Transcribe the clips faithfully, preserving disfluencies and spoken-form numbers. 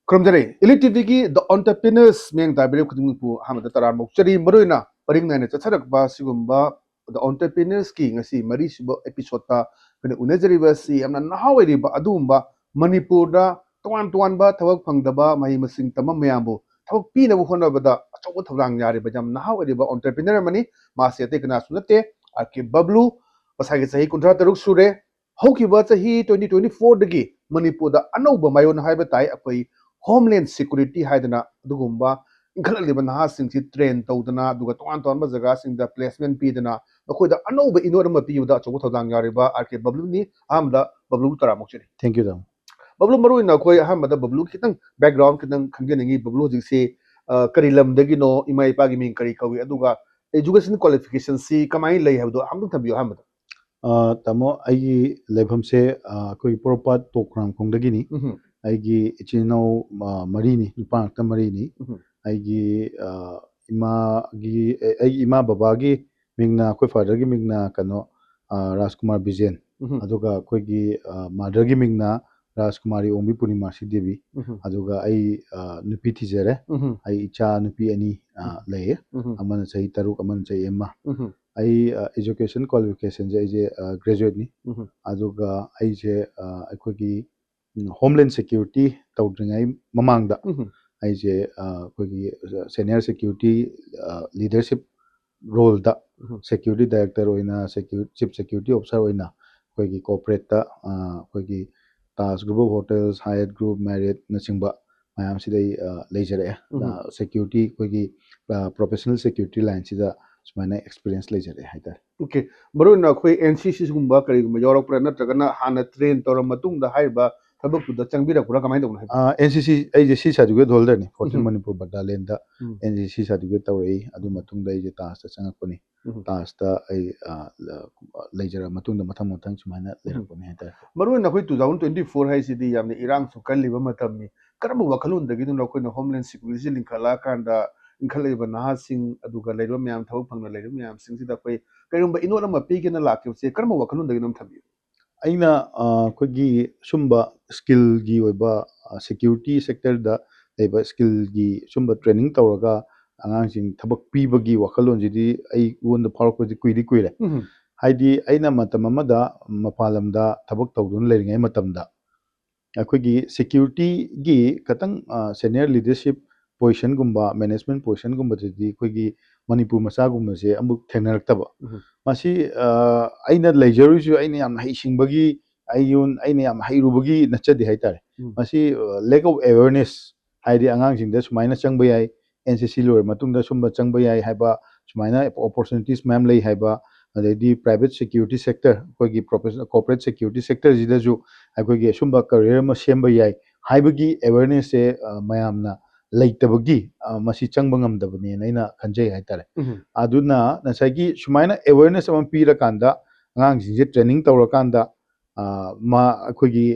ꯈꯨꯔꯨꯝꯖꯔꯤ꯫ Elite ꯇꯤꯚꯤꯒꯤ The Entrepreneurs ꯃꯤꯌꯥꯝ ꯇꯥꯕꯤꯔꯤꯕ ꯈꯨꯗꯤꯡꯃꯛꯄꯨ ꯑꯍꯥꯟꯕꯗ ꯇꯔꯥꯝꯅ ꯑꯣꯛꯆꯔꯤ꯫ ꯃꯔꯨꯑꯣꯏꯅ ꯄꯔꯤꯡ ꯅꯥꯏꯅ ꯆꯠꯊꯔꯛꯄ ꯁꯤꯒꯨꯝꯕ The Entrepreneursꯀꯤ ꯉꯁꯤ ꯃꯔꯤꯁꯨꯕ episodeꯇ ꯑꯩꯈꯣꯏꯅ ꯎꯅꯖꯔꯤꯕ ꯑꯁꯤ ꯌꯥꯝꯅ ꯅꯍꯥ ꯑꯣꯏꯔꯤꯕ ꯑꯗꯨꯒꯨꯝꯕ ꯃꯅꯤꯄꯨꯔꯗ ꯇꯣꯉꯥꯟ ꯇꯣꯉꯥꯟꯕ ꯊꯕꯛ ꯐꯪꯗꯕ ꯃꯍꯩ ꯃꯁꯤꯡ ꯇꯝꯕ ꯃꯌꯥꯝꯕꯨ ꯊꯕꯛ ꯄꯤꯅꯕ ꯍꯣꯠꯅꯕꯗ ꯑꯆꯧꯕ ꯊꯧꯗꯥꯡ ꯌꯥꯔꯤꯕ ꯌꯥꯝ ꯅꯍꯥ ꯑꯣꯏꯔꯤꯕ entrepreneur ꯑꯃꯅꯤ꯫ ꯃꯥꯁꯦ ꯑꯇꯩ ꯀꯅꯥꯁꯨ ꯅꯠꯇꯦ, ꯑꯥꯔ ꯀꯦ ꯕꯕ꯭ꯂꯨ꯫ ꯃꯁꯥꯒꯤ ꯆꯍꯤ ꯀꯨꯟꯊ꯭ꯔꯥ ꯇꯔꯨꯛ ꯁꯨꯔꯦ꯫ ꯍꯧꯈꯤꯕ ꯆꯍꯤ twenty twenty fourꯗꯒꯤ ꯃꯅꯤꯄꯨꯔꯗ ꯑꯅꯧꯕ ꯃꯌꯣꯟ ꯍꯥꯏꯕ ꯇꯥꯏ ꯑꯩꯈꯣꯏ Homeland Security ꯍꯥꯏꯗꯅ ꯑꯗꯨꯒꯨꯝꯕ ꯏꯟꯈꯠꯂꯛꯂꯤꯕ ꯅꯍꯥꯁꯤꯡꯁꯤ train ꯇꯧꯗꯅ ꯑꯗꯨꯒ ꯇꯣꯉꯥꯟ ꯇꯣꯉꯥꯟꯕ ꯖꯒꯥꯁꯤꯡꯗ placement ꯄꯤꯗꯅ ꯃꯈꯣꯏꯗ ꯑꯅꯧꯕ ꯏꯅꯣꯠ ꯑꯃ ꯄꯤꯕꯗ ꯑꯆꯧꯕ ꯊꯧꯗꯥꯡ ꯌꯥꯎꯔꯤꯕ ꯑꯥꯔ ꯀꯦ ꯕꯕ꯭ꯂꯨꯅꯤ꯫ ꯑꯍꯥꯟꯕꯗ ꯕꯕ꯭ꯂꯨ ꯇꯔꯥꯝꯅ ꯑꯣꯛꯆꯔꯤ꯫ Thank you, ꯇꯥꯃꯣ꯫ ꯕꯕ꯭ꯂꯨ, ꯃꯔꯨꯑꯣꯏꯅ ꯑꯩꯈꯣꯏ ꯑꯍꯥꯟꯕꯗ ꯕꯕ꯭ꯂꯨ ꯈꯤꯇꯪ background ꯈꯤꯇꯪ ꯈꯪꯖꯅꯤꯡꯉꯤ꯫ ꯕꯕ꯭ꯂꯨ ꯍꯧꯖꯤꯛꯁꯤ, ꯑ, ꯀꯔꯤ ꯂꯝꯗꯒꯤꯅꯣ, ꯏꯃꯥ ꯏꯄꯥꯒꯤ ꯃꯤꯡ ꯀꯔꯤ ꯀꯧꯏ, ꯑꯗꯨꯒ education qualificationꯁꯤ ꯀꯃꯥꯏꯅ ꯂꯩ ꯍꯥꯏꯕꯗꯣ ꯑꯃꯨꯛꯇꯪ ꯊꯝꯕꯤꯌꯨ ꯑꯍꯥꯟꯕꯗ꯫ ꯑ, ꯇꯥꯃꯣ, ꯑꯩꯒꯤ ꯂꯩꯐꯝꯁꯦ, ꯑ, ꯑꯩꯈꯣꯏꯒꯤ ꯄꯣꯔꯣꯝꯄꯥꯠ ꯇꯣꯞ ꯈꯣꯡꯅꯥꯡꯈꯣꯡꯗꯒꯤꯅꯤ꯫ ꯎꯝꯍꯨꯝ꯫ ꯑꯩꯒꯤ ꯏꯆꯤꯟ ꯏꯅꯥꯎ, ꯑ, ꯃꯔꯤꯅꯤ, ꯅꯨꯄꯥ ꯉꯥꯛꯇ ꯃꯔꯤꯅꯤ꯫ ꯎꯝꯍꯨꯝ꯫ ꯑꯩꯒꯤ, ꯑ, ꯏꯃꯥꯒꯤ, ꯑꯦ, ꯑꯩꯒꯤ ꯏꯃꯥ ꯕꯕꯥꯒꯤ ꯃꯤꯡꯅ, ꯑꯩꯈꯣꯏ fatherꯒꯤ ꯃꯤꯡꯅ ꯀꯩꯅꯣ, ꯑ, ꯔꯥꯖꯀꯨꯃꯥꯔ ꯕꯤꯖꯦꯟ꯫ ꯎꯝꯍꯨꯝ꯫ ꯑꯗꯨꯒ ꯑꯩꯈꯣꯏꯒꯤ, ꯑ, motherꯒꯤ ꯃꯤꯡꯅ ꯔꯥꯖꯀꯨꯃꯥꯔꯤ ꯑꯣꯡꯕꯤ ꯄꯨꯔꯅꯤꯃꯥꯁꯤ ꯗꯦꯕꯤ꯫ ꯎꯝꯍꯨꯝ꯫ ꯑꯗꯨꯒ ꯑꯩ, ꯑ, ꯅꯨꯄꯤ ꯊꯤꯖꯔꯦ꯫ ꯎꯝꯍꯨꯝ꯫ ꯑꯩ ꯏꯆꯥ ꯅꯨꯄꯤ ꯑꯅꯤ, ꯑ, ꯎꯝ꯫ ꯂꯩꯌꯦ꯫ ꯎꯝꯍꯨꯝ꯫ ꯑꯃꯅ ꯆꯍꯤ ꯇꯔꯨꯛ, ꯑꯃꯅ ꯆꯍꯤ ꯑꯃ꯫ ꯎꯝꯍꯨꯝ꯫ ꯑꯩ, ꯑ, education qualificationꯁꯦ ꯑꯩꯁꯦ, ꯑ, graduateꯅꯤ꯫ ꯎꯝꯍꯨꯝ꯫ ꯑꯗꯨꯒ ꯑꯩꯁꯦ, ꯑ, ꯑꯩꯈꯣꯏꯒꯤ, ꯎꯝ, Homeland Security ꯇꯧꯗ꯭ꯔꯤꯉꯩ ꯃꯃꯥꯡꯗ ꯎꯝꯍꯨꯝ꯫ ꯑꯩꯁꯦ, ꯑ, ꯑꯩꯈꯣꯏꯒꯤ, ꯑ, senior security, ꯑ, leadership roleꯗ ꯎꯝꯍꯨꯝ꯫ security director ꯑꯣꯏꯅ, secu-, chief security officer ꯑꯣꯏꯅ ꯑꯩꯈꯣꯏꯒꯤ corporateꯇ, ꯑ, ꯑꯩꯈꯣꯏꯒꯤ Taj Group of Hotels, Hyatt Group, Marriottꯅꯆꯤꯡꯕ ꯃꯌꯥꯝꯁꯤꯗ ꯑꯩ, ꯑ, ꯂꯩꯖꯔꯛꯑꯦ꯫ ꯎꯝꯍꯨꯝ꯫ ꯑ, security ꯑꯩꯈꯣꯏꯒꯤ, ꯑ, professional security lineꯁꯤꯗ ꯁꯨꯃꯥꯏꯅ experience ꯂꯩꯖꯔꯛꯑꯦ ꯍꯥꯏꯇꯥꯔꯦ꯫ Okay, ꯃꯔꯨꯑꯣꯏꯅ ꯑꯩꯈꯣꯏ NCCꯒꯨꯝꯕ ꯀꯔꯤꯒꯨꯝꯕ ꯌꯥꯎꯔꯛꯄ꯭ꯔꯥ, ꯅꯠꯇ꯭ꯔꯒꯅ ꯍꯥꯟꯅ train ꯇꯧꯔ ꯃꯇꯨꯡꯗ ꯍꯥꯏꯔꯤꯕ ꯊꯕꯛꯇꯨꯗ ꯆꯪꯕꯤꯔꯛꯄ꯭ꯔꯥ, ꯀꯃꯥꯏꯅ ꯇꯧꯕꯅꯣ ꯍꯥꯏꯕ? ꯑ, NCC ꯑꯩꯁꯦ C certificate holderꯅꯤ, fourteen ꯎꯝ꯫ Manipur Battalionꯗ ꯎꯝ꯫ NCC certificate ꯇꯧꯔꯛꯏ꯫ ꯑꯗꯨ ꯎꯝ꯫ ꯃꯇꯨꯡꯗ ꯑꯩꯁꯦ Tajꯇ ꯆꯪꯉꯛꯄꯅꯤ꯫ ꯎꯝ꯫ Tajꯇ ꯑꯩ, ꯑ, ꯂ-, ꯂꯩꯖꯔ ꯃꯇꯨꯡꯗ ꯃꯊꯪ ꯃꯊꯪ ꯁꯨꯃꯥꯏꯅ ꯎꯝ꯫ ꯂꯩꯔꯛꯄꯅꯤ ꯍꯥꯏꯇꯥꯔꯦ꯫ ꯃꯔꯨꯑꯣꯏꯅ ꯑꯩꯈꯣꯏ two thousand twenty four ꯍꯥꯏꯁꯤꯗꯤ ꯌꯥꯝꯅ ꯏꯔꯥꯡꯁꯨ ꯀꯜꯂꯤꯕ ꯃꯇꯝꯅꯤ꯫ ꯀꯔꯝꯕ ꯋꯥꯈꯜꯂꯣꯟꯗꯒꯤꯅꯣ ꯑꯩꯈꯣꯏꯅ Homeland Securityꯁꯤ ꯂꯤꯡꯈꯠꯂꯛꯑꯀꯥꯟꯗ ꯏꯟꯈꯠꯂꯛꯏꯕ ꯅꯍꯥꯁꯤꯡ ꯑꯗꯨꯒ ꯂꯩꯔꯤꯕ ꯃꯌꯥꯝ, ꯊꯕꯛ ꯐꯪꯗꯅ ꯂꯩꯔꯤꯕ ꯃꯌꯥꯝꯁꯤꯡꯁꯤꯗ ꯑꯩꯈꯣꯏ ꯀꯔꯤꯒꯨꯝꯕ ꯏꯅꯣꯠ ꯑꯃ ꯄꯤꯒꯦꯅ ꯂꯥꯛꯈꯤꯕꯁꯦ ꯀꯔꯝꯕ ꯋꯥꯈꯜꯂꯣꯟꯗꯒꯤꯅꯣ ꯑꯃ ꯊꯝꯕꯤꯌꯨ? ꯑꯩꯅ, ꯑ, ꯑꯩꯈꯣꯏꯒꯤ ꯁꯨꯝꯕ skillꯒꯤ ꯑꯣꯏꯕ, ꯑ, ꯁꯦꯀ꯭ꯌꯨꯔꯤꯇꯤ ꯁꯦꯛꯇꯔꯗ ꯂꯩꯕ ꯁ꯭ꯀꯤꯜꯒꯤ ꯁꯨꯝꯕ ꯇ꯭ꯔꯦꯅꯤꯡ ꯇꯧꯔꯒ ꯑꯉꯥꯡꯁꯤꯡ ꯊꯕꯛ ꯄꯤꯕꯒꯤ ꯋꯥꯈꯜꯂꯣꯟꯁꯤꯗꯤ ꯑꯩꯉꯣꯟꯗ ꯐꯥꯎꯔꯛꯄꯗꯤ ꯀꯨꯏꯗꯤ ꯀꯨꯏꯔꯦ꯫ ꯎꯝ. ꯍꯥꯏꯗꯤ ꯑꯩꯅ ꯃꯇꯝ ꯑꯃꯗ ꯃꯄꯥꯟ ꯂꯝꯗ ꯊꯕꯛ ꯇꯧꯗꯨꯅ ꯂꯩꯔꯤꯉꯩ ꯃꯇꯝꯗ ꯑꯩꯈꯣꯏꯒꯤ ꯁꯦꯀ꯭ꯌꯨꯔꯤꯇꯤꯒꯤ ꯈꯇꯪ ꯁꯦꯅꯤꯌꯔ ꯂꯤꯗꯔꯁꯤꯞ ꯄꯣꯖꯤꯁꯟꯒꯨꯝꯕ, ꯃꯦꯅꯦꯖꯃꯦꯟ ꯄꯣꯖꯤꯁꯟꯒꯨꯝꯕꯗꯗꯤ ꯑꯩꯈꯣꯏꯒꯤ ꯃꯅꯤꯄꯨꯔ ꯃꯆꯥꯒꯨꯝꯕꯁꯦ ꯑꯃꯨꯛ ꯊꯦꯡꯅꯔꯛꯇꯕ꯫ ꯎꯝ. ꯃꯁꯤ ꯑ, ꯑꯩꯅ ꯂꯩꯖꯔꯨꯔꯤꯁꯨ ꯑꯩꯅ ꯌꯥꯝ ꯍꯩꯁꯤꯡꯕꯒꯤ, ꯑꯩꯉꯣꯟ ꯑꯩꯅ ꯌꯥꯝ ꯍꯩꯔꯨꯕꯒꯤ ꯅꯠꯆꯗꯦ ꯍꯥꯏꯇꯥꯔꯦ꯫ ꯎꯝ. ꯃꯁꯤ lack of awareness, ꯍꯥꯏꯗꯤ ꯑꯉꯥꯡꯁꯤꯡꯗ ꯁꯨꯃꯥꯏꯅ ꯆꯪꯕ ꯌꯥꯏ, ꯑꯦꯟ ꯁꯤ ꯁꯤ ꯂꯣꯏꯔ ꯃꯇꯨꯡꯗ ꯁꯨꯝꯕ ꯆꯪꯕ ꯌꯥꯏ ꯍꯥꯏꯕ, ꯁꯨꯃꯥꯏꯅ ꯑꯣꯄꯣꯔꯆꯨꯅꯤꯇꯤꯁ ꯃꯌꯥꯝ ꯂꯩ ꯍꯥꯏꯕ, ꯑꯗꯩꯗꯤ ꯄ꯭ꯔꯥꯏꯚꯦꯠ ꯁꯦꯀ꯭ꯌꯨꯔꯤꯇꯤ ꯁꯦꯛꯇꯔ, ꯑꯩꯈꯣꯏꯒꯤ ꯄ꯭ꯔꯣꯐꯦꯁꯅꯦꯜ ꯀꯣꯔꯄꯣꯔꯦꯠ ꯁꯦꯀ꯭ꯌꯨꯔꯤꯇꯤ ꯁꯦꯛꯇꯔꯁꯤꯗꯁꯨ ꯑꯩꯈꯣꯏꯒꯤ ꯑꯁꯨꯝꯕ ꯀꯦꯔꯤꯌꯔ ꯑꯃ ꯁꯦꯝꯕ ꯌꯥꯏ ꯍꯥꯏꯕꯒꯤ ꯑꯦꯋꯦꯔꯅꯦꯁꯁꯦ ꯃꯌꯥꯝꯅ ꯂꯩꯇꯕꯒꯤ ꯑ, ꯃꯁꯤ ꯆꯪꯕ ꯉꯝꯗꯕꯅꯦꯅ ꯑꯩꯅ ꯈꯟꯖꯩ ꯍꯥꯏꯇꯥꯔꯦ꯫ ꯎꯝ. ꯑꯗꯨꯅ ꯉꯁꯥꯏꯒꯤ ꯁꯨꯃꯥꯏꯅ ꯑꯦꯋꯦꯔꯅꯦꯁ ꯑꯃ ꯄꯤꯔꯀꯥꯟꯗ, ꯑꯉꯥꯡꯁꯤꯡꯁꯦ ꯇ꯭ꯔꯦꯅꯤꯡ ꯇꯧꯔꯀꯥꯟꯗ, ꯑ, ꯃꯥ ꯑꯩꯈꯣꯏꯒꯤ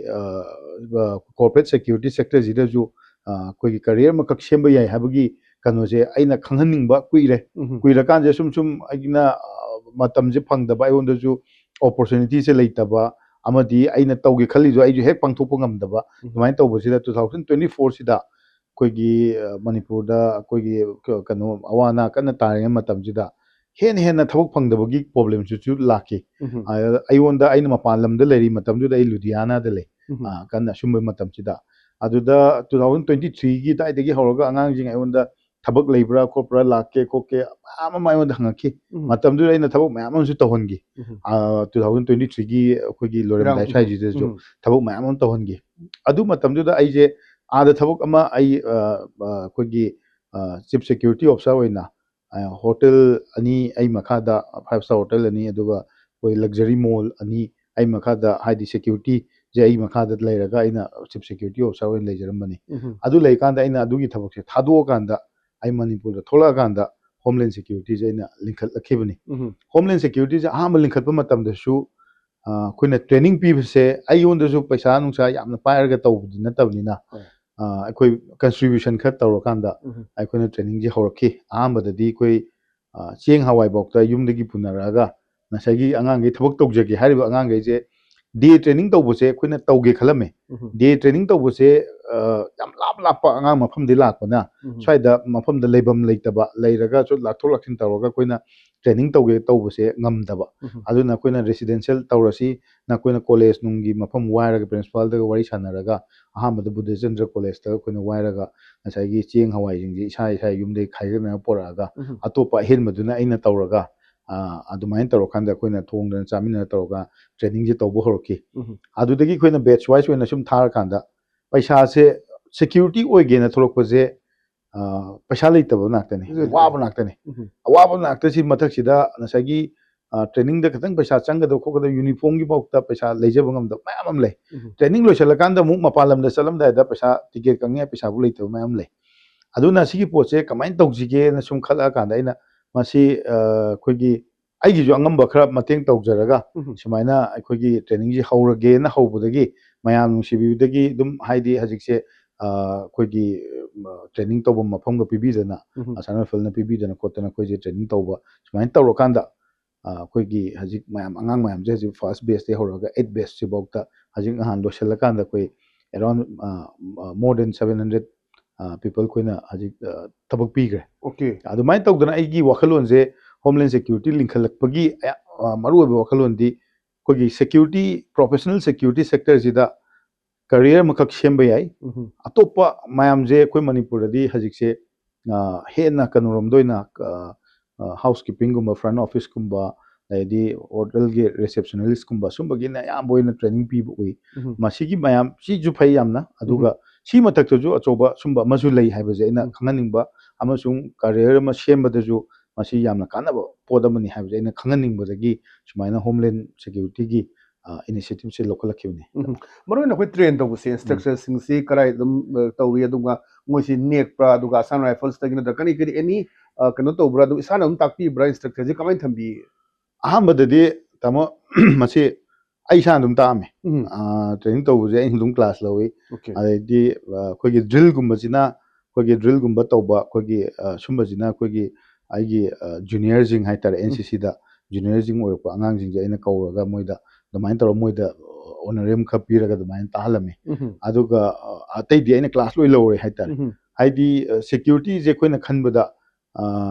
ꯀꯣꯔꯄꯣꯔꯦꯠ ꯁꯦꯀ꯭ꯌꯨꯔꯤꯇꯤ ꯁꯦꯛꯇꯔꯁꯤꯗꯁꯨ ꯑ, ꯑꯩꯈꯣꯏꯒꯤ ꯀꯦꯔꯤꯌꯔ ꯑꯃꯈꯛ ꯁꯦꯝꯕ ꯌꯥꯏ ꯍꯥꯏꯕꯒꯤ ꯀꯩꯅꯣꯁꯦ ꯑꯩꯅ ꯈꯪꯍꯟꯅꯤꯡꯕ ꯀꯨꯏꯔꯦ꯫ ꯎꯝ. ꯀꯨꯏꯔꯀꯥꯟꯁꯦ ꯁꯨꯝ ꯁꯨꯝ ꯑꯩꯅ ꯑ, ꯃꯇꯝꯁꯦ ꯐꯪꯗꯕ, ꯑꯩꯉꯣꯟꯗꯁꯨ ꯑꯣꯄꯣꯔꯆꯨꯅꯤꯇꯤꯁꯦ ꯂꯩꯇꯕ, ꯑꯃꯗꯤ ꯑꯩꯅ ꯇꯧꯒꯦ ꯈꯜꯂꯤꯗꯣ ꯑꯩꯁꯨ ꯍꯦꯛ ꯄꯥꯡꯊꯣꯛꯄ ꯉꯝꯗꯕ, ꯎꯝ. ꯑꯗꯨꯃꯥꯏꯅ ꯇꯧꯕꯁꯤꯗ ꯇꯨ ꯊꯥꯎꯖꯟ ꯇ꯭ꯋꯦꯟꯇꯤ ꯐꯣꯔꯁꯤꯗ ꯑꯩꯈꯣꯏꯒꯤ ꯑ, ꯃꯅꯤꯄꯨꯔꯗ ꯑꯩꯈꯣꯏꯒꯤ ꯀ- ꯀꯩꯅꯣ ꯑꯋꯥ ꯑꯅꯥ ꯀꯟꯅ ꯇꯥꯔꯤꯉꯩ ꯃꯇꯝꯁꯤꯗ ꯍꯦꯟꯅ ꯍꯦꯟꯅ ꯊꯕꯛ ꯐꯪꯗꯕꯒꯤ ꯄ꯭ꯔꯣꯕ꯭ꯂꯦꯝꯁꯤꯁꯨ ꯂꯥꯛꯈꯤ꯫ ꯎꯝ. ꯑ, ꯑꯩꯉꯣꯟꯗ, ꯑꯩꯅ ꯃꯄꯥꯟ ꯂꯝꯗ ꯂꯩꯔꯤ ꯃꯇꯝꯗꯨꯗ ꯑꯩ ꯂꯨꯙꯤꯌꯥꯅꯥꯗ ꯂꯩ꯫ ꯎꯝ. ꯑ, ꯀꯟꯅ ꯑꯁꯨꯝꯕ ꯃꯇꯝꯁꯤꯗ, ꯑꯗꯨꯗ ꯇꯨ ꯊꯥꯎꯖꯟ ꯇ꯭ꯋꯦꯟꯇꯤ ꯊ꯭ꯔꯤꯒꯤ ꯑꯗꯨꯋꯥꯏꯗꯒꯤ ꯍꯧꯔꯒ ꯑꯉꯥꯡꯁꯤꯡ ꯑꯩꯉꯣꯟꯗ ꯊꯕꯛ ꯂꯩꯕ꯭ꯔꯥ ꯈꯣꯠꯄ꯭ꯔꯥ, ꯂꯥꯛꯀꯦ ꯈꯣꯠꯀꯦ ꯃꯌꯥꯝ ꯑꯃ ꯑꯩꯉꯣꯟꯗ ꯍꯪꯉꯛꯈꯤ꯫ ꯎꯝ. ꯃꯇꯝꯗꯨꯗ ꯑꯩꯅ ꯊꯕꯛ ꯃꯌꯥꯝ ꯑꯃꯁꯨ ꯇꯧꯍꯟꯈꯤ꯫ ꯎꯝ. ꯇꯨ ꯊꯥꯎꯖꯟ ꯇ꯭ꯋꯦꯟꯇꯤ ꯊ꯭ꯔꯤꯒꯤ ꯑꯩꯈꯣꯏꯒꯤ ꯂꯣꯏꯔꯝꯗꯥꯏ ꯎꯝ. ꯁ꯭ꯋꯥꯏꯁꯤꯗꯁꯨ ꯎꯝ. ꯊꯕꯛ ꯃꯌꯥꯝ ꯑꯃ ꯇꯧꯍꯟꯈꯤ꯫ ꯑꯗꯨ ꯃꯇꯝꯗꯨꯗ ꯑꯩꯁꯦ ꯑꯥꯗ ꯊꯕꯛ ꯑꯃ ꯑꯩ ꯑ, ꯑ, ꯑꯩꯈꯣꯏꯒꯤ ꯆꯤꯐ ꯁꯦꯀ꯭ꯌꯨꯔꯤꯇꯤ ꯑꯣꯐꯤꯁꯥꯔ ꯑꯣꯏꯅ ꯍꯣꯇꯦꯜ ꯑꯅꯤ ꯑꯩ ꯃꯈꯥꯗ, ꯐꯥꯏꯚ ꯁ꯭ꯇꯥꯔ ꯍꯣꯇꯦꯜ ꯑꯅꯤ, ꯑꯗꯨꯒ ꯑꯩꯈꯣꯏ ꯂꯛꯖꯔꯤ ꯃꯣꯜ ꯑꯅꯤ ꯑꯩ ꯃꯈꯥꯗ, ꯍꯥꯏꯗꯤ ꯁꯦꯀ꯭ꯌꯨꯔꯤꯇꯤꯁꯦ ꯑꯩ ꯃꯈꯥꯗ ꯂꯩꯔꯒ ꯑꯩꯅ ꯆꯤꯐ ꯁꯦꯀ꯭ꯌꯨꯔꯤꯇꯤ ꯑꯣꯐꯤꯁꯥꯔ ꯑꯣꯏꯅ ꯂꯩꯖꯔꯝꯕꯅꯤ꯫ ꯎꯝ. ꯑꯗꯨ ꯂꯩꯀꯥꯟꯗ ꯑꯩꯅ ꯑꯗꯨꯒꯤ ꯊꯕꯛꯁꯦ ꯊꯥꯗꯣꯛꯑꯀꯥꯟꯗ ꯑꯩ ꯃꯅꯤꯄꯨꯔꯗ ꯊꯣꯛꯂꯛꯑꯀꯥꯟꯗ ꯍꯣꯝꯂꯦꯟ ꯁꯦꯀ꯭ꯌꯨꯔꯤꯇꯤꯁꯦ ꯑꯩꯅ ꯂꯤꯡꯈꯠꯂꯛꯈꯤꯕꯅꯤ꯫ ꯎꯝ. ꯍꯣꯝꯂꯦꯟ ꯁꯦꯀ꯭ꯌꯨꯔꯤꯇꯤꯁꯦ ꯑꯍꯥꯟꯕ ꯂꯤꯡꯈꯠꯄ ꯃꯇꯝꯗꯁꯨ ꯑ, ꯑꯩꯈꯣꯏꯅ ꯇ꯭ꯔꯦꯅꯤꯡ ꯄꯤꯕꯁꯦ ꯑꯩꯉꯣꯟꯗꯁꯨ ꯄꯩꯁꯥ ꯅꯨꯡꯁꯥ ꯌꯥꯝꯅ ꯄꯥꯏꯔꯒ ꯇꯧꯕꯗꯤ ꯅꯠꯇꯕꯅꯤꯅ, ꯍꯣꯏ. ꯑ, ꯑꯩꯈꯣꯏ ꯀꯟꯇ꯭ꯔꯤꯕ꯭ꯌꯨꯁꯟ ꯈꯔ ꯇꯧꯔꯀꯥꯟꯗ ꯎꯝ. ꯑꯩꯈꯣꯏꯅ ꯇ꯭ꯔꯦꯅꯤꯡꯁꯦ ꯍꯧꯔꯛꯈꯤ꯫ ꯑꯍꯥꯟꯕꯗꯗꯤ ꯑꯩꯈꯣꯏ ꯑ, ꯆꯦꯡ ꯍꯋꯥꯏꯐꯥꯎꯗ ꯌꯨꯝꯗꯒꯤ ꯄꯨꯅꯔꯛꯑꯒ ꯉꯁꯥꯏꯒꯤ ꯑꯉꯥꯡꯈꯩ ꯊꯕꯛ ꯇꯧꯖꯒꯦ ꯍꯥꯏꯔꯤꯕ ꯑꯉꯥꯡꯈꯩꯁꯦ ꯗꯤ ꯑꯦ ꯇ꯭ꯔꯦꯅꯤꯡ ꯇꯧꯕꯁꯦ ꯑꯩꯈꯣꯏꯅ ꯇꯧꯒꯦ ꯈꯜꯂꯝꯃꯦ꯫ ꯗꯤ ꯑꯦ ꯇ꯭ꯔꯦꯅꯤꯡ ꯇꯧꯕꯁꯦ ꯌꯥꯝ ꯂꯥꯞ ꯂꯥꯞꯄ ꯑꯉꯥꯡ ꯃꯐꯝꯗꯤ ꯂꯥꯛꯄꯅ ꯁ꯭ꯋꯥꯏꯗ ꯃꯐꯝꯗ ꯂꯩꯐꯝ ꯂꯩꯇꯕ, ꯂꯩꯔꯒꯁꯨ ꯂꯥꯛꯊꯣꯛ ꯂꯥꯛꯁꯤꯟ ꯇꯧꯔꯒ ꯑꯩꯈꯣꯏꯅ ꯇ꯭ꯔꯦꯅꯤꯡ ꯇꯧꯒꯦ ꯇꯧꯕꯁꯦ ꯉꯝꯗꯕ꯫ ꯑꯗꯨꯅ ꯑꯩꯈꯣꯏꯅ ꯔꯦꯁꯤꯗꯦꯟꯁꯤꯌꯦꯜ ꯇꯧꯔꯁꯤ, ꯅꯈꯣꯏꯅ ꯀꯣꯂꯦꯖ ꯅꯨꯡꯒꯤ ꯃꯐꯝ ꯋꯥꯏꯔꯒ ꯄ꯭ꯔꯤꯟꯁꯤꯄꯥꯜꯗꯒ ꯋꯥꯔꯤ ꯁꯥꯟꯅꯔꯒ ꯑꯍꯥꯟꯕꯗ ꯕꯨꯙꯆꯟꯗ꯭ꯔ ꯀꯣꯂꯦꯖꯇ ꯑꯩꯈꯣꯏꯅ ꯋꯥꯏꯔꯒ ꯉꯁꯥꯏꯒꯤ ꯆꯦꯡ ꯍꯋꯥꯏꯁꯤꯡꯁꯦ ꯏꯁꯥ ꯏꯁꯥ ꯌꯨꯝꯗꯒꯤ ꯈꯥꯏꯒꯠꯅꯔꯒ ꯄꯨꯔꯛꯑꯒ ꯑꯇꯣꯞꯄ ꯑꯍꯦꯟꯕꯗꯨꯅ ꯑꯩꯅ ꯇꯧꯔꯒ ꯑꯗꯨꯃꯥꯏꯅ ꯇꯧꯔꯀꯥꯟꯗ ꯑꯩꯈꯣꯏꯅ ꯊꯣꯡꯗꯅ ꯆꯥꯃꯤꯟꯅꯔ ꯇꯧꯔꯒ ꯇ꯭ꯔꯦꯅꯤꯡꯁꯦ ꯇꯧꯕ ꯍꯧꯔꯛꯈꯤ꯫ ꯑꯗꯨꯗꯒꯤ ꯑꯩꯈꯣꯏꯅ ꯕꯦꯠꯁ ꯋꯥꯏꯁ ꯑꯣꯏꯅ ꯁꯨꯝ ꯊꯥꯔꯀꯥꯟꯗ ꯄꯩꯁꯥꯁꯦ ꯁꯦꯀ꯭ꯌꯨꯔꯤꯇꯤ ꯑꯣꯏꯒꯦꯅ ꯊꯣꯛꯂꯛꯄꯁꯦ ꯄꯩꯁꯥ ꯂꯩꯇꯕ ꯉꯥꯛꯇꯅꯤ, ꯋꯥꯕ ꯉꯥꯛꯇꯅꯤ꯫ ꯑꯋꯥꯕ ꯉꯥꯛꯇꯁꯤ ꯃꯊꯛꯁꯤꯗ ꯉꯁꯥꯏꯒꯤ ꯇ꯭ꯔꯦꯅꯤꯡꯗ ꯈꯤꯇꯪ ꯄꯩꯁꯥ ꯆꯪꯒꯗꯕ ꯈꯣꯠꯀꯗꯕ ꯌꯨꯅꯤꯐꯣꯔꯝꯒꯤ ꯐꯥꯎꯗ ꯄꯩꯁꯥ ꯂꯩꯖꯕ ꯉꯝꯗꯕ ꯃꯌꯥꯝ ꯑꯃ ꯂꯩ꯫ ꯇ꯭ꯔꯦꯅꯤꯡ ꯂꯣꯏꯁꯤꯜꯂꯀꯥꯟꯗ ꯑꯃꯨꯛ ꯃꯄꯥꯟ ꯂꯝꯗ ꯆꯠꯂꯝꯗꯥꯏꯗ ꯄꯩꯁꯥ ꯇꯤꯀꯦꯠ ꯀꯛꯅꯤꯡꯉꯥꯏ ꯄꯩꯁꯥꯕꯨ ꯂꯩꯇꯕ ꯃꯌꯥꯝ ꯂꯩ꯫ ꯑꯗꯨꯅ ꯁꯤꯒꯤ ꯄꯣꯠꯁꯦ ꯀꯃꯥꯏꯅ ꯇꯧꯁꯤꯒꯦꯅ ꯁꯨꯝ ꯈꯜꯂꯛꯑꯀꯥꯟꯗ ꯑꯩꯅ ꯃꯁꯤ ꯑꯩꯈꯣꯏꯒꯤ ꯑꯩꯒꯤꯁꯨ ꯑꯉꯝꯕ ꯈꯔ ꯃꯇꯦꯡ ꯇꯧꯖꯔꯒ ꯁꯨꯃꯥꯏꯅ ꯑꯩꯈꯣꯏꯒꯤ ꯇ꯭ꯔꯦꯅꯤꯡꯁꯤ ꯍꯧꯔꯒꯦꯅ ꯍꯧꯕꯗꯒꯤ ꯃꯌꯥꯝ ꯅꯨꯡꯁꯤꯕꯤꯕꯗꯒꯤ ꯑꯗꯨꯝ ꯍꯥꯏꯗꯤ ꯍꯧꯖꯤꯛꯁꯦ ꯑꯩꯈꯣꯏꯒꯤ ꯇ꯭ꯔꯦꯅꯤꯡ ꯇꯧꯕ ꯃꯐꯝꯒ ꯄꯤꯕꯤꯗꯅ, ꯁꯅꯥ ꯔꯥꯏꯐꯜꯅ ꯄꯤꯕꯤꯗꯅ ꯈꯣꯠꯇꯅ ꯑꯩꯈꯣꯏꯁꯦ ꯇ꯭ꯔꯦꯅꯤꯡ ꯇꯧꯕ ꯁꯨꯃꯥꯏꯅ ꯇꯧꯔꯀꯥꯟꯗ ꯑꯩꯈꯣꯏꯒꯤ ꯍꯧꯖꯤꯛ ꯃꯌꯥꯝ ꯑꯉꯥꯡ ꯃꯌꯥꯝꯁꯦ ꯍꯧꯖꯤꯛ ꯐꯥꯔꯁ ꯕꯦꯁꯇꯒꯤ ꯍꯧꯔꯒ ꯑꯩꯠ ꯕꯦꯁꯁꯤꯐꯥꯎꯗ ꯍꯧꯖꯤꯛ ꯅꯍꯥꯟ ꯂꯣꯏꯁꯤꯜꯂꯀꯥꯟꯗ ꯑꯩꯈꯣꯏ around more than seven hundred people ꯑꯩꯈꯣꯏꯅ ꯍꯧꯖꯤꯛ ꯊꯕꯛ ꯄꯤꯈ꯭ꯔꯦ꯫ ꯑꯗꯨꯃꯥꯏꯅ ꯇꯧꯗꯅ ꯑꯩꯒꯤ ꯋꯥꯈꯜꯂꯣꯟꯁꯦ ꯍꯣꯝꯂꯦꯟ ꯁꯦꯀ꯭ꯌꯨꯔꯤꯇꯤ ꯂꯤꯡꯈꯠꯂꯛꯄꯒꯤ ꯃꯔꯨꯑꯣꯏꯕ ꯋꯥꯈꯜꯂꯣꯟꯗꯤ ꯑꯩꯈꯣꯏꯒꯤ ꯁꯦꯀ꯭ꯌꯨꯔꯤꯇꯤ, ꯄ꯭ꯔꯣꯐꯦꯁꯅꯦꯜ ꯁꯦꯀ꯭ꯌꯨꯔꯤꯇꯤ ꯁꯦꯛꯇꯔꯁꯤꯗ ꯀꯔꯤꯌꯔ ꯑꯃꯈꯛ ꯁꯦꯝꯕ ꯌꯥꯏ꯫ ꯑꯇꯣꯞꯄ ꯃꯌꯥꯝꯁꯦ ꯑꯩꯈꯣꯏ ꯃꯅꯤꯄꯨꯔꯗꯗꯤ ꯍꯧꯖꯤꯛꯁꯦ ꯍꯦꯟꯅ ꯀꯩꯅꯣꯔꯣꯝꯗ ꯑꯣꯏꯅ ꯍꯥꯎꯁ ꯀꯤꯄꯤꯡꯒꯨꯝꯕ, ꯐ꯭ꯔꯟ ꯑꯣꯐꯤꯁꯀꯨꯝꯕ, ꯑꯗꯩꯗꯤ ꯍꯣꯇꯦꯜꯒꯤ ꯔꯤꯁꯦꯞꯁꯅꯤꯁꯀꯨꯝꯕ ꯁꯨꯝꯕꯒꯤꯅ ꯑꯌꯥꯝꯕ ꯑꯣꯏꯅ ꯇ꯭ꯔꯦꯅꯤꯡ ꯄꯤꯕ ꯎꯏ꯫ ꯃꯁꯤꯒꯤ ꯃꯌꯥꯝ ꯁꯤꯁꯨ ꯐꯩ ꯌꯥꯝꯅ, ꯑꯗꯨꯒ ꯁꯤ ꯃꯊꯛꯇꯁꯨ ꯑꯆꯧꯕ ꯁꯨꯝꯕ ꯑꯃꯁꯨ ꯂꯩ ꯍꯥꯏꯕꯁꯦ ꯑꯩꯅ ꯈꯪꯍꯟꯅꯤꯡꯕ, ꯑꯃꯁꯨꯡ ꯀꯔꯤꯌꯔ ꯑꯃ ꯁꯦꯝꯕꯗꯁꯨ ꯃꯁꯤ ꯌꯥꯝꯅ ꯀꯥꯟꯅꯕ ꯄꯣꯠ ꯑꯃꯅꯤ ꯍꯥꯏꯕꯁꯦ ꯑꯩꯅ ꯈꯪꯍꯟꯅꯤꯡꯕꯗꯒꯤ ꯁꯨꯃꯥꯏꯅ ꯍꯣꯝꯂꯦꯟ ꯁꯦꯀ꯭ꯌꯨꯔꯤꯇꯤꯒꯤ ꯏꯅꯤꯁꯤꯌꯦꯇꯤꯞꯁꯦ ꯂꯧꯈꯠꯂꯛꯈꯤꯕꯅꯤ꯫ ꯃꯔꯨꯑꯣꯏꯅ ꯑꯩꯈꯣꯏ ꯇ꯭ꯔꯦꯟ ꯇꯧꯕꯁꯦ ꯏꯟꯁꯇ꯭ꯔꯛꯇꯔꯁꯤꯡꯁꯤ ꯀꯗꯥꯏ ꯑꯗꯨꯝ ꯇꯧꯏ, ꯑꯗꯨꯒ ꯃꯣꯏꯁꯤ ꯅꯦꯛꯄ꯭ꯔꯥ, ꯑꯗꯨꯒ ꯑꯁꯥꯝ ꯔꯥꯏꯐꯜꯁꯇꯒꯤ ꯅꯠꯇ꯭ꯔꯒ ꯀꯔꯤ ꯀꯔꯤ ꯑꯦꯅꯤ ꯀꯩꯅꯣ ꯇꯧꯕ꯭ꯔꯥ, ꯑꯗꯨꯝ ꯏꯁꯥꯅ ꯑꯗꯨꯝ ꯇꯥꯛꯄꯤꯕ꯭ꯔꯥ, ꯏꯟꯁꯇ꯭ꯔꯛꯇꯔꯁꯤ ꯀꯃꯥꯏꯅ ꯊꯝꯕꯤ? ꯑꯍꯥꯟꯕꯗꯗꯤ ꯇꯥꯃꯣ ꯃꯁꯤ ꯑꯩ ꯏꯁꯥꯅ ꯑꯗꯨꯝ ꯇꯥꯛꯑꯝꯃꯦ꯫ ꯇ꯭ꯔꯦꯅꯤꯡ ꯇꯧꯕꯁꯦ ꯑꯩꯅ ꯑꯗꯨꯝ ꯀ꯭ꯂꯥꯁ ꯂꯧꯏ꯫ ꯑꯗꯩꯗꯤ ꯑꯩꯈꯣꯏꯒꯤ ꯗ꯭ꯔꯤꯜꯒꯨꯝꯕꯁꯤꯅ, ꯑꯩꯈꯣꯏꯒꯤ ꯗ꯭ꯔꯤꯜꯒꯨꯝꯕ ꯇꯧꯕ ꯑꯩꯈꯣꯏꯒꯤ ꯁꯨꯝꯕꯁꯤꯅ ꯑꯩꯈꯣꯏꯒꯤ ꯑꯩꯒꯤ ꯖꯨꯅꯤꯌꯔꯁꯤꯡ ꯍꯥꯏꯇꯥꯔꯦ, ꯑꯦꯟ ꯁꯤ ꯁꯤꯗ ꯖꯨꯅꯤꯌꯔꯁꯤꯡ ꯑꯣꯏꯔꯛꯄ ꯑꯉꯥꯡꯁꯤꯡꯁꯦ ꯑꯩꯅ ꯀꯧꯔꯒ ꯃꯣꯏꯗ ꯑꯗꯨꯃꯥꯏꯅ ꯇꯧꯔꯒ ꯃꯣꯏꯗ ꯑꯣꯅꯔꯦꯔꯤꯌꯝ ꯈꯔ ꯄꯤꯔꯒ ꯑꯗꯨꯃꯥꯏꯅ ꯇꯥꯍꯜꯂꯝꯃꯤ꯫ ꯎꯝ. ꯑꯗꯨꯒ ꯑ, ꯑꯇꯩꯗꯤ ꯑꯩꯅ ꯀ꯭ꯂꯥꯁ ꯂꯣꯏ ꯂꯧꯔꯦ ꯍꯥꯏꯇꯥꯔꯦ꯫ ꯎꯝ. ꯍꯥꯏꯗꯤ ꯁꯦꯀ꯭ꯌꯨꯔꯤꯇꯤꯁꯦ ꯑꯩꯈꯣꯏꯅ ꯈꯟꯕꯗ ꯑ,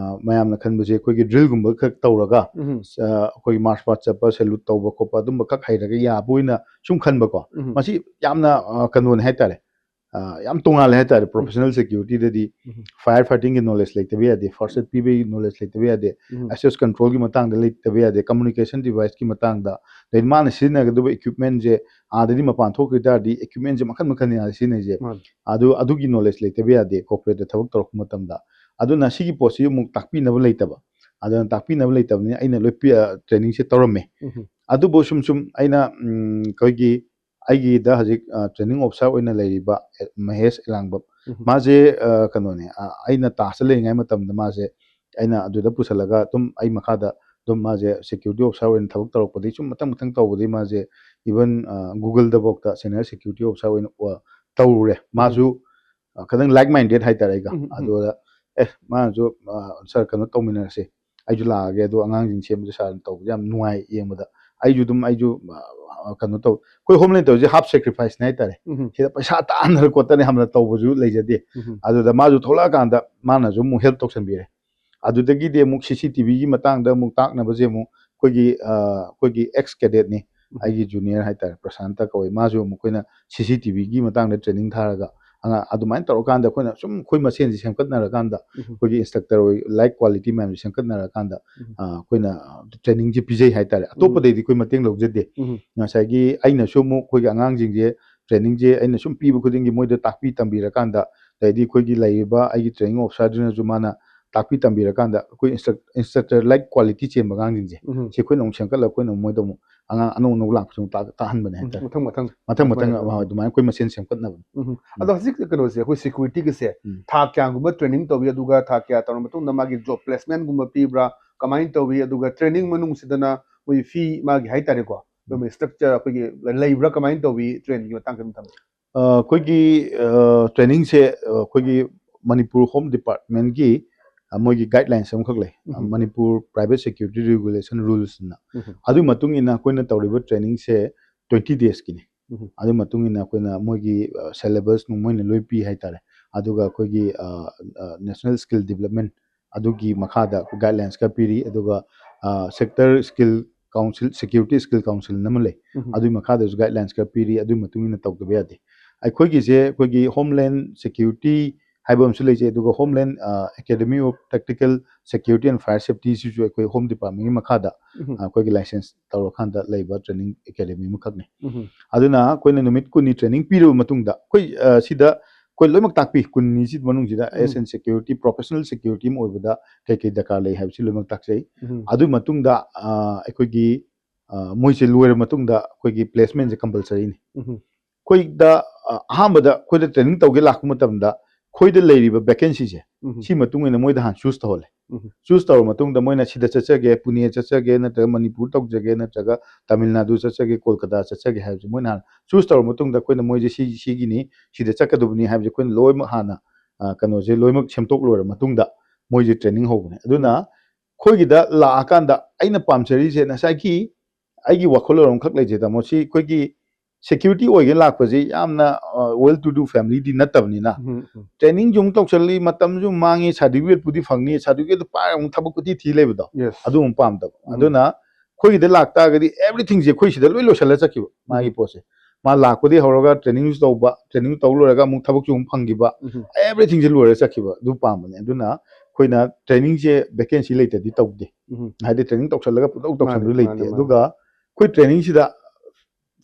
ꯃꯌꯥꯝꯅ ꯈꯟꯕꯁꯦ ꯑꯩꯈꯣꯏꯒꯤ ꯗ꯭ꯔꯤꯜꯒꯨꯝꯕ ꯈꯛ ꯇꯧꯔꯒ ꯎꯝ. ꯑ, ꯑꯩꯈꯣꯏꯒꯤ ꯃꯥꯔꯁ ꯄꯥꯁ ꯆꯠꯄ, ꯁꯦꯂꯨꯠ ꯇꯧꯕ ꯈꯣꯠꯄ ꯑꯗꯨꯝꯕ ꯈꯛ ꯍꯩꯔꯒ ꯌꯥꯕ ꯑꯣꯏꯅ ꯁꯨꯝ ꯈꯟꯕꯀꯣ꯫ ꯎꯝ. ꯃꯁꯤ ꯌꯥꯝꯅ ꯑ, ꯀꯩꯅꯣꯅꯦ ꯍꯥꯏꯇꯥꯔꯦ꯫ ꯑ, ꯌꯥꯝ ꯇꯣꯉꯥꯜꯂꯦ ꯍꯥꯏꯇꯥꯔꯦ꯫ ꯄ꯭ꯔꯣꯐꯦꯁꯅꯦꯜ ꯁꯦꯀ꯭ꯌꯨꯔꯤꯇꯤꯗꯗꯤ ꯎꯝ. ꯐꯥꯏꯌꯔ ꯐꯥꯏꯇꯤꯡꯒꯤ ꯅꯣꯂꯦꯖ ꯂꯩꯇꯕ ꯌꯥꯗꯦ, ꯐꯥꯔꯁ ꯑꯦꯗ ꯄꯤꯕꯒꯤ ꯅꯣꯂꯦꯖ ꯂꯩꯇꯕ ꯌꯥꯗꯦ, ꯎꯝ. ꯑꯦꯛꯁꯦꯁ ꯀꯟꯇ꯭ꯔꯣꯜꯒꯤ ꯃꯇꯥꯡꯗ ꯂꯩꯇꯕ ꯌꯥꯗꯦ, ꯀꯝꯃꯨꯅꯤꯀꯦꯁꯟ ꯗꯤꯚꯥꯏꯁꯀꯤ ꯃꯇꯥꯡꯗ, ꯑꯗꯩ ꯃꯥꯅ ꯁꯤꯖꯤꯟꯅꯒꯗꯕ ꯏꯀ꯭ꯋꯤꯞꯃꯦꯟꯁꯦ, ꯑꯥꯗꯗꯤ ꯃꯄꯥꯟ ꯊꯣꯛꯈꯤ ꯇꯥꯔꯗꯤ ꯏꯀ꯭ꯋꯤꯞꯃꯦꯟꯁꯦ ꯃꯈꯜ ꯃꯈꯜꯅꯤ ꯑꯥꯗ ꯁꯤꯖꯤꯟꯅꯩꯁꯦ꯫ ꯃꯥꯅꯤ. ꯑꯗꯨ ꯑꯗꯨꯒꯤ ꯅꯣꯂꯦꯖ ꯂꯩꯇꯕ ꯌꯥꯗꯦ ꯀꯣꯔꯄꯣꯔꯦꯠꯇ ꯊꯕꯛ ꯇꯧꯔꯛꯄ ꯃꯇꯝꯗ꯫ ꯑꯗꯨꯅ ꯁꯤꯒꯤ ꯄꯣꯠꯁꯤ ꯑꯃꯨꯛ ꯇꯥꯛꯄꯤꯅꯕ ꯂꯩꯇꯕ꯫ ꯑꯗꯨꯅ ꯇꯥꯛꯄꯤꯅꯕ ꯂꯩꯇꯕꯅꯤꯅ ꯑꯩꯅ ꯂꯣꯏ ꯄꯤ-, ꯑ, ꯇ꯭ꯔꯦꯅꯤꯡꯁꯦ ꯇꯧꯔꯝꯃꯦ꯫ ꯎꯝ. ꯑꯗꯨꯕꯨ ꯁꯨꯝ ꯁꯨꯝ ꯑꯩꯅ, ꯎꯝ, ꯑꯩꯈꯣꯏꯒꯤ ꯑꯩꯒꯤꯗ ꯍꯧꯖꯤꯛ, ꯑ, ꯇ꯭ꯔꯦꯅꯤꯡ ꯑꯣꯐꯤꯁꯥꯔ ꯑꯣꯏꯅ ꯂꯩꯔꯤꯕ, ꯑꯦ, ꯃꯍꯦꯁ ꯏꯂꯥꯡꯕꯝ꯫ ꯎꯝ. ꯃꯥꯁꯦ, ꯑ, ꯀꯩꯅꯣꯅꯦ, ꯑ, ꯑꯩꯅ ꯇꯥꯁꯇ ꯂꯩꯔꯤꯉꯩ ꯃꯇꯝꯗ ꯃꯥꯁꯦ ꯑꯩꯅ ꯑꯗꯨꯗ ꯄꯨꯁꯜꯂꯒ ꯑꯗꯨꯝ ꯑꯩ ꯃꯈꯥꯗ ꯑꯗꯨꯝ ꯃꯥꯁꯦ ꯁꯦꯀ꯭ꯌꯨꯔꯤꯇꯤ ꯑꯣꯐꯤꯁꯥꯔ ꯑꯣꯏꯅ ꯊꯕꯛ ꯇꯧꯔꯛꯄꯗꯒꯤ ꯁꯨꯝ ꯃꯊꯪ ꯃꯊꯪ ꯇꯧꯕꯗꯒꯤ ꯃꯥꯁꯦ even, ꯑ, Google-ꯗꯐꯥꯎꯗ ꯁꯦꯅꯤꯌꯔ ꯁꯦꯀ꯭ꯌꯨꯔꯤꯇꯤ ꯑꯣꯐꯤꯁꯥꯔ ꯑꯣꯏꯅ, ꯑ, ꯇꯧꯔꯨꯔꯦ꯫ ꯃꯥꯁꯨ, ꯑ, ꯈꯤꯇꯪ like minded ꯍꯥꯏꯇꯥꯔꯦ ꯑꯩꯒ꯫ ꯎꯝ, ꯎꯝ. ꯑꯗꯨꯗ, "ꯑꯦ, ꯃꯥꯅꯁꯨ, ꯑ, ꯁꯥꯔ, ꯀꯩꯅꯣ ꯇꯧꯃꯤꯟꯅꯔꯁꯦ, ꯑꯩꯁꯨ ꯂꯥꯛꯑꯒꯦ, ꯑꯗꯣ ꯑꯉꯥꯡꯁꯤꯡ ꯁꯦꯝꯕꯁꯦ ꯁꯥꯔꯅ ꯇꯧꯕꯁꯦ ꯌꯥꯝ ꯅꯨꯡꯉꯥꯏ ꯌꯦꯡꯕꯗ, ꯑꯩꯁꯨ ꯑꯗꯨꯝ, ꯑꯩꯁꯨ, ꯑ, ꯀꯩꯅꯣ ꯇꯧ", ꯑꯩꯈꯣꯏ ꯍꯣꯝꯂꯦꯟ ꯇꯧꯔꯤꯁꯦ ꯍꯥꯐ ꯁꯦꯀ꯭ꯔꯤꯐꯥꯏꯁꯅꯦ ꯍꯥꯏꯇꯥꯔꯦ꯫ ꯎꯝ. ꯁꯤꯗ ꯄꯩꯁꯥ ꯇꯥꯟꯗꯅ ꯈꯣꯠꯇꯅ ꯌꯥꯝꯅ ꯇꯧꯕꯁꯨ ꯂꯩꯖꯗꯦ꯫ ꯎꯝ. ꯑꯗꯨꯗ ꯃꯥꯁꯨ ꯊꯣꯛꯂꯛꯑꯀꯥꯟꯗ ꯃꯥꯅꯁꯨ ꯑꯃꯨꯛ ꯍꯦꯜꯞ ꯇꯧꯁꯟꯕꯤꯔꯦ꯫ ꯑꯗꯨꯗꯒꯤꯗꯤ ꯑꯃꯨꯛ ꯁꯤ ꯁꯤ ꯇꯤ ꯚꯤꯒꯤ ꯃꯇꯥꯡꯗ ꯑꯃꯨꯛ ꯇꯥꯛꯅꯕꯁꯦ ꯑꯃꯨꯛ ꯑꯩꯈꯣꯏꯒꯤ, ꯑ, ꯑꯩꯈꯣꯏꯒꯤ ꯑꯦꯛꯁ ꯀꯦꯗꯦꯠꯅꯤ, ꯎꯝ. ꯑꯩꯒꯤ ꯖꯨꯅꯤꯌꯔ ꯍꯥꯏꯇꯥꯔꯦ, ꯄ꯭ꯔꯁꯥꯟꯇ ꯀꯧꯋꯦ꯫ ꯃꯥꯁꯨ ꯑꯃꯨꯛ ꯑꯩꯈꯣꯏꯅ ꯁꯤ ꯁꯤ ꯇꯤ ꯚꯤꯒꯤ ꯃꯇꯥꯡꯗ ꯇ꯭ꯔꯦꯅꯤꯡ ꯊꯥꯔꯒ ꯑꯉꯥꯡ ꯑꯗꯨꯃꯥꯏꯅ ꯇꯧꯔꯀꯥꯟꯗ ꯑꯩꯈꯣꯏꯅ ꯁꯨꯝ ꯑꯩꯈꯣꯏ ꯃꯁꯦꯟꯁꯤ ꯁꯦꯝꯒꯠꯅꯔꯀꯥꯟꯗ ꯎꯝ. ꯑꯩꯈꯣꯏꯒꯤ ꯏꯟꯁꯇ꯭ꯔꯛꯇꯔ ꯑꯣꯏ, ꯂꯥꯏꯠ ꯀ꯭ꯋꯥꯂꯤꯇꯤ ꯃꯌꯥꯝꯁꯦ ꯁꯦꯝꯒꯠꯅꯔꯀꯥꯟꯗ, ꯎꯝ. ꯑ, ꯑꯩꯈꯣꯏꯅ, ꯑ, ꯇ꯭ꯔꯦꯅꯤꯡꯁꯦ ꯄꯤꯖꯩ ꯍꯥꯏꯇꯥꯔꯦ꯫ ꯑꯇꯣꯞꯄꯗꯩꯗꯤ ꯑꯩꯈꯣꯏ ꯃꯇꯦꯡ ꯂꯧꯖꯗꯦ꯫ ꯎꯝ. ꯉꯁꯥꯏꯒꯤ ꯑꯩꯅꯁꯨ ꯑꯃꯨꯛ ꯑꯩꯈꯣꯏꯒꯤ ꯑꯉꯥꯡꯁꯤꯡꯁꯦ ꯇ꯭ꯔꯦꯅꯤꯡꯁꯦ ꯑꯩꯅ ꯁꯨꯝ ꯄꯤꯕ ꯈꯨꯗꯤꯡꯒꯤ ꯃꯣꯏꯗ ꯇꯥꯛꯄꯤ ꯇꯝꯕꯤꯔꯀꯥꯟꯗ, ꯑꯗꯩꯗꯤ ꯑꯩꯈꯣꯏꯒꯤ ꯂꯩꯔꯤꯕ ꯑꯩꯒꯤ ꯇ꯭ꯔꯦꯅꯤꯡ ꯑꯣꯐꯤꯁꯥꯔꯗꯨꯅꯁꯨ ꯃꯥꯅ ꯇꯥꯛꯄꯤ ꯇꯝꯕꯤꯔꯀꯥꯟꯗ ꯑꯩꯈꯣꯏ ꯏꯟꯁꯇ꯭ꯔꯛ-, ꯏꯟꯁꯇ꯭ꯔꯛꯇꯔ ꯂꯥꯏꯠ ꯀ꯭ꯋꯥꯂꯤꯇꯤ ꯆꯦꯟꯕ ꯑꯉꯥꯡꯁꯤꯡꯁꯦ ꯎꯝ. ꯁꯤ ꯑꯩꯈꯣꯏꯅ ꯑꯃꯨꯛ ꯁꯦꯝꯒꯠꯂꯒ ꯑꯩꯈꯣꯏꯅ ꯑꯃꯨꯛ ꯃꯣꯏꯗ ꯑꯃꯨꯛ ꯑꯉꯥꯡ ꯑꯅꯧ ꯑꯅꯧ ꯂꯥꯛꯄꯁꯨ ꯑꯃꯨꯛ ꯇꯥꯛ-, ꯇꯥꯛꯍꯟꯕꯅꯦ ꯍꯥꯏꯇꯥꯔꯦ꯫ ꯃꯊꯪ ꯃꯊꯪ ꯃꯊꯪ ꯃꯊꯪ ꯑꯗꯨꯃꯥꯏꯅ ꯑꯗꯨꯃꯥꯏꯅ ꯑꯩꯈꯣꯏ ꯃꯁꯦꯟ ꯁꯦꯝꯒꯠꯅꯕꯅꯤ꯫ ꯎꯝ. ꯑꯗꯣ ꯍꯧꯖꯤꯛ ꯀꯩꯅꯣꯁꯦ, ꯑꯩꯈꯣꯏ ꯁꯦꯀ꯭ꯌꯨꯔꯤꯇꯤꯒꯤꯁꯦ ꯎꯝ. ꯊꯥ ꯀꯌꯥꯒꯨꯝꯕ ꯇ꯭ꯔꯦꯅꯤꯡ ꯇꯧꯏ, ꯑꯗꯨꯒ ꯊꯥ ꯀꯌꯥ ꯇꯧꯔ ꯃꯇꯨꯡꯗ ꯃꯥꯒꯤ ꯖꯣꯕ ꯄ꯭ꯂꯦꯁꯃꯦꯟꯒꯨꯝꯕ ꯄꯤꯕ꯭ꯔꯥ, ꯀꯃꯥꯏꯅ ꯇꯧꯏ? ꯑꯗꯨꯒ ꯇ꯭ꯔꯦꯅꯤꯡ ꯃꯅꯨꯡꯁꯤꯗꯅ ꯑꯩꯈꯣꯏ ꯐꯤ ꯃꯥꯒꯤ ꯍꯥꯏꯇꯥꯔꯦꯀꯣ, ꯑꯗꯨꯝ ꯏꯟꯁꯇ꯭ꯔꯛꯆꯔ ꯑꯩꯈꯣꯏꯒꯤ ꯂꯩꯕ꯭ꯔꯥ, ꯀꯃꯥꯏꯅ ꯇꯧꯏ? ꯇ꯭ꯔꯦꯅꯤꯡꯒꯤ ꯃꯇꯥꯡꯗ ꯑꯗꯨꯝ ꯊꯝꯕꯤꯌꯨ꯫ ꯑ, ꯑꯩꯈꯣꯏꯒꯤ, ꯑ, ꯇ꯭ꯔꯦꯅꯤꯡꯁꯦ, ꯑ, ꯑꯩꯈꯣꯏꯒꯤ ꯃꯅꯤꯄꯨꯔ ꯍꯣꯝ ꯗꯤꯄꯥꯔꯠꯃꯦꯟꯒꯤ ꯑ, ꯃꯣꯏꯒꯤ ꯒꯥꯏꯗꯂꯥꯏꯟꯁ ꯑꯃꯈꯛ ꯂꯩ, ꯑ, ꯎꯝ꯫ ꯃꯅꯤꯄꯨꯔ ꯄ꯭ꯔꯥꯏꯚꯦꯠ ꯁꯦꯀ꯭ꯌꯨꯔꯤꯇꯤ ꯔꯤꯒꯨꯂꯦꯁꯟ ꯔꯨꯜꯁꯅ꯫ ꯎꯝ꯫ ꯑꯗꯨꯒꯤ ꯃꯇꯨꯡ ꯏꯟꯅ ꯑꯩꯈꯣꯏꯅ ꯇꯧꯔꯤꯕ ꯇ꯭ꯔꯦꯅꯤꯡꯁꯦ ꯇ꯭ꯋꯦꯟꯇꯤ ꯗꯦꯖꯀꯤꯅꯤ꯫ ꯎꯝ꯫ ꯑꯗꯨꯒꯤ ꯃꯇꯨꯡ ꯏꯟꯅ ꯑꯩꯈꯣꯏꯅ ꯃꯣꯏꯒꯤ ꯁꯦꯂꯦꯕꯁ ꯅꯨꯡ ꯃꯣꯏꯅ ꯂꯣꯏ ꯄꯤ ꯍꯥꯏꯇꯥꯔꯦ꯫ ꯑꯗꯨꯒ ꯑꯩꯈꯣꯏꯒꯤ ꯅꯦꯁꯅꯦꯜ ꯁ꯭ꯀꯤꯜ ꯗꯤꯕꯂꯞꯃꯦꯟ ꯑꯗꯨꯒꯤ ꯃꯈꯥꯗ ꯒꯥꯏꯗꯂꯥꯏꯟꯁ ꯈꯔ ꯄꯤꯔꯤ꯫ ꯑꯗꯨꯒ sector skill council, security skill council ꯑꯃ ꯂꯩ꯫ ꯎꯝ꯫ ꯑꯗꯨꯒꯤ ꯃꯈꯥꯗꯁꯨ ꯒꯥꯏꯗꯂꯥꯏꯟꯁ ꯈꯔ ꯄꯤꯔꯤ꯫ ꯑꯗꯨꯒꯤ ꯃꯇꯨꯡ ꯏꯟꯅ ꯇꯧꯗꯕ ꯌꯥꯗꯦ꯫ ꯑꯩꯈꯣꯏꯒꯤꯁꯦ ꯑꯩꯈꯣꯏꯒꯤ ꯍꯣꯝꯂꯦꯟ ꯁꯦꯀ꯭ꯌꯨꯔꯤꯇꯤ ꯍꯥꯏꯕ ꯑꯃꯁꯨ ꯂꯩꯖꯩ, ꯑꯗꯨꯒ homeland academy of tactical security and fire ꯁꯦꯐꯇꯤꯁꯤꯁꯨ ꯑꯩꯈꯣꯏ ꯍꯣꯝ ꯗꯤꯄꯥꯔꯠꯃꯦꯟꯒꯤ ꯃꯈꯥꯗ ꯎꯝ꯫ ꯑ, ꯑꯩꯈꯣꯏꯒꯤ ꯂꯥꯏꯁꯦꯟꯁ ꯇꯧꯔꯀꯥꯟꯗ ꯂꯩꯕ ꯇ꯭ꯔꯦꯅꯤꯡ ꯑꯦꯀꯥꯗꯃꯤ ꯑꯃꯈꯛꯅꯤ꯫ ꯎꯝ꯫ ꯑꯗꯨꯅ ꯑꯩꯈꯣꯏꯅ ꯅꯨꯃꯤꯠ ꯀꯨꯟꯅꯤ ꯇ꯭ꯔꯦꯅꯤꯡ ꯄꯤꯔꯕ ꯃꯇꯨꯡꯗ ꯑꯩꯈꯣꯏ, ꯑ, ꯁꯤꯗ ꯑꯩꯈꯣꯏ ꯂꯣꯏꯅꯃꯛ ꯇꯥꯛꯄꯤ꯫ ꯀꯨꯟꯅꯤꯁꯤ ꯃꯅꯨꯡꯁꯤꯗ ꯎꯝ꯫ ꯑꯦꯁ ꯑꯦꯟ ꯁꯦꯀ꯭ꯌꯨꯔꯤꯇꯤ, ꯄ꯭ꯔꯣꯐꯦꯁꯅꯦꯜ ꯁꯦꯀ꯭ꯌꯨꯔꯤꯇꯤ ꯑꯃ ꯑꯣꯏꯕꯗ ꯀꯩ ꯀꯩ ꯗꯔꯀꯥꯔ ꯂꯩ ꯍꯥꯏꯕꯁꯤ ꯂꯣꯏꯅꯃꯛ ꯇꯥꯛꯆꯩ꯫ ꯎꯝ꯫ ꯑꯗꯨꯒꯤ ꯃꯇꯨꯡꯗ, ꯑ, ꯑꯩꯈꯣꯏꯒꯤ, ꯑ, ꯃꯣꯏꯁꯦ ꯂꯣꯏꯔ ꯃꯇꯨꯡꯗ ꯑꯩꯈꯣꯏꯒꯤ ꯄ꯭ꯂꯦꯁꯃꯦꯟꯁꯦ ꯀꯝꯄꯜꯁꯔꯤꯅꯤ꯫ ꯎꯝ꯫ ꯑꯩꯈꯣꯏꯗ, ꯑ, ꯑꯍꯥꯟꯕꯗ ꯑꯩꯈꯣꯏꯗ ꯇ꯭ꯔꯦꯅꯤꯡ ꯇꯧꯒꯦ ꯂꯥꯛꯄ ꯃꯇꯝꯗ ꯑꯩꯈꯣꯏꯗ ꯂꯩꯔꯤꯕ ꯚꯦꯀꯦꯟꯁꯤꯁꯦ ꯎꯝ꯫ ꯁꯤ ꯃꯇꯨꯡ ꯏꯟꯅ ꯃꯣꯏꯗ ꯍꯥꯟꯅ ꯆꯨꯁ ꯇꯧꯍꯜꯂꯦ꯫ ꯎꯝ꯫ ꯆꯨꯁ ꯇꯧꯔ ꯃꯇꯨꯡꯗ ꯃꯣꯏꯅ ꯁꯤꯗ ꯆꯠꯆꯒꯦ, ꯄꯨꯅꯦ ꯆꯠꯆꯒꯦ, ꯅꯠꯇ꯭ꯔꯒ ꯃꯅꯤꯄꯨꯔ ꯇꯧꯖꯒꯦ, ꯅꯠꯇ꯭ꯔꯒ ꯇꯥꯃꯤꯜ ꯅꯥꯗꯨ ꯆꯠꯆꯒꯦ, ꯀꯣꯜꯀꯇꯥ ꯆꯠꯆꯒꯦ ꯍꯥꯏꯕꯁꯦ ꯃꯣꯏꯅ ꯍꯥꯟꯅ ꯆꯨꯁ ꯇꯧꯔ ꯃꯇꯨꯡꯗ ꯑꯩꯈꯣꯏꯅ ꯃꯣꯏꯁꯦ ꯁꯤ, ꯁꯤꯒꯤꯅꯤ, ꯁꯤꯗ ꯆꯠꯀꯗꯕꯅꯤ ꯍꯥꯏꯕꯁꯦ ꯑꯩꯈꯣꯏꯅ ꯂꯣꯏꯅꯃꯛ ꯍꯥꯟꯅ, ꯑ, ꯀꯩꯅꯣꯁꯦ ꯂꯣꯏꯅꯃꯛ ꯁꯦꯝꯗꯣꯛ ꯂꯣꯏꯔ ꯃꯇꯨꯡꯗ ꯃꯣꯏꯁꯦ ꯇ꯭ꯔꯦꯅꯤꯡ ꯍꯧꯕꯅꯦ꯫ ꯑꯗꯨꯅ ꯑꯩꯈꯣꯏꯒꯤꯗ ꯂꯥꯛꯑꯀꯥꯟꯗ ꯑꯩꯅ ꯄꯥꯝꯖꯔꯤꯁꯦ ꯉꯁꯥꯏꯒꯤ ꯑꯩꯒꯤ ꯋꯥꯈꯜꯂꯣꯟ ꯑꯃꯈꯛ ꯂꯩꯖꯩ, ꯇꯥꯃꯣ꯫ ꯁꯤ ꯑꯩꯈꯣꯏꯒꯤ ꯁꯦꯀ꯭ꯌꯨꯔꯤꯇꯤ ꯑꯣꯏꯒꯦ ꯂꯥꯛꯄꯁꯦ ꯌꯥꯝꯅ, ꯑ, well to do family ꯗꯤ ꯅꯠꯇꯕꯅꯤꯅ, ꯎꯝ, ꯎꯝ꯫ ꯇ꯭ꯔꯦꯅꯤꯡꯁꯨ ꯑꯃꯨꯛ ꯇꯧꯁꯜꯂꯤ, ꯃꯇꯝꯁꯨ ꯃꯥꯡꯉꯤ, ꯁꯥꯔꯇꯤꯐꯤꯀꯦꯠꯄꯨꯗꯤ ꯐꯪꯅꯤ, ꯁꯥꯔꯇꯤꯐꯤꯀꯦꯠꯇꯨ ꯄꯥꯏꯔꯒ ꯑꯃꯨꯛ ꯊꯕꯛ ꯀꯣꯏꯊꯤ ꯊꯤ ꯂꯩꯕꯗꯣ, Yes. ꯑꯗꯨ ꯑꯃꯨꯛ ꯄꯥꯝꯗꯕ꯫ ꯎꯝ꯫ ꯑꯗꯨꯅ ꯑꯩꯈꯣꯏꯒꯤꯗ ꯂꯥꯛꯇꯥꯔꯒꯗꯤ everything ꯁꯦ ꯑꯩꯈꯣꯏ ꯁꯤꯗ ꯂꯣꯏ ꯂꯣꯏꯁꯤꯜꯂ ꯆꯠꯈꯤꯕ, ꯃꯥꯒꯤ ꯎꯝ꯫ ꯄꯣꯠꯁꯦ꯫ ꯃꯥ ꯂꯥꯛꯄꯗꯤ ꯍꯧꯔꯒ ꯇ꯭ꯔꯦꯅꯤꯡꯁꯨ ꯇꯧꯕ, ꯇ꯭ꯔꯦꯅꯤꯡ ꯇꯧ ꯂꯣꯏꯔꯒ ꯑꯃꯨꯛ ꯊꯕꯛꯁꯨ ꯑꯃꯨꯛ ꯐꯪꯈꯤꯕ, ꯎꯝ꯫ everything ꯁꯦ ꯂꯣꯏꯔ ꯆꯠꯈꯤꯕ, ꯑꯗꯨ ꯄꯥꯝꯕꯅꯦ꯫ ꯑꯗꯨꯅ ꯑꯩꯈꯣꯏꯅ ꯇ꯭ꯔꯦꯅꯤꯡꯁꯦ ꯚꯦꯀꯦꯟꯁꯤ ꯂꯩꯇ꯭ꯔꯗꯤ ꯇꯧꯗꯦ꯫ ꯎꯝ꯫ ꯍꯥꯏꯗꯤ ꯇ꯭ꯔꯦꯅꯤꯡ ꯇꯧꯁꯜꯂꯒ ꯄꯨꯡꯇꯧ ꯇꯧꯁꯟꯕꯗꯨ ꯃꯥꯅꯦ, ꯂꯩꯇꯦ꯫ ꯃꯥꯅꯦ, ꯃꯥꯅꯦ꯫ ꯑꯗꯨꯒ ꯑꯩꯈꯣꯏ ꯇ꯭ꯔꯦꯅꯤꯡꯁꯤꯗ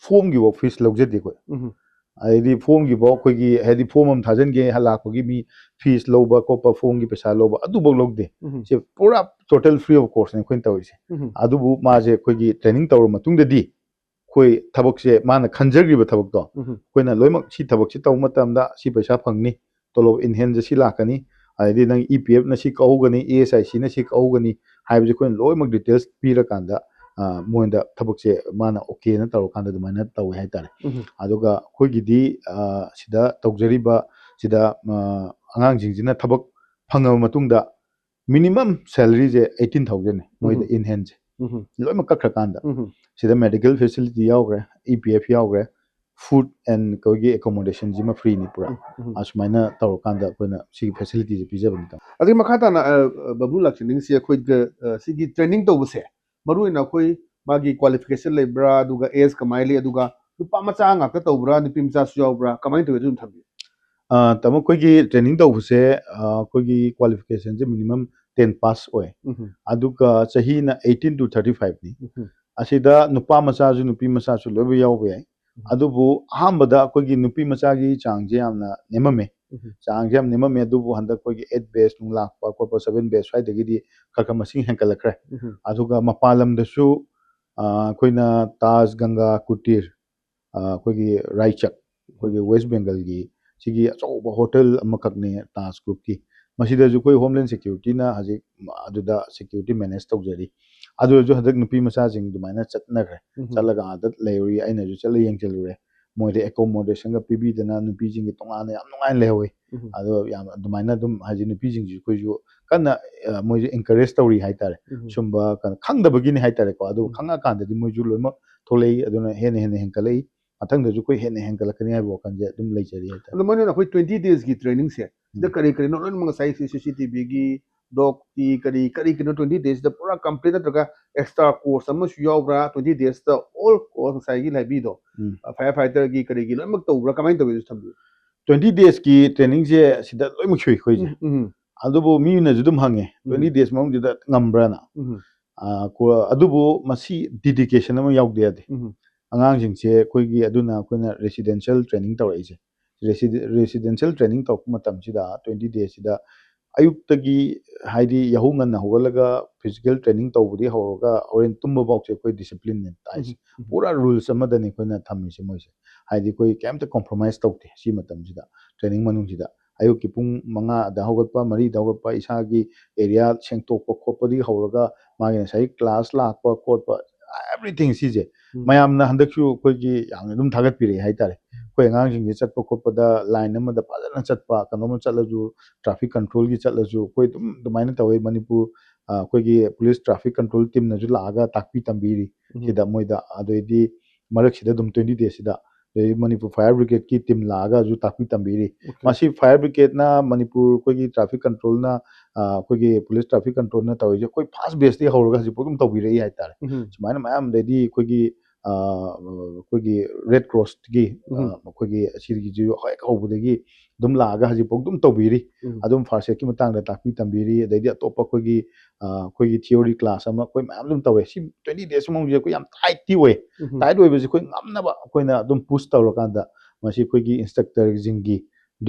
ꯐꯣꯝꯒꯤꯐꯥꯎ ꯐꯤꯁ ꯂꯧꯖꯗꯦ ꯑꯩꯈꯣꯏ꯫ ꯎꯝ꯫ ꯑꯗꯩꯗꯤ ꯐꯣꯝꯒꯤꯐꯥꯎ ꯑꯩꯈꯣꯏꯒꯤ, ꯍꯥꯏꯗꯤ ꯐꯣꯝ ꯑꯃ ꯊꯥꯖꯤꯟꯒꯦ ꯂꯥꯛꯄꯒꯤ ꯃꯤ ꯐꯤꯁ ꯂꯧꯕ ꯈꯣꯠꯄ, ꯐꯣꯝꯒꯤ ꯄꯩꯁꯥ ꯂꯧꯕ, ꯑꯗꯨꯐꯥꯎ ꯂꯧꯗꯦ꯫ ꯎꯝ꯫ ꯁꯤ ꯄꯨꯔꯥ total free of cost ꯅꯦ ꯑꯩꯈꯣꯏꯅ ꯇꯧꯔꯤꯁꯦ꯫ ꯎꯝ꯫ ꯑꯗꯨꯕꯨ ꯃꯥꯁꯦ ꯑꯩꯈꯣꯏꯒꯤ ꯇ꯭ꯔꯦꯅꯤꯡ ꯇꯧꯔ ꯃꯇꯨꯡꯗꯗꯤ ꯑꯩꯈꯣꯏ ꯊꯕꯛꯁꯦ, ꯃꯥꯅ ꯈꯟꯖꯈ꯭ꯔꯤꯕ ꯊꯕꯛꯇꯣ, ꯎꯝ꯫ ꯑꯩꯈꯣꯏꯅ ꯂꯣꯏꯅꯃꯛ ꯁꯤ ꯊꯕꯛꯁꯤ ꯇꯧꯕ ꯃꯇꯝꯗ ꯁꯤ ꯄꯩꯁꯥ ꯐꯪꯅꯤ, ꯇꯣꯂꯣꯞ in hand ꯁꯤ ꯂꯥꯛꯀꯅꯤ, ꯑꯗꯩꯗꯤ ꯅꯪ ꯏ ꯄꯤ ꯑꯦꯐꯅ ꯁꯤ ꯀꯛꯍꯧꯒꯅꯤ, ꯏ ꯑꯦꯁ ꯑꯥꯏ ꯁꯤꯅ ꯁꯤ ꯀꯛꯍꯧꯒꯅꯤ ꯍꯥꯏꯕꯁꯦ ꯑꯩꯈꯣꯏꯅ ꯂꯣꯏꯅꯃꯛ ꯗꯤꯇꯦꯜꯁ ꯄꯤꯔꯀꯥꯟꯗ, ꯑ, ꯃꯣꯏꯗ ꯊꯕꯛꯁꯦ ꯃꯥꯅ ꯑꯣꯀꯦꯅ ꯇꯧꯔꯀꯥꯟꯗ ꯑꯗꯨꯃꯥꯏꯅ ꯇꯧꯋꯦ ꯍꯥꯏꯇꯥꯔꯦ꯫ ꯎꯝ꯫ ꯑꯗꯨꯒ ꯑꯩꯈꯣꯏꯒꯤꯗꯤ, ꯑ, ꯁꯤꯗ ꯇꯧꯖꯔꯤꯕ ꯁꯤꯗ, ꯑ, ꯑꯉꯥꯡꯁꯤꯡꯁꯤꯅ ꯊꯕꯛ ꯐꯪꯉꯕ ꯃꯇꯨꯡꯗ Minimum salaryꯁꯦ eighteen thousandꯅꯦ ꯃꯣꯏꯗ, ꯎꯝ꯫ In handꯁꯦ ꯎꯝ, ꯂꯣꯏꯅꯃꯛ ꯀꯛꯈ꯭ꯔꯀꯥꯟꯗ꯫ ꯎꯝ, ꯁꯤꯗ medical facility ꯌꯥꯎꯈ꯭ꯔꯦ, E P F ꯌꯥꯎꯈ꯭ꯔꯦ, food and ꯑꯩꯈꯣꯏꯒꯤ accommodationꯁꯤꯃ freeꯅꯤ ꯄꯨꯔꯥ꯫ ꯎꯝ, ꯎꯝ꯫ ꯑꯁꯨꯃꯥꯏꯅ ꯇꯧꯔꯀꯥꯟꯗ ꯑꯩꯈꯣꯏꯅ ꯁꯤꯒꯤ facilityꯁꯦ ꯄꯤꯖꯕꯅꯤ ꯇꯥꯃꯣ꯫ ꯑꯗꯒꯤ ꯃꯈꯥ ꯇꯥꯅ ꯑ, ꯑ, ꯕꯥꯕꯨ ꯂꯥꯛꯆꯅꯤꯡꯁꯤ ꯑꯩꯈꯣꯏꯗ ꯑ, ꯁꯤꯒꯤ training ꯇꯧꯕꯁꯦ ꯃꯔꯨ ꯑꯣꯏꯅ ꯑꯩꯈꯣꯏ ꯃꯥꯒꯤ qualification ꯂꯩꯕ꯭ꯔꯥ, ꯑꯗꯨꯒ age ꯀꯃꯥꯏꯅ ꯂꯩ, ꯑꯗꯨꯒ ꯅꯨꯄꯥ ꯃꯆꯥ ꯉꯥꯛꯇ ꯇꯧꯕ꯭ꯔꯥ, ꯅꯨꯄꯤ ꯃꯆꯥꯁꯨ ꯌꯥꯎꯕ꯭ꯔꯥ, ꯀꯃꯥꯏꯅ ꯇꯧꯋꯤ, ꯑꯗꯨ ꯑꯗꯨꯝ ꯊꯝꯕꯤꯌꯨ꯫ ꯑ, ꯇꯥꯃꯣ, ꯑꯩꯈꯣꯏꯒꯤ training ꯇꯧꯕꯁꯦ, ꯑ, ꯑꯩꯈꯣꯏꯒꯤ qualificationꯁꯦ minimum ten pass ꯑꯣꯏ꯫ ꯎꯝ, ꯑꯗꯨꯒ ꯆꯍꯤꯅ eighteen to thirty fiveꯅꯤ꯫ ꯎꯝ, ꯑꯁꯤꯗ ꯅꯨꯄꯥ ꯃꯆꯥꯁꯨ ꯅꯨꯄꯤ ꯃꯆꯥꯁꯨ ꯂꯣꯏꯅ ꯌꯥꯎꯕ ꯌꯥꯏ꯫ ꯎꯝ꯫ ꯑꯗꯨꯕꯨ ꯑꯍꯥꯟꯕꯗ ꯑꯩꯈꯣꯏꯒꯤ ꯅꯨꯄꯤ ꯃꯆꯥꯒꯤ ꯆꯥꯡꯁꯦ ꯌꯥꯝꯅ ꯅꯦꯝꯃꯝꯃꯦ꯫ ꯎꯝ꯫ ꯆꯥꯡꯁꯦ ꯌꯥꯝ ꯅꯦꯝꯃꯝꯃꯦ, ꯑꯗꯨꯕꯨ ꯍꯟꯗꯛ ꯑꯩꯈꯣꯏꯒꯤ eight batch ꯅꯨꯡ ꯂꯥꯛꯄ ꯈꯣꯠꯄ, seven batch ꯁ꯭ꯋꯥꯏꯗꯒꯤꯗꯤ ꯈꯔ ꯈꯔ ꯃꯁꯤꯡ ꯍꯦꯟꯒꯠꯂꯛꯈ꯭ꯔꯦ꯫ ꯎꯝ꯫ ꯑꯗꯨꯒ ꯃꯄꯥꯟ ꯂꯝꯗꯁꯨ, ꯑ, ꯑꯩꯈꯣꯏꯅ ꯇꯥꯖ ꯒꯪꯒꯥ ꯀꯨꯇꯤꯔ, ꯑ, ꯑꯩꯈꯣꯏꯒꯤ ꯔꯥꯏꯆꯛ, ꯑꯩꯈꯣꯏꯒꯤ West Bengalꯒꯤ ꯁꯤꯒꯤ ꯑꯆꯧꯕ hotel ꯑꯃꯈꯛꯅꯦ ꯇꯥꯖ groupꯀꯤ꯫ ꯃꯁꯤꯗꯁꯨ ꯑꯩꯈꯣꯏ Homeland Securityꯅ ꯍꯧꯖꯤꯛ ꯑꯗꯨꯗ security manage ꯇꯧꯖꯔꯤ꯫ ꯑꯗꯨ ꯑꯣꯏꯔꯁꯨ ꯍꯟꯗꯛ ꯅꯨꯄꯤ ꯃꯆꯥꯁꯤꯡ ꯑꯗꯨꯃꯥꯏꯅ ꯆꯠꯅꯈ꯭ꯔꯦ꯫ ꯎꯝ꯫ ꯆꯠꯂꯒ ꯑꯥꯗ ꯂꯩꯔꯨꯏ, ꯑꯩꯅꯁꯨ ꯆꯠꯂ ꯌꯦꯡꯁꯤꯜꯂꯨꯔꯦ꯫ ꯃꯣꯏꯗ accommodationꯒ ꯄꯤꯕꯤꯗꯅ ꯅꯨꯄꯤꯁꯤꯡꯒꯤ ꯇꯣꯉꯥꯟꯅ ꯌꯥꯝ ꯅꯨꯡꯉꯥꯏꯅ ꯂꯩꯍꯧꯋꯤ꯫ ꯎꯝ꯫ ꯑꯗꯣ ꯌꯥꯝ ꯑꯗꯨꯃꯥꯏꯅ ꯑꯗꯨꯝ ꯍꯥꯏꯗꯤ ꯅꯨꯄꯤꯁꯤꯡꯁꯤꯁꯨ ꯑꯩꯈꯣꯏꯁꯨ ꯀꯟꯅ, ꯑ, ꯃꯣꯏꯁꯨ encourage ꯇꯧꯔꯤ ꯍꯥꯏꯇꯥꯔꯦ꯫ ꯎꯝ꯫ ꯁꯨꯝꯕ ꯀꯩꯅꯣ ꯈꯪꯗꯕꯒꯤꯅꯤ ꯍꯥꯏꯇꯥꯔꯦꯀꯣ꯫ ꯑꯗꯨ ꯎꯝ꯫ ꯈꯪꯉꯛꯑꯀꯥꯟꯗꯗꯤ ꯃꯣꯏꯁꯨ ꯂꯣꯏꯅꯃꯛ ꯊꯣꯛꯂꯛꯏ, ꯑꯗꯨꯅ ꯍꯦꯟꯅ ꯍꯦꯟꯅ ꯍꯦꯟꯒꯠꯂꯛꯏ꯫ ꯃꯊꯪꯗꯁꯨ ꯑꯩꯈꯣꯏ ꯍꯦꯟꯅ ꯍꯦꯟꯒꯠꯂꯛꯀꯅꯤ ꯍꯥꯏꯕ ꯋꯥꯈꯜꯁꯦ ꯑꯗꯨꯝ ꯂꯩꯖꯔꯤ ꯍꯥꯏꯇꯥꯔꯦ꯫ ꯑꯗꯣ ꯃꯣꯏꯅ ꯑꯩꯈꯣꯏ twenty daysꯀꯤ trainingꯁꯦ ꯁꯤꯗ ꯎꯝ꯫ ꯀꯔꯤ ꯀꯔꯤꯅꯣ ꯂꯣꯏꯅꯃꯛ ꯉꯁꯥꯏ CCTVꯒꯤ, dogꯀꯤ, ꯀꯔꯤ ꯀꯔꯤ ꯀꯩꯅꯣ twenty daysꯇ ꯄꯨꯔꯥ complete ꯅꯠꯇ꯭ꯔꯒ extra course ꯑꯃꯁꯨ ꯌꯥꯎꯕ꯭ꯔꯥ? Twenty daysꯇ all course ꯉꯁꯥꯏꯒꯤ ꯍꯥꯏꯕꯤꯗꯣ, ꯎꯝ꯫ ꯑ, fire fighterꯒꯤ ꯀꯔꯤꯒꯤ ꯂꯣꯏꯅꯃꯛ ꯇꯧꯕ꯭ꯔꯥ? ꯀꯃꯥꯏꯅ ꯇꯧꯋꯤ, ꯑꯗꯨ ꯊꯝꯕꯤꯌꯨ꯫ Twenty daysꯀꯤ trainingꯁꯦ ꯁꯤꯗ ꯂꯣꯏꯅꯃꯛ ꯁꯨꯏ ꯑꯩꯈꯣꯏꯁꯦ꯫ ꯎꯝ, ꯎꯝ, ꯑꯗꯨꯕꯨ ꯃꯤꯅꯁꯨ ꯑꯗꯨꯝ ꯍꯪꯉꯦ, ꯎꯝ꯫ "Twenty days ꯃꯅꯨꯡꯁꯤꯗ ꯉꯝꯕ꯭ꯔꯥꯅ?" ꯎꯝ, ꯑ, ꯀꯣ-, ꯑꯗꯨꯕꯨ ꯃꯁꯤ dedication ꯑꯃ ꯌꯥꯎꯗ ꯌꯥꯗꯦ꯫ ꯎꯝ, ꯑꯉꯥꯡꯁꯤꯡꯁꯦ ꯑꯩꯈꯣꯏꯒꯤ, ꯑꯗꯨꯅ ꯑꯩꯈꯣꯏꯅ residential training ꯇꯧꯔꯛꯏꯁꯦ꯫ Resi-, residential training ꯇꯧꯔꯛꯄ ꯃꯇꯝꯁꯤꯗ twenty daysꯁꯤꯗ ꯑꯌꯨꯛꯇꯒꯤ, ꯍꯥꯏꯗꯤ ꯌꯥꯍꯧ ꯉꯟꯅ ꯍꯧꯒꯠꯂꯒ physical training ꯇꯧꯕꯗꯒꯤ ꯍꯧꯔꯒ ꯍꯣꯔꯦꯟ ꯇꯨꯝꯕ ꯐꯥꯎꯁꯦ ꯑꯩꯈꯣꯏ disciplineꯅꯦ ꯇꯥꯛꯏꯁꯦ꯫ ꯎꯝ, ꯎꯝ꯫ ꯄꯨꯔꯥ rules ꯑꯃꯗꯅꯤ ꯑꯩꯈꯣꯏꯅ ꯊꯝꯃꯤꯁꯦ ꯃꯣꯏꯁꯦ꯫ ꯍꯥꯏꯗꯤ ꯑꯩꯈꯣꯏ ꯀꯩꯝꯇ compromise ꯇꯧꯗꯦ ꯁꯤ ꯃꯇꯝꯁꯤꯗ, training ꯃꯅꯨꯡꯁꯤꯗ꯫ ꯑꯌꯨꯛꯀꯤ ꯄꯨꯡ ꯃꯉꯥꯗ ꯍꯧꯒꯠꯄ, ꯃꯔꯤꯗ ꯍꯧꯒꯠꯄ, ꯏꯁꯥꯒꯤ area ꯁꯦꯡꯇꯣꯛꯄ ꯈꯣꯠꯄꯗꯒꯤ ꯍꯧꯔꯒ ꯃꯥꯒꯤ ꯉꯁꯥꯏꯒꯤ class ꯂꯥꯛꯄ ꯈꯣꯠꯄ, everything ꯁꯤꯁꯦ꯫ ꯎꯝ꯫ ꯃꯌꯥꯝꯅ ꯍꯟꯗꯛꯁꯨ ꯑꯩꯈꯣꯏꯒꯤ ꯌꯥꯝꯅ ꯑꯗꯨꯝ ꯊꯥꯒꯠꯄꯤꯔꯛꯑꯦ ꯍꯥꯏꯇꯥꯔꯦ꯫ ꯑꯩꯈꯣꯏ ꯑꯉꯥꯡꯁꯤꯡꯁꯦ ꯆꯠꯄ ꯈꯣꯠꯄꯗ ꯂꯥꯏꯟ ꯑꯃꯗ ꯐꯖꯅ ꯆꯠꯄ, ꯀꯩꯅꯣꯝꯃ ꯆꯠꯂꯁꯨ, ꯇ꯭ꯔꯥꯐꯤꯛ ꯀꯟꯇ꯭ꯔꯣꯜꯒꯤ ꯆꯠꯂꯁꯨ ꯑꯩꯈꯣꯏ ꯑꯗꯨꯝ ꯑꯗꯨꯃꯥꯏꯅ ꯇꯧꯋꯦ꯫ ꯃꯅꯤꯄꯨꯔ ꯑ, ꯑꯩꯈꯣꯏꯒꯤ ꯄꯨꯂꯤꯁ ꯇ꯭ꯔꯥꯐꯤꯛ ꯀꯟꯇ꯭ꯔꯣꯜ ꯇꯤꯝꯅꯁꯨ ꯂꯥꯛꯑꯒ ꯇꯥꯛꯄꯤ ꯇꯝꯕꯤꯔꯤ꯫ ꯎꯝ꯫ ꯁꯤꯗ ꯃꯣꯏꯗ, ꯑꯗꯩꯗꯤ ꯃꯔꯛꯁꯤꯗ ꯑꯗꯨꯝ ꯇ꯭ꯋꯦꯟꯇꯤ ꯗꯦꯖꯁꯤꯗ ꯑꯗꯩ ꯃꯅꯤꯄꯨꯔ ꯐꯥꯌꯔ ꯕ꯭ꯔꯤꯒꯦꯗꯀꯤ ꯇꯤꯝ ꯂꯥꯛꯑꯒꯁꯨ ꯇꯥꯛꯄꯤ ꯇꯝꯕꯤꯔꯤ꯫ ꯑꯣꯀꯦ꯫ ꯃꯁꯤ ꯐꯥꯌꯔ ꯕ꯭ꯔꯤꯒꯦꯗꯅ ꯃꯅꯤꯄꯨꯔ ꯑꯩꯈꯣꯏꯒꯤ ꯇ꯭ꯔꯥꯐꯤꯛ ꯀꯟꯇ꯭ꯔꯣꯜꯅ, ꯑ, ꯑꯩꯈꯣꯏꯒꯤ ꯄꯨꯂꯤꯁ ꯇ꯭ꯔꯥꯐꯤꯛ ꯀꯟꯇ꯭ꯔꯣꯜꯅ ꯇꯧꯔꯤꯁꯦ ꯑꯩꯈꯣꯏ ꯐꯥꯔꯁ ꯕꯦꯁꯇꯒꯤ ꯍꯧꯔꯒ ꯍꯧꯖꯤꯛꯐꯥꯎ ꯑꯗꯨꯝ ꯇꯧꯕꯤꯔꯛꯏ ꯍꯥꯏꯇꯥꯔꯦ꯫ ꯎꯝ꯫ ꯁꯨꯃꯥꯏꯅ ꯃꯌꯥꯝ, ꯑꯗꯩꯗꯤ ꯑꯩꯈꯣꯏꯒꯤ, ꯑ, ꯑꯩꯈꯣꯏꯒꯤ ꯔꯦꯗ ꯀ꯭ꯔꯣꯁꯀꯤ, ꯑ, ꯎꯝ꯫ ꯑꯩꯈꯣꯏꯒꯤ ꯑꯁꯤꯒꯤꯁꯨ ꯍꯦꯛ ꯍꯧꯕꯗꯒꯤ ꯑꯗꯨꯝ ꯂꯥꯛꯑꯒ ꯍꯧꯖꯤꯛꯐꯥꯎ ꯑꯗꯨꯝ ꯇꯧꯕꯤꯔꯤ꯫ ꯎꯝ꯫ ꯑꯗꯨꯝ ꯐꯥꯔꯁ ꯑꯦꯗꯀꯤ ꯃꯇꯥꯡꯗ ꯇꯥꯛꯄꯤ ꯇꯝꯕꯤꯔꯤ, ꯑꯗꯩꯗꯤ ꯑꯇꯣꯞꯄ ꯑꯩꯈꯣꯏꯒꯤ, ꯑ, ꯑꯩꯈꯣꯏꯒꯤ ꯊꯤꯑꯣꯔꯤ ꯀ꯭ꯂꯥꯁ ꯑꯃ ꯑꯩꯈꯣꯏ ꯃꯌꯥꯝ ꯑꯗꯨꯝ ꯇꯧꯋꯦ꯫ ꯁꯤ ꯇ꯭ꯋꯦꯟꯇꯤ ꯗꯦꯖ ꯃꯅꯨꯡꯁꯦ ꯑꯩꯈꯣꯏ ꯌꯥꯝ ꯇꯥꯏꯠꯇꯤ ꯑꯣꯏ꯫ ꯎꯝ꯫ ꯇꯥꯏꯠ ꯑꯣꯏꯕꯁꯦ ꯑꯩꯈꯣꯏ ꯉꯝꯅꯕ ꯑꯩꯈꯣꯏꯅ ꯑꯗꯨꯝ ꯄꯨꯁ ꯇꯧꯔꯀꯥꯟꯗ ꯃꯁꯤ ꯑꯩꯈꯣꯏꯒꯤ ꯏꯟꯁꯇ꯭ꯔꯛꯇꯔꯁꯤꯡꯒꯤ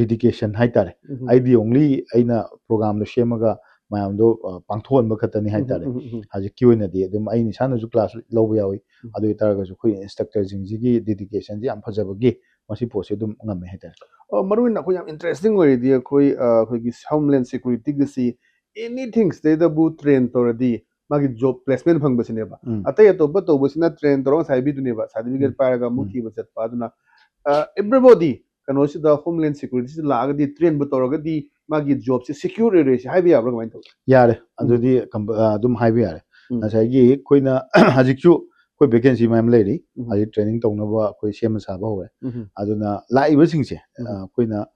ꯗꯦꯗꯤꯀꯦꯁꯟ ꯍꯥꯏꯇꯥꯔꯦ꯫ ꯎꯝ꯫ ꯑꯩꯗꯤ ꯑꯣꯡꯂꯤ ꯑꯩꯅ ꯄ꯭ꯔꯣꯒꯥꯝꯗꯣ ꯁꯦꯝꯃꯒ ꯃꯌꯥꯝꯗꯣ, ꯑ, ꯄꯥꯡꯊꯣꯛꯍꯟꯕ ꯈꯛꯇꯅꯤ ꯎꯝ, ꯍꯥꯏꯇꯥꯔꯦ꯫ ꯎꯝ, ꯎꯝ, ꯎꯝ꯫ ꯍꯧꯖꯤꯛꯀꯤ ꯑꯣꯏꯅꯗꯤ ꯑꯗꯨꯝ ꯑꯩ ꯏꯁꯥꯅꯁꯨ ꯀ꯭ꯂꯥꯁ ꯂꯧꯕ ꯌꯥꯎꯏ꯫ ꯎꯝ꯫ ꯑꯗꯨ ꯑꯣꯏꯇꯥꯔꯒꯁꯨ ꯑꯩꯈꯣꯏ ꯏꯟꯁꯇ꯭ꯔꯛꯇꯔꯁꯤꯡꯁꯤꯒꯤ ꯗꯦꯗꯤꯀꯦꯁꯟꯁꯤ ꯌꯥꯝ ꯐꯖꯕꯒꯤ ꯃꯁꯤ ꯄꯣꯠꯁꯦ ꯑꯗꯨꯝ ꯉꯝꯃꯦ ꯍꯥꯏꯇꯥꯔꯦ꯫ ꯑ, ꯃꯔꯨ ꯑꯣꯏꯅ ꯑꯩꯈꯣꯏ ꯌꯥꯝ ꯏꯟꯇꯔꯦꯁꯇꯤꯡ ꯑꯣꯏꯔꯤꯗꯤ ꯑꯩꯈꯣꯏ, ꯑ, ꯑꯩꯈꯣꯏꯒꯤ ꯍꯣꯝꯂꯦꯟ ꯁꯦꯀ꯭ꯌꯨꯔꯤꯇꯤꯒꯤꯁꯤ ꯑꯦꯅꯤꯊꯤꯡ ꯁꯤꯗꯩꯗꯕꯨ ꯇ꯭ꯔꯦꯟ ꯇꯧꯔꯗꯤ ꯃꯥꯒꯤ ꯖꯣꯕ ꯄ꯭ꯂꯦꯁꯃꯦꯟ ꯐꯪꯕꯁꯤꯅꯦꯕ꯫ ꯎꯝ꯫ ꯑꯇꯩ ꯑꯇꯣꯞꯄ ꯇꯧꯕꯁꯤꯅ ꯇ꯭ꯔꯦꯟ ꯇꯧꯔꯒ ꯉꯁꯥꯏ ꯍꯥꯏꯕꯤꯗꯨꯅꯦꯕ, ꯁꯥꯔꯇꯤꯐꯤꯀꯦꯠ ꯎꯝ꯫ ꯄꯥꯏꯔꯒ ꯑꯃꯨꯛ ꯎꯝ꯫ ꯊꯤꯕ ꯆꯠꯄ꯫ ꯑꯗꯨꯅ, ꯑ, everybody ꯀꯩꯅꯣꯁꯤꯗ ꯍꯣꯝꯂꯦꯟ ꯁꯦꯀ꯭ꯌꯨꯔꯤꯇꯤꯁꯤꯗ ꯂꯥꯛꯑꯒꯗꯤ, ꯇ꯭ꯔꯦꯟꯕꯨ ꯇꯧꯔꯒꯗꯤ ꯃꯥꯒꯤ ꯖꯣꯕꯁꯦ ꯁꯦꯀ꯭ꯌꯨꯔ ꯑꯣꯏꯔꯦ ꯁꯤ ꯍꯥꯏꯕ ꯌꯥꯕ꯭ꯔꯥ, ꯀꯃꯥꯏꯅ ꯇꯧꯏ? ꯌꯥꯔꯦ, ꯎꯝ꯫ ꯑꯗꯨꯗꯤ ꯀꯝꯄ-, ꯑ, ꯑꯗꯨꯝ ꯍꯥꯏꯕ ꯌꯥꯔꯦ꯫ ꯎꯝ꯫ ꯉꯁꯥꯏꯒꯤ ꯑꯩꯈꯣꯏꯅ ꯍꯧꯖꯤꯛꯁꯨ ꯑꯩꯈꯣꯏ ꯚꯦꯀꯦꯟꯁꯤ ꯃꯌꯥꯝ ꯂꯩꯔꯤ꯫ ꯎꯝ꯫ ꯍꯧꯖꯤꯛ ꯇ꯭ꯔꯦꯅꯤꯡ ꯇꯧꯅꯕ ꯑꯩꯈꯣꯏ ꯁꯦꯝꯕ ꯁꯥꯕ ꯍꯧꯔꯦ꯫ ꯎꯝ꯫ ꯑꯗꯨꯅ ꯂꯥꯛꯏꯕꯁꯤꯡꯁꯦ, ꯎꯝ꯫ ꯑ, ꯑꯩꯈꯣꯏꯅ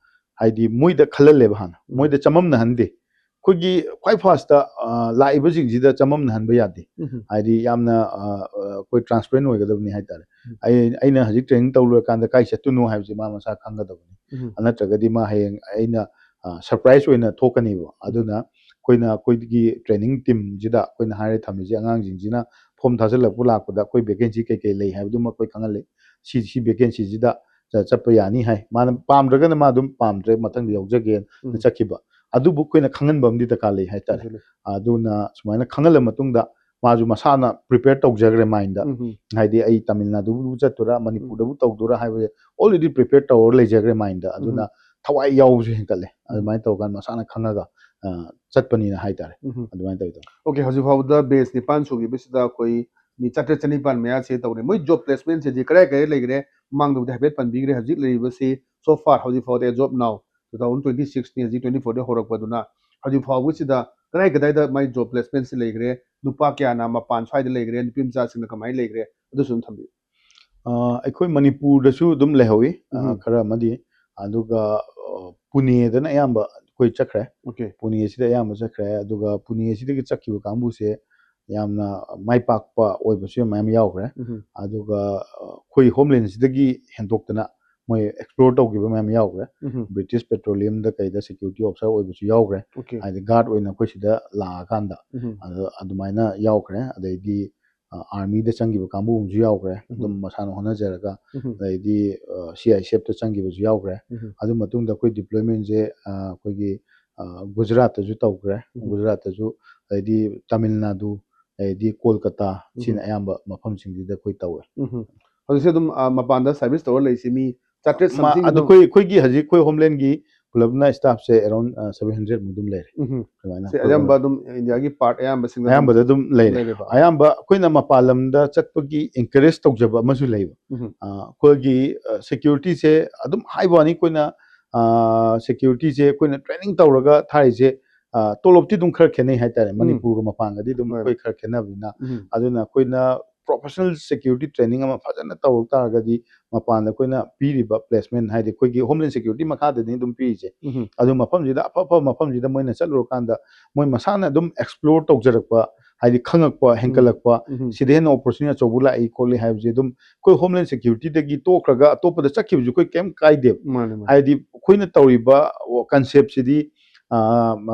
ꯍꯥꯏꯗꯤ ꯃꯣꯏꯗ ꯈꯜꯍꯜꯂꯦꯕ ꯍꯥꯟꯅ꯫ ꯎꯝ꯫ ꯃꯣꯏꯗ ꯆꯃꯝꯅꯍꯟꯗꯦ꯫ ꯑꯩꯈꯣꯏꯒꯤ ꯈ꯭ꯋꯥꯏ ꯐꯥꯔꯁꯇ, ꯑ, ꯂꯥꯛꯏꯕꯁꯤꯡꯁꯤꯗ ꯆꯃꯝꯅꯍꯟꯕ ꯌꯥꯗꯦ꯫ ꯎꯝ꯫ ꯍꯥꯏꯗꯤ ꯌꯥꯝꯅ, ꯑ, ꯑ, ꯑꯩꯈꯣꯏ ꯇ꯭ꯔꯥꯟꯁꯄꯦꯔꯦꯟ ꯑꯣꯏꯒꯗꯕꯅꯤ ꯍꯥꯏꯇꯥꯔꯦ꯫ ꯎꯝ꯫ ꯑꯩ, ꯑꯩꯅ ꯍꯧꯖꯤꯛ ꯇ꯭ꯔꯦꯅꯤꯡ ꯇꯧ ꯂꯣꯏꯔꯀꯥꯟꯗ ꯀꯥꯏ ꯆꯠꯇꯣꯏꯅꯣ ꯍꯥꯏꯕꯁꯦ ꯃꯥ ꯃꯁꯥ ꯈꯪꯒꯗꯕꯅꯤ꯫ ꯎꯝ꯫ ꯅꯠꯇ꯭ꯔꯒꯗꯤ ꯃꯥ ꯍꯌꯦꯡ ꯑꯩꯅ, ꯑ, ꯁꯔꯄ꯭ꯔꯥꯏꯁ ꯑꯣꯏꯅ ꯊꯣꯛꯀꯅꯤꯕ꯫ ꯎꯝ꯫ ꯑꯗꯨꯅ ꯑꯩꯈꯣꯏꯅ ꯑꯩꯈꯣꯏꯒꯤ ꯇ꯭ꯔꯦꯅꯤꯡ ꯇꯤꯝꯁꯤꯗ ꯑꯩꯈꯣꯏꯅ ꯍꯥꯏꯔ ꯊꯝꯃꯤꯁꯦ, ꯑꯉꯥꯡꯁꯤꯡꯁꯤꯅ ꯐꯣꯝ ꯊꯥꯖꯤꯜꯂꯛꯄ ꯂꯥꯛꯄꯗ ꯑꯩꯈꯣꯏ ꯚꯦꯀꯦꯟꯁꯤ ꯀꯩ ꯀꯩ ꯂꯩ ꯍꯥꯏꯕꯗꯨꯃ ꯑꯩꯈꯣꯏ ꯈꯪꯍꯜꯂꯤ꯫ ꯁꯤ, ꯁꯤ ꯚꯦꯀꯦꯟꯁꯤꯁꯤꯗ ꯆ-, ꯆꯠꯄ ꯌꯥꯅꯤ ꯍꯥꯏ꯫ ꯃꯥꯅ ꯄꯥꯝꯗ꯭ꯔꯒꯅ ꯃꯥ ꯑꯗꯨꯝ ꯄꯥꯝꯗ꯭ꯔꯦ, ꯃꯊꯪꯗ ꯌꯥꯎꯖꯒꯦꯅ ꯎꯝ꯫ ꯆꯠꯈꯤꯕ꯫ ꯑꯗꯨꯕꯨ ꯑꯩꯈꯣꯏꯅ ꯈꯪꯍꯟꯕ ꯑꯃꯗꯤ ꯗꯔꯀꯥꯔ ꯂꯩ ꯍꯥꯏꯇꯥꯔꯦ꯫ ꯑꯗꯨꯅꯦ꯫ ꯑꯗꯨꯅ ꯁꯨꯃꯥꯏꯅ ꯈꯪꯍꯜꯂ ꯃꯇꯨꯡꯗ ꯃꯥꯁꯨ ꯃꯁꯥꯅ ꯄ꯭ꯔꯤꯄꯦꯌꯔ ꯇꯧꯖꯈ꯭ꯔꯦ ꯃꯥꯏꯟꯗ꯫ ꯎꯝ ꯍꯝ꯫ ꯍꯥꯏꯗꯤ ꯑꯩ ꯇꯥꯃꯤꯜ ꯅꯥꯗꯨꯕꯨ ꯆꯠꯇꯣꯏꯔꯥ, ꯎꯝ꯫ ꯃꯅꯤꯄꯨꯔꯗꯕꯨ ꯇꯧꯗꯣꯏꯔꯥ ꯍꯥꯏꯕꯁꯦ already prepare ꯇꯧꯔ ꯂꯩꯖꯈ꯭ꯔꯦ ꯃꯥꯏꯟꯗ꯫ ꯑꯗꯨꯅ ꯎꯝ꯫ ꯊꯋꯥꯏ ꯌꯥꯎꯕꯁꯨ ꯍꯦꯟꯒꯠꯂꯦ꯫ ꯎꯝ꯫ ꯑꯗꯨꯃꯥꯏꯅ ꯇꯧꯔꯀꯥꯟꯗ ꯃꯁꯥꯅ ꯈꯪꯉꯒ, ꯑ, ꯆꯠꯄꯅꯤꯅ ꯍꯥꯏꯇꯥꯔꯦ꯫ ꯎꯝ ꯍꯝ꯫ ꯑꯗꯨꯃꯥꯏꯅ ꯇꯧꯋꯤ, ꯇꯧꯋꯤ꯫ ꯑꯣꯀꯦ, ꯍꯧꯖꯤꯛ ꯐꯥꯎꯕꯗ ꯕꯦꯆ ꯅꯤꯄꯥꯟ ꯁꯨꯈꯤꯕꯁꯤꯗ ꯑꯩꯈꯣꯏ ꯃꯤ ꯆꯥꯇ꯭ꯔꯦꯠ ꯆꯅꯤꯄꯥꯟ ꯃꯌꯥꯁꯦ ꯇꯧꯔꯦ꯫ ꯃꯣꯏ ꯖꯣꯕ ꯄ꯭ꯂꯦꯁꯃꯦꯟꯁꯤꯗꯤ ꯀꯗꯥꯏ ꯀꯗꯥꯏ ꯂꯩꯈ꯭ꯔꯦ? ꯃꯃꯥꯡꯗꯕꯨꯗꯤ ꯍꯥꯏꯐꯦꯠ ꯄꯟꯕꯤꯈ꯭ꯔꯦ꯫ ꯍꯧꯖꯤꯛ ꯂꯩꯔꯤꯕꯁꯤ so far, ꯍꯧꯖꯤꯛ ꯐꯥꯎꯗ, as of now, two thousand twenty six ꯅꯤ, ꯍꯧꯖꯤꯛ twenty four ꯗ ꯍꯧꯔꯛꯄꯗꯨꯅ ꯍꯧꯖꯤꯛ ꯐꯥꯎꯕꯁꯤꯗ ꯀꯗꯥꯏ ꯀꯗꯥꯏꯗ ꯃꯥꯏ ꯖꯣꯕ ꯄ꯭ꯂꯦꯁꯃꯦꯟꯁꯤ ꯂꯩꯈ꯭ꯔꯦ? ꯅꯨꯄꯥ ꯀꯌꯥꯅ ꯃꯄꯥꯟ ꯁ꯭ꯋꯥꯏꯗ ꯂꯩꯈ꯭ꯔꯦ? ꯅꯨꯄꯤ ꯃꯆꯥꯁꯤꯡꯅ ꯀꯃꯥꯏꯅ ꯂꯩꯈ꯭ꯔꯦ? ꯑꯗꯨꯁꯨ ꯑꯗꯨꯝ ꯊꯝꯕꯤꯌꯨ꯫ ꯑ, ꯑꯩꯈꯣꯏ ꯃꯅꯤꯄꯨꯔꯗꯁꯨ ꯑꯗꯨꯝ ꯂꯩꯍꯧꯋꯤ, ꯑ, ꯎꯝ꯫ ꯈꯔ ꯑꯃꯗꯤ꯫ ꯑꯗꯨꯒ, ꯑ, ꯄꯨꯅꯦꯗꯅ ꯑꯌꯥꯝꯕ ꯑꯩꯈꯣꯏ ꯆꯠꯈ꯭ꯔꯦ꯫ Okay. ꯄꯨꯅꯦꯁꯤꯗ ꯑꯌꯥꯝꯕ ꯆꯠꯈ꯭ꯔꯦ꯫ ꯑꯗꯨꯒ ꯄꯨꯅꯦꯁꯤꯗꯒꯤ ꯆꯠꯈꯤꯕ ꯀꯥꯡꯕꯨꯁꯦ ꯌꯥꯝꯅ ꯃꯥꯏ ꯄꯥꯛꯄ ꯑꯣꯏꯕꯁꯨ ꯃꯌꯥꯝ ꯌꯥꯎꯈ꯭ꯔꯦ꯫ ꯎꯝ꯫ ꯑꯗꯨꯒ, ꯑ, ꯑꯩꯈꯣꯏ ꯍꯣꯝꯂꯦꯟꯁꯤꯗꯒꯤ ꯍꯦꯟꯗꯣꯛꯇꯅ ꯃꯣꯏ ꯑꯦꯛꯁꯄ꯭ꯂꯣꯔ ꯇꯧꯈꯤꯕ ꯃꯌꯥꯝ ꯌꯥꯎꯈ꯭ꯔꯦ꯫ ꯎꯝ꯫ ꯕ꯭ꯔꯤꯇꯤꯁ ꯄꯦꯇ꯭ꯔꯣꯂꯤꯌꯝꯗ ꯀꯩꯗ ꯁꯦꯀ꯭ꯌꯨꯔꯤꯇꯤ ꯑꯣꯐꯤꯁꯥꯔ ꯑꯣꯏꯕꯁꯨ ꯌꯥꯎꯈ꯭ꯔꯦ꯫ Okay. ꯍꯥꯏꯗꯤ ꯒꯥꯔꯗ ꯑꯣꯏꯅ ꯑꯩꯈꯣꯏ ꯁꯤꯗ ꯂꯥꯛꯑꯀꯥꯟꯗ ꯎꯝ꯫ ꯑꯗꯣ ꯑꯗꯨꯃꯥꯏꯅ ꯌꯥꯎꯈ꯭ꯔꯦ꯫ ꯑꯗꯩꯗꯤ, ꯑ, ꯑꯥꯔꯃꯤꯗ ꯆꯪꯈꯤꯕ ꯀꯥꯡꯕꯨ ꯑꯃꯁꯨ ꯌꯥꯎꯈ꯭ꯔꯦ꯫ ꯎꯝ꯫ ꯑꯗꯨꯝ ꯃꯁꯥꯅ ꯍꯣꯠꯅꯖꯔꯒ, ꯎꯝ꯫ ꯑꯗꯩꯗꯤ, ꯑ, ꯁꯤ ꯑꯥꯏ ꯑꯦꯁ ꯑꯦꯐꯇ ꯆꯪꯈꯤꯕꯁꯨ ꯌꯥꯎꯈ꯭ꯔꯦ꯫ ꯎꯝ꯫ ꯑꯗꯨ ꯃꯇꯨꯡꯗ ꯑꯩꯈꯣꯏ ꯗꯤꯄ꯭ꯂꯣꯏꯃꯦꯟꯁꯦ, ꯑ, ꯑꯩꯈꯣꯏꯒꯤ, ꯑ, ꯒꯨꯖꯔꯥꯠꯇꯁꯨ ꯇꯧꯈ꯭ꯔꯦ꯫ ꯎꯝ꯫ ꯒꯨꯖꯔꯥꯠꯇꯁꯨ, ꯑꯗꯩꯗꯤ ꯇꯥꯃꯤꯜ ꯅꯥꯗꯨ, ꯑꯗꯩꯗꯤ ꯀꯣꯜꯀꯇꯥ, ꯁꯤꯅ ꯎꯝ꯫ ꯑꯌꯥꯝꯕ ꯃꯐꯝꯁꯤꯡꯁꯤꯗ ꯑꯩꯈꯣꯏ ꯇꯧꯋꯦ꯫ ꯎꯝ꯫ ꯍꯧꯖꯤꯛꯁꯦ ꯑꯗꯨꯝ, ꯑ, ꯃꯄꯥꯟꯗ ꯁꯔꯚꯤꯁ ꯇꯧꯔ ꯂꯩꯁꯤ ꯃꯤ ꯆꯥꯇ꯭ꯔꯦꯠ ꯃꯥ-, something ꯑꯗꯣ ꯑꯗꯨꯝ ꯑꯩꯈꯣꯏ, ꯑꯩꯈꯣꯏꯒꯤ ꯍꯧꯖꯤꯛ ꯑꯩꯈꯣꯏ ꯍꯣꯝꯂꯦꯟꯒꯤ ꯄꯨꯂꯞꯅ ꯁ꯭ꯇꯥꯐꯁꯦ around, ꯑ, seven hundred ꯃꯨꯛ ꯑꯗꯨꯝ ꯂꯩꯔꯦ꯫ ꯎꯝ꯫ ꯑꯗꯨꯃꯥꯏꯅ ꯁꯤ ꯑꯩꯈꯣꯏ ꯑꯌꯥꯝꯕ ꯍꯣꯝꯂꯦꯟ ꯑꯗꯨꯝ ꯏꯟꯗꯤꯌꯥꯒꯤ ꯄꯥꯔꯠ ꯑꯌꯥꯝꯕꯁꯤꯡꯗ ꯑꯌꯥꯝꯕꯗ ꯑꯗꯨꯝ ꯂꯩꯔꯦ꯫ ꯂꯩꯔꯦꯕ꯫ ꯑꯌꯥꯝꯕ ꯑꯩꯈꯣꯏꯅ ꯃꯄꯥꯟ ꯂꯝꯗ ꯆꯠꯄꯒꯤ encourage ꯇꯧꯖꯕ ꯑꯃꯁꯨ ꯂꯩꯕ꯫ ꯎꯝ꯫ ꯑ, ꯑꯩꯈꯣꯏꯒꯤ, ꯑ, ꯁꯦꯀ꯭ꯌꯨꯔꯤꯇꯤꯁꯦ ꯑꯗꯨꯝ ꯍꯥꯏꯕ ꯋꯥꯅꯤ, ꯑꯩꯈꯣꯏꯅ, ꯑ, ꯁꯦꯀ꯭ꯌꯨꯔꯤꯇꯤꯁꯦ ꯑꯩꯈꯣꯏꯅ ꯇ꯭ꯔꯦꯅꯤꯡ ꯇꯧꯔꯒ ꯊꯥꯔꯤꯁꯦ, ꯑ, ꯇꯣꯂꯣꯞꯇꯤ ꯑꯗꯨꯝ ꯈꯔ ꯈꯦꯠꯅꯩ ꯍꯥꯏꯇꯥꯔꯦ꯫ ꯎꯝ꯫ ꯃꯅꯤꯄꯨꯔꯒ ꯃꯄꯥꯟꯒꯗꯤ ꯑꯗꯨꯝ ꯍꯣꯏ꯫ ꯑꯩꯈꯣꯏ ꯈꯔ ꯈꯦꯠꯅꯕꯅꯤꯅ꯫ ꯎꯝ꯫ ꯑꯗꯨꯅ ꯑꯩꯈꯣꯏꯅ professional security training ꯑꯃ ꯐꯖꯅ ꯇꯧꯔꯛ ꯇꯥꯔꯒꯗꯤ ꯃꯄꯥꯟꯗ ꯑꯩꯈꯣꯏꯅ ꯄꯤꯔꯤꯕ placement, ꯍꯥꯏꯗꯤ ꯑꯩꯈꯣꯏꯒꯤ Homeland Security ꯃꯈꯥꯗꯅꯤ ꯑꯗꯨꯝ ꯄꯤꯔꯤꯁꯦ꯫ ꯎꯝ꯫ ꯑꯗꯨ ꯃꯐꯝꯁꯤꯗ, ꯑꯐ ꯑꯐꯕ ꯃꯐꯝꯁꯤꯗ ꯃꯣꯏꯅ ꯆꯠꯂꯨꯔꯀꯥꯟꯗ ꯃꯣꯏ ꯃꯁꯥꯅ ꯑꯗꯨꯝ explore ꯇꯧꯖꯔꯛꯄ, ꯍꯥꯏꯗꯤ ꯈꯪꯉꯛꯄ, ꯍꯦꯟꯀꯠꯂꯛꯄ, ꯎꯝ꯫ ꯁꯤꯗ ꯍꯦꯟꯅ opportunity ꯑꯆꯧꯕ ꯂꯥꯛꯏ ꯈꯣꯠꯂꯤ ꯍꯥꯏꯕꯁꯦ ꯑꯗꯨꯝ ꯑꯩꯈꯣꯏ Homeland Security ꯗꯒꯤ ꯇꯣꯛꯈ꯭ꯔꯒ ꯑꯇꯣꯞꯄꯗ ꯆꯠꯈꯤꯕꯁꯨ ꯑꯩꯈꯣꯏ ꯀꯩꯝ ꯀꯥꯏꯗꯦꯕ꯫ ꯃꯥꯅꯦ, ꯃꯥꯅꯦ꯫ ꯍꯥꯏꯗꯤ ꯑꯩꯈꯣꯏꯅ ꯇꯧꯔꯤꯕ concept ꯁꯤꯗꯤ, ꯑ,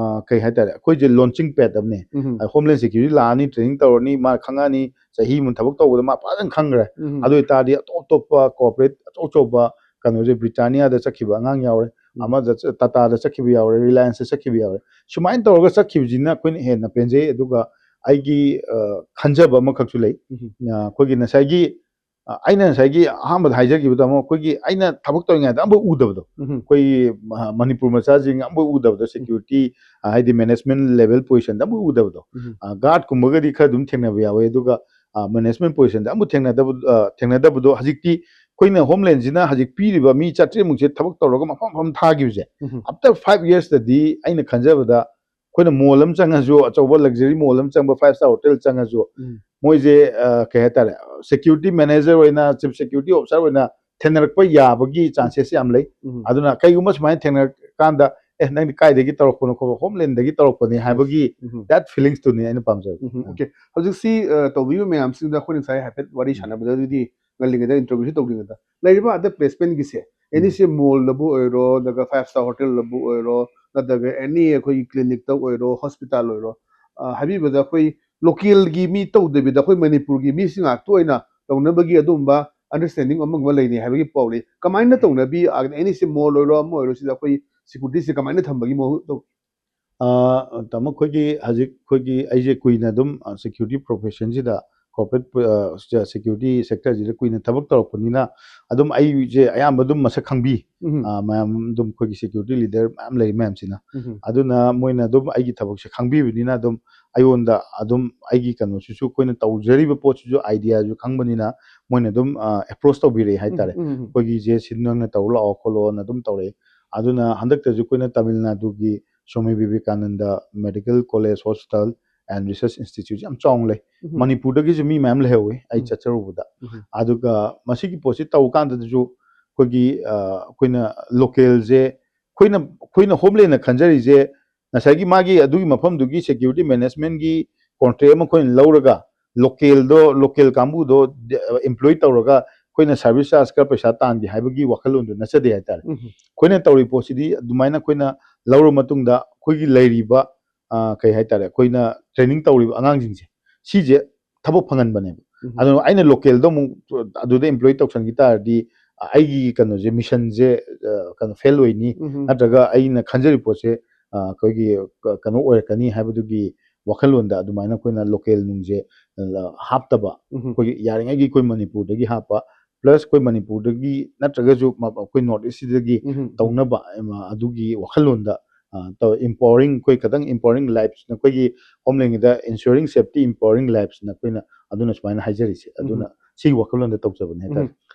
ꯑ, ꯀꯩ ꯍꯥꯏꯇꯥꯔꯦ, ꯑꯩꯈꯣꯏꯁꯦ launching pad ꯑꯃꯅꯦ꯫ ꯎꯝ꯫ ꯑ, Homeland Security ꯂꯥꯛꯑꯅꯤ, training ꯇꯧꯔꯅꯤ, ꯃꯥ ꯈꯪꯉꯛꯑꯅꯤ, ꯆꯍꯤ ꯑꯃ ꯊꯕꯛ ꯇꯧꯕꯗ ꯃꯥ ꯐꯖꯅ ꯈꯪꯈ꯭ꯔꯦ꯫ ꯎꯝ꯫ ꯑꯗꯨ ꯑꯣꯏꯇꯥꯔꯗꯤ ꯑꯇꯣꯞ ꯑꯇꯣꯞꯄ corporate ꯑꯆꯧ ꯑꯆꯧꯕ ꯀꯩꯅꯣꯁꯦ, ꯕ꯭ꯔꯤꯇꯥꯅꯤꯌꯥꯗ ꯆꯠꯈꯤꯕ ꯑꯉꯥꯡ ꯌꯥꯎꯔꯦ, ꯎꯝ꯫ ꯑꯃꯗ ꯆ-, ꯇꯥꯇꯥꯗ ꯆꯠꯈꯤꯕ ꯌꯥꯎꯔꯦ, ꯔꯤꯂꯥꯌꯟꯁꯇ ꯆꯠꯈꯤꯕ ꯌꯥꯎꯔꯦ꯫ ꯁꯨꯃꯥꯏꯅ ꯇꯧꯔꯒ ꯆꯠꯈꯤꯕꯁꯤꯅ ꯑꯩꯈꯣꯏꯅ ꯍꯦꯟꯅ ꯄꯦꯟꯖꯩ꯫ ꯑꯗꯨꯒ ꯑꯩꯒꯤ, ꯑ, ꯈꯟꯖꯕ ꯑꯃꯈꯛꯁꯨ ꯂꯩ꯫ ꯎꯝ꯫ ꯑ, ꯑꯩꯈꯣꯏꯒꯤ ꯉꯁꯥꯏꯒꯤ, ꯑ, ꯑꯩꯅ ꯉꯁꯥꯏꯒꯤ ꯑꯍꯥꯟꯕꯗ ꯍꯥꯏꯖꯈꯤꯕꯗ ꯑꯃꯨꯛ ꯑꯩꯈꯣꯏꯒꯤ ꯑꯩꯅ ꯊꯕꯛ ꯇꯧꯔꯤꯉꯩꯗ ꯑꯃꯐꯥꯎ ꯎꯗꯕꯗꯣ, ꯎꯝ꯫ ꯑꯩꯈꯣꯏꯒꯤ ꯃ-, ꯃꯅꯤꯄꯨꯔ ꯃꯆꯥꯁꯤꯡ ꯑꯃꯐꯥꯎ ꯎꯗꯕꯗꯣ, security, ꯑ, ꯍꯥꯏꯗꯤ management level position ꯗ ꯑꯃꯐꯥꯎ ꯎꯗꯕꯗꯣ꯫ ꯎꯝ꯫ ꯑ, guard ꯀꯨꯝꯕꯒꯗꯤ ꯈꯔ ꯑꯗꯨꯝ ꯊꯦꯡꯅꯕ ꯌꯥꯎꯋꯦ, ꯑꯗꯨꯒ ꯃꯦꯅꯦꯖꯃꯦꯟ ꯄꯣꯖꯤꯁꯟꯗ ꯑꯃꯨꯛ ꯊꯦꯡꯅꯗꯕ ꯊꯦꯡꯅꯗꯕꯗꯣ ꯍꯧꯖꯤꯛꯇꯤ ꯑꯩꯈꯣꯏꯅ ꯍꯣꯝꯂꯦꯟꯁꯤꯅ ꯍꯧꯖꯤꯛ ꯄꯤꯔꯤꯕ ꯃꯤ ꯆꯥꯇ꯭ꯔꯦꯠꯃꯨꯛꯁꯦ ꯊꯕꯛ ꯇꯧꯔꯒ ꯃꯐꯝ ꯃꯐꯝ ꯊꯥꯈꯤꯕꯁꯦ, after five yearsꯇꯗꯤ ꯑꯩꯅ ꯈꯟꯖꯕꯗ ꯑꯩꯈꯣꯏꯅ ꯃꯣꯜ ꯑꯃ ꯆꯪꯉꯁꯨ, ꯑꯆꯧꯕ ꯂꯛꯖꯔꯤ ꯃꯣꯜ ꯑꯃ ꯆꯪꯕ, ꯐꯥꯏꯚ ꯁ꯭ꯇꯥꯔ ꯍꯣꯇꯦꯜ ꯆꯪꯉꯁꯨ, ꯃꯣꯏꯁꯦ ꯀꯩ ꯍꯥꯏꯇꯥꯔꯦ, ꯁꯦꯀ꯭ꯌꯨꯔꯤꯇꯤ ꯃꯦꯅꯦꯖꯔ ꯑꯣꯏꯅ, ꯆꯤꯐ ꯁꯦꯀ꯭ꯌꯨꯔꯤꯇꯤ ꯑꯣꯐꯤꯁꯥꯔ ꯑꯣꯏꯅ ꯊꯦꯡꯅꯔꯛꯄ ꯌꯥꯕꯒꯤ ꯆꯥꯟꯁꯦꯁ ꯌꯥꯝ ꯂꯩ꯫ ꯑꯗꯨꯅ ꯀꯩꯒꯨꯝꯕ ꯁꯨꯃꯥꯏꯅ ꯊꯦꯡꯅꯔꯀꯥꯟꯗ, "ꯑꯦ, ꯅꯪꯗꯤ ꯀꯥꯏꯗꯒꯤ ꯇꯧꯔꯛꯄꯅꯣ ꯈꯣꯠꯄ, ꯍꯣꯝꯂꯦꯟꯗꯒꯤ ꯇꯧꯔꯛꯄꯅꯤ" ꯍꯥꯏꯕꯒꯤ that feelingꯁꯇꯨꯅꯤ ꯑꯩꯅ ꯄꯥꯝꯖꯕ꯫ ꯎꯝ, okay. ꯍꯧꯖꯤꯛꯁꯤ ꯑ, ꯇꯧꯕꯤꯔꯤꯕ ꯃꯌꯥꯝꯁꯤꯡꯗ ꯑꯩꯈꯣꯏꯅ ꯉꯁꯥꯏ ꯍꯥꯏꯐꯦꯠ ꯋꯥꯔꯤ ꯁꯥꯟꯅꯕꯗꯗꯤ, ꯉꯜꯂꯤꯉꯩꯗ ꯏꯟꯇꯔꯚ꯭ꯌꯨꯁꯨ ꯇꯧꯗ꯭ꯔꯤꯉꯩꯗ, ꯂꯩꯔꯤꯕ ꯑꯗ ꯄ꯭ꯂꯦꯁꯃꯦꯟꯒꯤꯁꯦ, ꯑꯦꯅꯤꯁꯦ ꯃꯣꯜꯗꯕꯨ ꯑꯣꯏꯔꯣ, ꯅꯠꯇ꯭ꯔꯒ ꯐꯥꯏꯚ ꯁ꯭ꯇꯥꯔ ꯍꯣꯇꯦꯜꯗꯕꯨ ꯑꯣꯏꯔꯣ, ꯅꯠꯇ꯭ꯔꯒ ꯑꯦꯅꯤ ꯑꯩꯈꯣꯏꯒꯤ ꯀ꯭ꯂꯤꯅꯤꯛꯇ ꯑꯣꯏꯔꯣ, ꯍꯣꯁꯄꯤꯇꯥꯜ ꯑꯣꯏꯔꯣ, ꯑ, ꯍꯥꯏꯕꯤꯕꯗ ꯑꯩꯈꯣꯏ ꯂꯣꯀꯦꯜꯒꯤ ꯃꯤ ꯇꯧꯗꯕꯤꯗ ꯑꯩꯈꯣꯏ ꯃꯅꯤꯄꯨꯔꯒꯤ ꯃꯤꯁꯤꯡ ꯉꯥꯛꯇ ꯑꯣꯏꯅ ꯇꯧꯅꯕꯒꯤ ꯑꯗꯨꯒꯨꯝꯕ ꯑꯟꯗꯔꯁ꯭ꯇꯦꯟꯗꯤꯡ ꯑꯃꯒꯨꯝꯕ ꯂꯩꯅꯩ ꯍꯥꯏꯕꯒꯤ ꯄꯥꯎ ꯂꯩ꯫ ꯀꯃꯥꯏꯅ ꯇꯧꯅꯕꯤ? ꯑꯦꯅꯤꯁꯦ ꯃꯣꯜ ꯑꯣꯏꯔꯣ, ꯑꯃ ꯑꯣꯏꯔꯣ, ꯁꯤꯗ ꯑꯩꯈꯣꯏ ꯁꯦꯀ꯭ꯌꯨꯔꯤꯇꯤꯁꯦ ꯀꯃꯥꯏꯅ ꯊꯝꯕꯒꯤ ꯃꯍꯨꯠ ꯇꯧ- ꯑ, ꯇꯥꯃꯣ, ꯑꯩꯈꯣꯏꯒꯤ ꯍꯧꯖꯤꯛ ꯑꯩꯈꯣꯏꯒꯤ, ꯑꯩꯁꯦ ꯀꯨꯏꯅ ꯑꯗꯨꯝ, ꯑ, ꯁꯦꯀ꯭ꯌꯨꯔꯤꯇꯤ ꯄ꯭ꯔꯣꯐꯦꯁꯟꯁꯤꯗ, ꯀꯣꯔꯄꯣꯔꯦꯠ, ꯑ, ꯁꯦꯀ꯭ꯌꯨꯔꯤꯇꯤ ꯁꯦꯛꯇꯔꯁꯤꯗ ꯀꯨꯏꯅ ꯊꯕꯛ ꯇꯧꯔꯛꯄꯅꯤꯅ, ꯑꯗꯨꯝ ꯑꯩꯁꯦ ꯑꯌꯥꯝꯕ ꯑꯗꯨꯝ ꯃꯁꯛ ꯈꯪꯕꯤ꯫ ꯎꯝ. ꯑ, ꯃꯌꯥꯝ ꯑꯗꯨꯝ ꯑꯩꯈꯣꯏꯒꯤ ꯁꯦꯀ꯭ꯌꯨꯔꯤꯇꯤ ꯂꯤꯗꯔ ꯃꯌꯥꯝ ꯂꯩꯔꯤ ꯃꯌꯥꯝꯁꯤꯅ꯫ ꯎꯝ. ꯑꯗꯨꯅ ꯃꯣꯏꯅ ꯑꯗꯨꯝ ꯑꯩꯒꯤ ꯊꯕꯛꯁꯦ ꯈꯪꯕꯤꯕꯅꯤꯅ, ꯑꯗꯨꯝ ꯑꯩꯉꯣꯟꯗ ꯑꯗꯨꯝ ꯑꯩꯒꯤ ꯀꯩꯅꯣꯁꯤꯁꯨ, ꯑꯩꯈꯣꯏꯅ ꯇꯧꯖꯔꯤꯕ ꯄꯣꯠꯁꯤꯁꯨ ꯑꯥꯏꯗꯤꯌꯥꯁꯨ ꯈꯪꯕꯅꯤꯅ, ꯃꯣꯏꯅ ꯑꯗꯨꯝ, ꯑ, ꯑꯦꯄ꯭ꯔꯣꯁ ꯇꯧꯕꯤꯔꯛꯑꯦ ꯍꯥꯏꯇꯥꯔꯦ꯫ ꯎꯝ, ꯎꯝ, ꯎꯝ. "ꯑꯩꯈꯣꯏꯒꯤꯁꯦ ꯁꯤ ꯅꯪꯅ ꯇꯧꯔ ꯂꯥꯛꯑꯣ" ꯈꯣꯠꯂꯣꯅ ꯑꯗꯨꯝ ꯇꯧꯔꯛꯑꯦ꯫ ꯑꯗꯨꯅ ꯍꯟꯗꯛꯇꯁꯨ ꯑꯩꯈꯣꯏꯅ ꯇꯥꯃꯤꯜ ꯅꯥꯗꯨꯒꯤ Swami Vivekananda medical college, hospital and research institute ꯌꯥꯝ ꯆꯥꯎꯅ ꯂꯩ꯫ ꯎꯝ. ꯃꯅꯤꯄꯨꯔꯗꯒꯤꯁꯨ ꯃꯤ ꯃꯌꯥꯝ ꯂꯩꯍꯧꯋꯤ ꯑꯩ ꯎꯝ. ꯆꯠꯆꯔꯨꯕꯗ꯫ ꯎꯝ. ꯑꯗꯨꯒ ꯃꯁꯤꯒꯤ ꯄꯣꯠꯁꯤ ꯇꯧꯕ ꯀꯥꯟꯗꯁꯨ ꯑꯩꯈꯣꯏꯒꯤ, ꯑ, ꯑꯩꯈꯣꯏꯅ ꯂꯣꯀꯦꯜꯁꯦ, ꯑꯩꯈꯣꯏꯅ, ꯑꯩꯈꯣꯏꯅ ꯍꯣꯝꯂꯦꯟꯅ ꯈꯟꯖꯔꯤꯁꯦ, ꯉꯁꯥꯏꯒꯤ ꯃꯥꯒꯤ ꯑꯗꯨꯒꯤ ꯃꯐꯝꯗꯨꯒꯤ ꯁꯦꯀ꯭ꯌꯨꯔꯤꯇꯤ ꯃꯦꯅꯦꯖꯃꯦꯟꯒꯤ ꯀꯣꯟꯇ꯭ꯔꯦꯛ ꯑꯃ ꯑꯩꯈꯣꯏꯅ ꯂꯧꯔꯒ, ꯂꯣꯀꯦꯜꯗꯣ, ꯂꯣꯀꯦꯜ ꯀꯥꯡꯕꯨꯗꯣ ꯑꯦꯝꯄ꯭ꯂꯣꯏ ꯇꯧꯔꯒ ꯑꯩꯈꯣꯏꯅ ꯁꯥꯔꯚꯤꯁ ꯆꯥꯔꯖ ꯈꯔ ꯄꯩꯁꯥ ꯇꯥꯟꯒꯦ ꯍꯥꯏꯕꯒꯤ ꯋꯥꯈꯜꯂꯣꯟꯗꯨ ꯅꯠꯆꯗꯦ ꯍꯥꯏꯇꯥꯔꯦ꯫ ꯎꯝ. ꯑꯩꯈꯣꯏꯅ ꯇꯧꯔꯤꯕ ꯄꯣꯠꯁꯤꯗꯤ ꯑꯗꯨꯃꯥꯏꯅ ꯑꯩꯈꯣꯏꯅ ꯂꯧꯔꯕ ꯃꯇꯨꯡꯗ ꯑꯩꯈꯣꯏꯒꯤ ꯂꯩꯔꯤꯕ, ꯑ, ꯀꯩ ꯍꯥꯏꯇꯥꯔꯦ, ꯑꯩꯈꯣꯏꯅ ꯇ꯭ꯔꯦꯅꯤꯡ ꯇꯧꯔꯤꯕ ꯑꯉꯥꯡꯁꯤꯡꯁꯦ, ꯁꯤꯁꯦ ꯊꯕꯛ ꯐꯪꯍꯟꯕꯅꯦꯕ꯫ ꯎꯝ. ꯑꯗꯨꯅ ꯑꯩꯅ ꯂꯣꯀꯦꯜꯗ ꯑꯃꯨꯛ ꯑꯗꯨꯗ ꯑꯦꯝꯄ꯭ꯂꯣꯏ ꯇꯧꯁꯟꯈꯤ ꯇꯥꯔꯗꯤ, ꯑ, ꯑꯩꯒꯤ ꯀꯩꯅꯣꯁꯦ, ꯃꯤꯁꯟꯁꯦ, ꯑ, ꯀꯩꯅꯣ, ꯐꯦꯜ ꯑꯣꯏꯅꯤ, ꯎꯝ. ꯅꯠꯇ꯭ꯔꯒ ꯑꯩꯅ ꯈꯟꯖꯔꯤ ꯄꯣꯠꯁꯦ, ꯑ, ꯑꯩꯈꯣꯏꯒꯤ ꯀ-, ꯀꯩꯅꯣ ꯑꯣꯏꯔꯛꯀꯅꯤ ꯍꯥꯏꯕꯗꯨꯒꯤ ꯋꯥꯈꯜꯂꯣꯟꯗ ꯑꯗꯨꯃꯥꯏꯅ ꯑꯩꯈꯣꯏꯅ ꯂꯣꯀꯦꯜ ꯅꯨꯡꯁꯦ, ꯑ, ꯍꯥꯞꯇꯕ, ꯎꯝ. ꯑꯩꯈꯣꯏꯒꯤ ꯌꯥꯔꯤꯉꯩꯒꯤ ꯑꯩꯈꯣꯏ ꯃꯅꯤꯄꯨꯔꯗꯒꯤ ꯍꯥꯞꯄ, ꯄ꯭ꯂꯁ ꯑꯩꯈꯣꯏ ꯃꯅꯤꯄꯨꯔꯗꯒꯤ ꯅꯠꯇ꯭ꯔꯒꯁꯨ ꯃ-, ꯑꯩꯈꯣꯏ ꯅꯣꯔꯠ ꯏꯁꯁꯤꯗꯒꯤ ꯎꯝ. ꯇꯧꯅꯕ, ꯑ, ꯑꯗꯨꯒꯤ ꯋꯥꯈꯜꯂꯣꯟꯗ ꯑ, ꯇꯧ-, empowering, ꯑꯩꯈꯣꯏ ꯈꯤꯇꯪ empowering lives, ꯅꯈꯣꯏꯒꯤ ꯍꯣꯝꯂꯦꯟꯒꯤꯗ ensuring safety, empowering lives ꯅꯈꯣꯏꯅ ꯑꯗꯨꯅ ꯁꯨꯃꯥꯏꯅ ꯍꯥꯏꯖꯔꯤꯁꯦ꯫ ꯑꯗꯨꯅ ꯁꯤꯒꯤ ꯋꯥꯈꯜꯂꯣꯟꯗ ꯇꯧꯖꯕꯅꯦ ꯍꯥꯏꯇꯥꯔꯦ꯫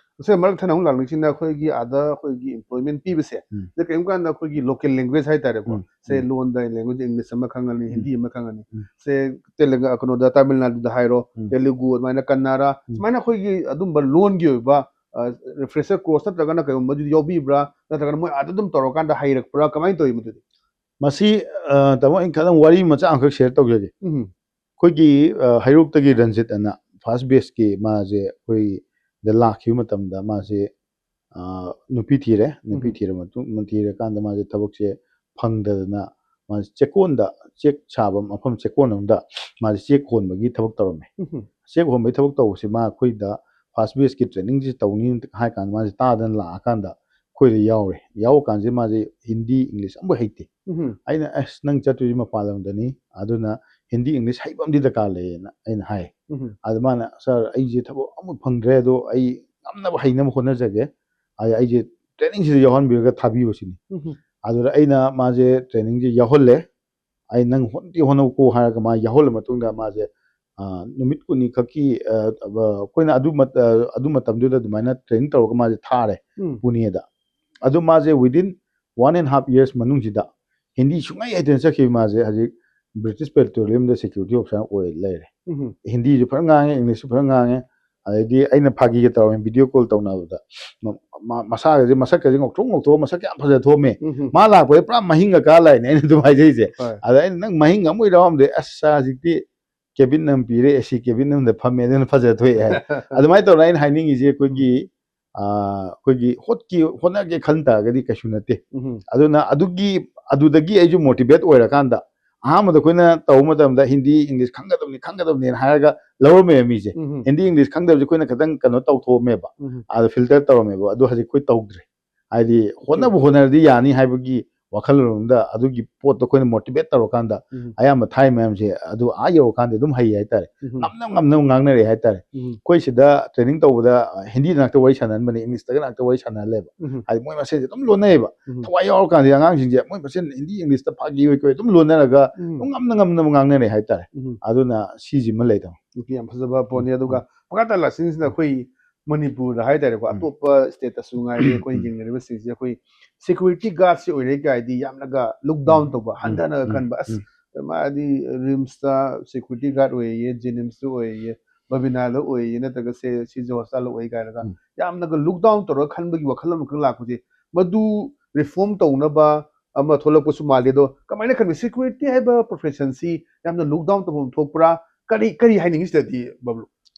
ꯁꯦ ꯃꯔꯛ ꯊꯠꯅ ꯑꯃꯨꯛ ꯂꯥꯛꯅꯤꯡꯁꯤꯅ ꯑꯩꯈꯣꯏꯒꯤ ꯑꯥꯗ ꯑꯩꯈꯣꯏꯒꯤ employment ꯄꯤꯕꯁꯦ, ꯎꯝ꯫ ꯁꯤꯗ ꯀꯔꯤꯒꯨꯝꯕ ꯀꯥꯟꯗ ꯑꯩꯈꯣꯏꯒꯤ local language ꯍꯥꯏꯇꯥꯔꯦꯀꯣ, ꯎꯝ, ꯁꯦ ꯎꯝ꯫ ꯂꯣꯟꯗ language, English ꯑꯃ ꯈꯪꯉꯅꯤ, ꯎꯝ꯫ ꯍꯤꯟꯗꯤ ꯑꯃ ꯈꯪꯉꯅꯤ, ꯎꯝ꯫ ꯁꯦ ꯇꯦꯂꯪꯒ-, ꯀꯩꯅꯣꯗ ꯇꯥꯃꯤꯜ ꯅꯥꯗꯨꯗ ꯍꯥꯏꯔꯣ, ꯎꯝ꯫ ꯇꯦꯂꯨꯒꯨ, ꯑꯗꯨꯃꯥꯏꯅ ꯀꯟꯅꯥꯔꯥ, ꯎꯝ꯫ ꯁꯨꯃꯥꯏꯅ ꯑꯩꯈꯣꯏꯒꯤ ꯑꯗꯨꯝꯕ ꯂꯣꯟꯒꯤ ꯑꯣꯏꯕ, ꯑ, refresher course ꯅꯠꯇ꯭ꯔꯒꯅ ꯀꯩꯒꯨꯝꯕ ꯃꯗꯨꯗꯤ ꯌꯥꯎꯕꯤꯕ꯭ꯔꯥ, ꯅꯠꯇ꯭ꯔꯒꯅ ꯃꯣꯏ ꯑꯥꯗ ꯑꯗꯨꯝ ꯇꯧꯔꯀꯥꯟꯗ ꯍꯩꯔꯛꯄ꯭ꯔꯥ, ꯀꯃꯥꯏꯅ ꯇꯧꯋꯤ ꯃꯗꯨꯗꯤ? ꯃꯁꯤ, ꯑ, ꯇꯥꯃꯣ, ꯑꯩ ꯈꯤꯇꯪ ꯋꯥꯔꯤ ꯃꯆꯥ ꯑꯃꯈꯛ share ꯇꯧꯖꯒꯦ꯫ ꯎꯝ꯫ ꯑꯩꯈꯣꯏꯒꯤ, ꯑ, ꯍꯩꯔꯣꯛꯇꯒꯤ ꯔꯟꯖꯤꯠ ꯑꯅ first batchꯀꯤ ꯃꯥꯁꯦ ꯑꯩꯈꯣꯏꯗ ꯂꯥꯛꯈꯤꯕ ꯃꯇꯝꯗ ꯃꯥꯁꯦ, ꯑ, ꯅꯨꯄꯤ ꯊꯤꯔꯦ꯫ ꯅꯨꯄꯤ ꯎꯝ꯫ ꯊꯤꯔ ꯃꯇꯨꯡ, ꯊꯤꯔꯀꯥꯟꯗ ꯃꯥꯁꯦ ꯊꯕꯛꯁꯦ ꯐꯪꯗꯗꯅ ꯃꯥꯁꯦ ꯆꯦꯛꯀꯣꯟꯗ, ꯆꯦꯛ ꯁꯥꯕ ꯃꯐꯝ ꯆꯦꯛꯀꯣꯟ ꯑꯃꯗ ꯃꯥꯁꯦ ꯆꯦꯛ ꯍꯣꯟꯕꯒꯤ ꯊꯕꯛ ꯇꯧꯔꯝꯃꯦ꯫ ꯎꯝ꯫ ꯆꯦꯛ ꯍꯣꯟꯕꯒꯤ ꯊꯕꯛ ꯇꯧꯕꯁꯦ ꯃꯥ ꯑꯩꯈꯣꯏꯗ first batchꯀꯤ trainingꯁꯦ ꯇꯧꯅꯤ ꯍꯥꯏ ꯀꯥꯟꯗ ꯃꯥꯁꯦ ꯇꯥꯗꯅ ꯂꯥꯛꯑꯀꯥꯟꯗ ꯑꯩꯈꯣꯏꯗ ꯌꯥꯎꯔꯦ꯫ ꯌꯥꯎꯔꯀꯥꯟꯁꯤꯗ ꯃꯥꯁꯦ ꯍꯤꯟꯗꯤ, English ꯑꯃꯐꯥꯎ ꯍꯩꯇꯦ꯫ ꯎꯝ꯫ ꯑꯩꯅ, "ꯑꯁ, ꯅꯪ ꯆꯠꯇꯣꯏꯁꯤ ꯃꯄꯥꯟ ꯂꯝꯗꯅꯤ, ꯑꯗꯨꯅ ꯍꯤꯟꯗꯤ, English ꯍꯩꯕ ꯑꯃꯗꯤ ꯗꯔꯀꯥꯔ ꯂꯩꯌꯦꯅ" ꯑꯩꯅ ꯍꯥꯏ꯫ ꯎꯝ꯫ ꯑꯗ ꯃꯥꯅ, "Sir, ꯑꯩꯁꯦ ꯊꯕꯛ ꯑꯃ ꯐꯪꯗ꯭ꯔꯦ, ꯑꯗꯣ ꯑꯩ ꯉꯝꯅꯕ ꯍꯩꯅꯕ ꯍꯣꯠꯅꯖꯒꯦ, ꯑꯗ ꯑꯩꯁꯦ trainingꯁꯤꯗ ꯌꯥꯎꯍꯟꯕꯤꯔꯒ ꯊꯥꯕꯤꯌꯨ" ꯁꯤꯅꯤ꯫ ꯎꯝ꯫ ꯑꯗꯨꯗ ꯑꯩꯅ ꯃꯥꯁꯦ trainingꯁꯦ ꯌꯥꯎꯍꯜꯂꯦ꯫ "ꯑꯩ ꯅꯪ ꯍꯣꯠꯇꯤ ꯍꯣꯠꯅꯧꯀꯣ" ꯍꯥꯏꯔꯒ ꯃꯥ ꯌꯥꯎꯍꯜꯂ ꯃꯇꯨꯡꯗ ꯃꯥꯁꯦ, ꯑ, ꯅꯨꯃꯤꯠ ꯀꯨꯟꯅꯤ ꯈꯛꯀꯤ, ꯑ, ꯑ, ꯑꯩꯈꯣꯏꯅ ꯑꯗꯨ ꯃꯠ-, ꯑ, ꯑꯗꯨ ꯃꯇꯝꯗꯨꯗ ꯑꯗꯨꯃꯥꯏꯅ training ꯇꯧꯔꯒ ꯃꯥꯁꯦ ꯊꯥꯔꯦ ꯎꯝ꯫ ꯄꯨꯅꯦꯗ꯫ ꯑꯗꯨ ꯃꯥꯁꯦ within one and half years ꯃꯅꯨꯡꯁꯤꯗ ꯍꯤꯟꯗꯤ ꯁꯨꯡꯍꯩ ꯍꯩꯇꯅ ꯆꯠꯈꯤꯕ ꯃꯥꯁꯦ ꯍꯧꯖꯤꯛ British Petroleumꯗ security officer ꯑꯣꯏ ꯂꯩꯔꯦ꯫ ꯎꯝ꯫ ꯍꯤꯟꯗꯤꯁꯨ ꯐꯖꯅ ꯉꯥꯡꯉꯦ, Englishꯁꯨ ꯐꯖꯅ ꯉꯥꯡꯉꯦ꯫ ꯑꯗꯩꯗꯤ ꯑꯩꯅ ꯐꯥꯒꯤꯒ ꯇꯧꯔꯝꯃꯤ video call ꯇꯧꯅꯕꯗ꯫ ꯃ-, ꯃ-, ꯃꯁꯥꯒꯁꯦ, ꯃꯁꯛꯀꯁꯦ ꯉꯧꯊꯣꯛ ꯉꯧꯊꯣꯛꯑ ꯃꯁꯛ ꯌꯥꯝ ꯐꯖ ꯊꯣꯛꯑꯝꯃꯦ꯫ ꯎꯝ꯫ ꯃꯥ ꯂꯥꯛꯄꯗ ꯄꯨꯔꯥ ꯃꯍꯤꯡꯒ ꯀꯥ ꯂꯥꯛꯏꯅꯦ ꯑꯩꯅ ꯑꯗꯨꯝ ꯍꯥꯏꯖꯩꯁꯦ꯫ ꯍꯣꯏ꯫ ꯑꯗ ꯑꯩꯅ, "ꯅꯪ ꯃꯍꯤꯡ ꯑꯃ ꯑꯣꯏꯔꯛꯑꯝꯗꯦ, ꯑꯁ, ꯍꯧꯖꯤꯛꯇꯤ cabin ꯑꯃ ꯄꯤꯔꯦ, AC cabin ꯑꯃꯗ ꯐꯝꯃꯦ, ꯑꯗꯨꯅ ꯐꯖ ꯊꯣꯛꯑꯦ" ꯍꯥꯏ꯫ ꯑꯗꯨꯃꯥꯏꯅ ꯇꯧꯔꯒ ꯑꯩꯅ ꯍꯥꯏꯅꯤꯡꯉꯤꯁꯦ ꯑꯩꯈꯣꯏꯒꯤ, ꯑ, ꯑꯩꯈꯣꯏꯒꯤ ꯍꯣꯠꯀꯤ, ꯍꯣꯠꯅꯒꯦ ꯈꯟ ꯇꯥꯔꯒꯗꯤ ꯀꯩꯁꯨ ꯅꯠꯇꯦ꯫ ꯎꯝ꯫ ꯑꯗꯨꯅ ꯑꯗꯨꯒꯤ, ꯑꯗꯨꯗꯒꯤ ꯑꯩꯁꯨ motivate ꯑꯣꯏꯔꯀꯥꯟꯗ ꯑꯍꯥꯟꯕꯗ ꯑꯩꯈꯣꯏꯅ ꯇꯧꯕ ꯃꯇꯝꯗ ꯍꯤꯟꯗꯤ, English ꯈꯪꯒꯗꯕꯅꯤ, ꯈꯪꯒꯗꯕꯅꯤꯅ ꯍꯥꯏꯔꯒ ꯂꯧꯔꯝꯃꯦꯕ ꯃꯤꯁꯦ꯫ ꯎꯝ꯫ ꯍꯤꯟꯗꯤ, English ꯈꯪꯗꯕꯁꯦ ꯑꯩꯈꯣꯏꯅ ꯈꯤꯇꯪ ꯀꯩꯅꯣ ꯇꯧꯊꯣꯛꯑꯝꯃꯦꯕ, ꯎꯝ꯫ ꯑꯗ filter ꯇꯧꯔꯝꯃꯦꯕ꯫ ꯑꯗꯣ ꯍꯧꯖꯤꯛ ꯑꯩꯈꯣꯏ ꯇꯧꯗ꯭ꯔꯦ꯫ ꯍꯥꯏꯗꯤ ꯍꯣꯠꯅꯕ ꯍꯣꯠꯅꯔꯗꯤ ꯌꯥꯅꯤ ꯍꯥꯏꯕꯒꯤ ꯋꯥꯈꯜꯂꯣꯟꯗ ꯑꯗꯨꯒꯤ ꯄꯣꯠꯇꯣ ꯑꯩꯈꯣꯏꯅ ꯃꯣꯇꯤꯚꯦꯠ ꯇꯧꯔꯀꯥꯟꯗ ꯎꯝ, ꯑꯌꯥꯝꯕ ꯊꯥꯏ ꯃꯌꯥꯝꯁꯦ ꯑꯗꯨ ꯑꯥ ꯌꯧꯔꯀꯥꯟꯗ ꯑꯗꯨꯝ ꯍꯩ ꯍꯥꯏꯇꯥꯔꯦ꯫ ꯎꯝ, ꯉꯝꯅꯕ ꯉꯝꯅꯕ ꯉꯥꯡꯅꯔꯦ ꯍꯥꯏꯇꯥꯔꯦ꯫ ꯎꯝ, ꯑꯩꯈꯣꯏ ꯁꯤꯗ ꯇ꯭ꯔꯦꯅꯤꯡ ꯇꯧꯕꯗ ꯍꯤꯟꯗꯤꯗ ꯉꯥꯛꯇ ꯋꯥꯔꯤ ꯁꯥꯟꯅꯍꯟꯕꯅꯦ, ꯏꯪꯂꯤꯁꯇꯒ ꯉꯥꯛꯇ ꯋꯥꯔꯤ ꯁꯥꯟꯅꯍꯜꯂꯦꯕ꯫ ꯎꯝ, ꯍꯥꯏꯗꯤ ꯃꯣꯏ ꯃꯁꯦꯟꯁꯦ ꯑꯗꯨꯝ ꯂꯣꯟꯅꯩꯌꯦꯕ꯫ ꯎꯝ, ꯊꯋꯥꯏ ꯌꯥꯎꯔꯀꯥꯟꯗ ꯑꯉꯥꯡꯁꯤꯡꯁꯦ ꯃꯣꯏ ꯃꯁꯦꯟ ꯍꯤꯟꯗꯤ ꯏꯪꯂꯤꯁꯇ ꯐꯥꯒꯤ ꯑꯣꯏ ꯀꯩ ꯑꯗꯨꯝ ꯂꯣꯟꯅꯔꯒ ꯎꯝ, ꯑꯗꯨꯝ ꯉꯝꯅ ꯉꯝꯅꯕ ꯉꯥꯡꯅꯔꯦ ꯍꯥꯏꯇꯥꯔꯦ꯫ ꯎꯝ꯫ ꯑꯗꯨꯅ ꯁꯤꯁꯤꯃ ꯂꯩꯗꯧ꯫ ꯅꯨꯄꯤ ꯌꯥꯝ ꯐꯖꯕ ꯄꯣꯠꯅꯤ꯫ ꯑꯗꯨꯒ ꯄꯪꯀꯥ ꯇꯥꯂꯥꯁꯤꯡꯁꯤꯅ ꯑꯩꯈꯣꯏ ꯃꯅꯤꯄꯨꯔꯗ ꯍꯥꯏꯇꯥꯔꯦꯀꯣ, ꯎꯝ꯫ ꯑꯇꯣꯞꯄ ꯁ꯭ꯇꯦꯠꯇꯁꯨ ꯉꯥꯏꯔꯦ, ꯑꯩꯈꯣꯏ ꯎꯝ꯫ ꯌꯦꯡꯅꯔꯤꯕꯁꯤꯡꯁꯦ ꯑꯩꯈꯣꯏ ꯁꯦꯀ꯭ꯌꯨꯔꯤꯇꯤ ꯒꯥꯔꯗꯁꯤ ꯑꯣꯏꯔꯦ ꯀꯥꯏꯗꯤ ꯌꯥꯝꯅꯒ ꯂꯨꯛ ꯗꯥꯎꯟ ꯎꯝ꯫ ꯇꯧꯕ, ꯍꯟꯊꯅꯒ ꯎꯝ꯫ ꯈꯟꯕ, ꯑꯁ ꯎꯝ꯫ ꯃꯥꯗꯤ ꯔꯤꯝꯁꯇ ꯁꯦꯀ꯭ꯌꯨꯔꯤꯇꯤ ꯒꯥꯔꯗ ꯑꯣꯏꯌꯦ, ꯖꯦꯅꯤꯝꯁꯇ ꯑꯣꯏꯌꯦ, ꯕꯕꯤꯅꯥꯗ ꯑꯣꯏꯌꯦ, ꯅꯠꯇ꯭ꯔꯒ ꯁꯦ ꯁꯤ ꯍꯣꯁꯄꯤꯇꯥꯜꯗ ꯑꯣꯏ ꯀꯥꯏꯅꯒ ꯎꯝ꯫ ꯌꯥꯝꯅꯒ ꯂꯨꯛ ꯗꯥꯎꯟ ꯇꯧꯔꯒ ꯈꯟꯕꯒꯤ ꯋꯥꯈꯜ ꯑꯃꯈꯛ ꯂꯥꯛꯄꯁꯦ, ꯃꯗꯨ ꯔꯤꯐꯣꯔꯝ ꯇꯧꯅꯕ ꯑꯃ ꯊꯣꯛꯂꯛꯄꯁꯨ ꯃꯥꯜꯂꯦ꯫ ꯑꯗꯣ ꯀꯃꯥꯏꯅ ꯈꯟꯕꯤ? ꯁꯦꯀ꯭ꯌꯨꯔꯤꯇꯤ ꯍꯥꯏꯕ ꯄ꯭ꯔꯣꯐꯦꯁꯟꯁꯤ ꯌꯥꯝꯅ ꯂꯨꯛ ꯗꯥꯎꯟ ꯇꯧꯐꯝ ꯊꯣꯛꯄ꯭ꯔꯥ? ꯀꯔꯤ ꯀꯔꯤ ꯍꯥꯏꯅꯤꯡꯉꯤ ꯁꯤꯗꯗꯤ, ꯕꯕ꯭ꯂꯨ?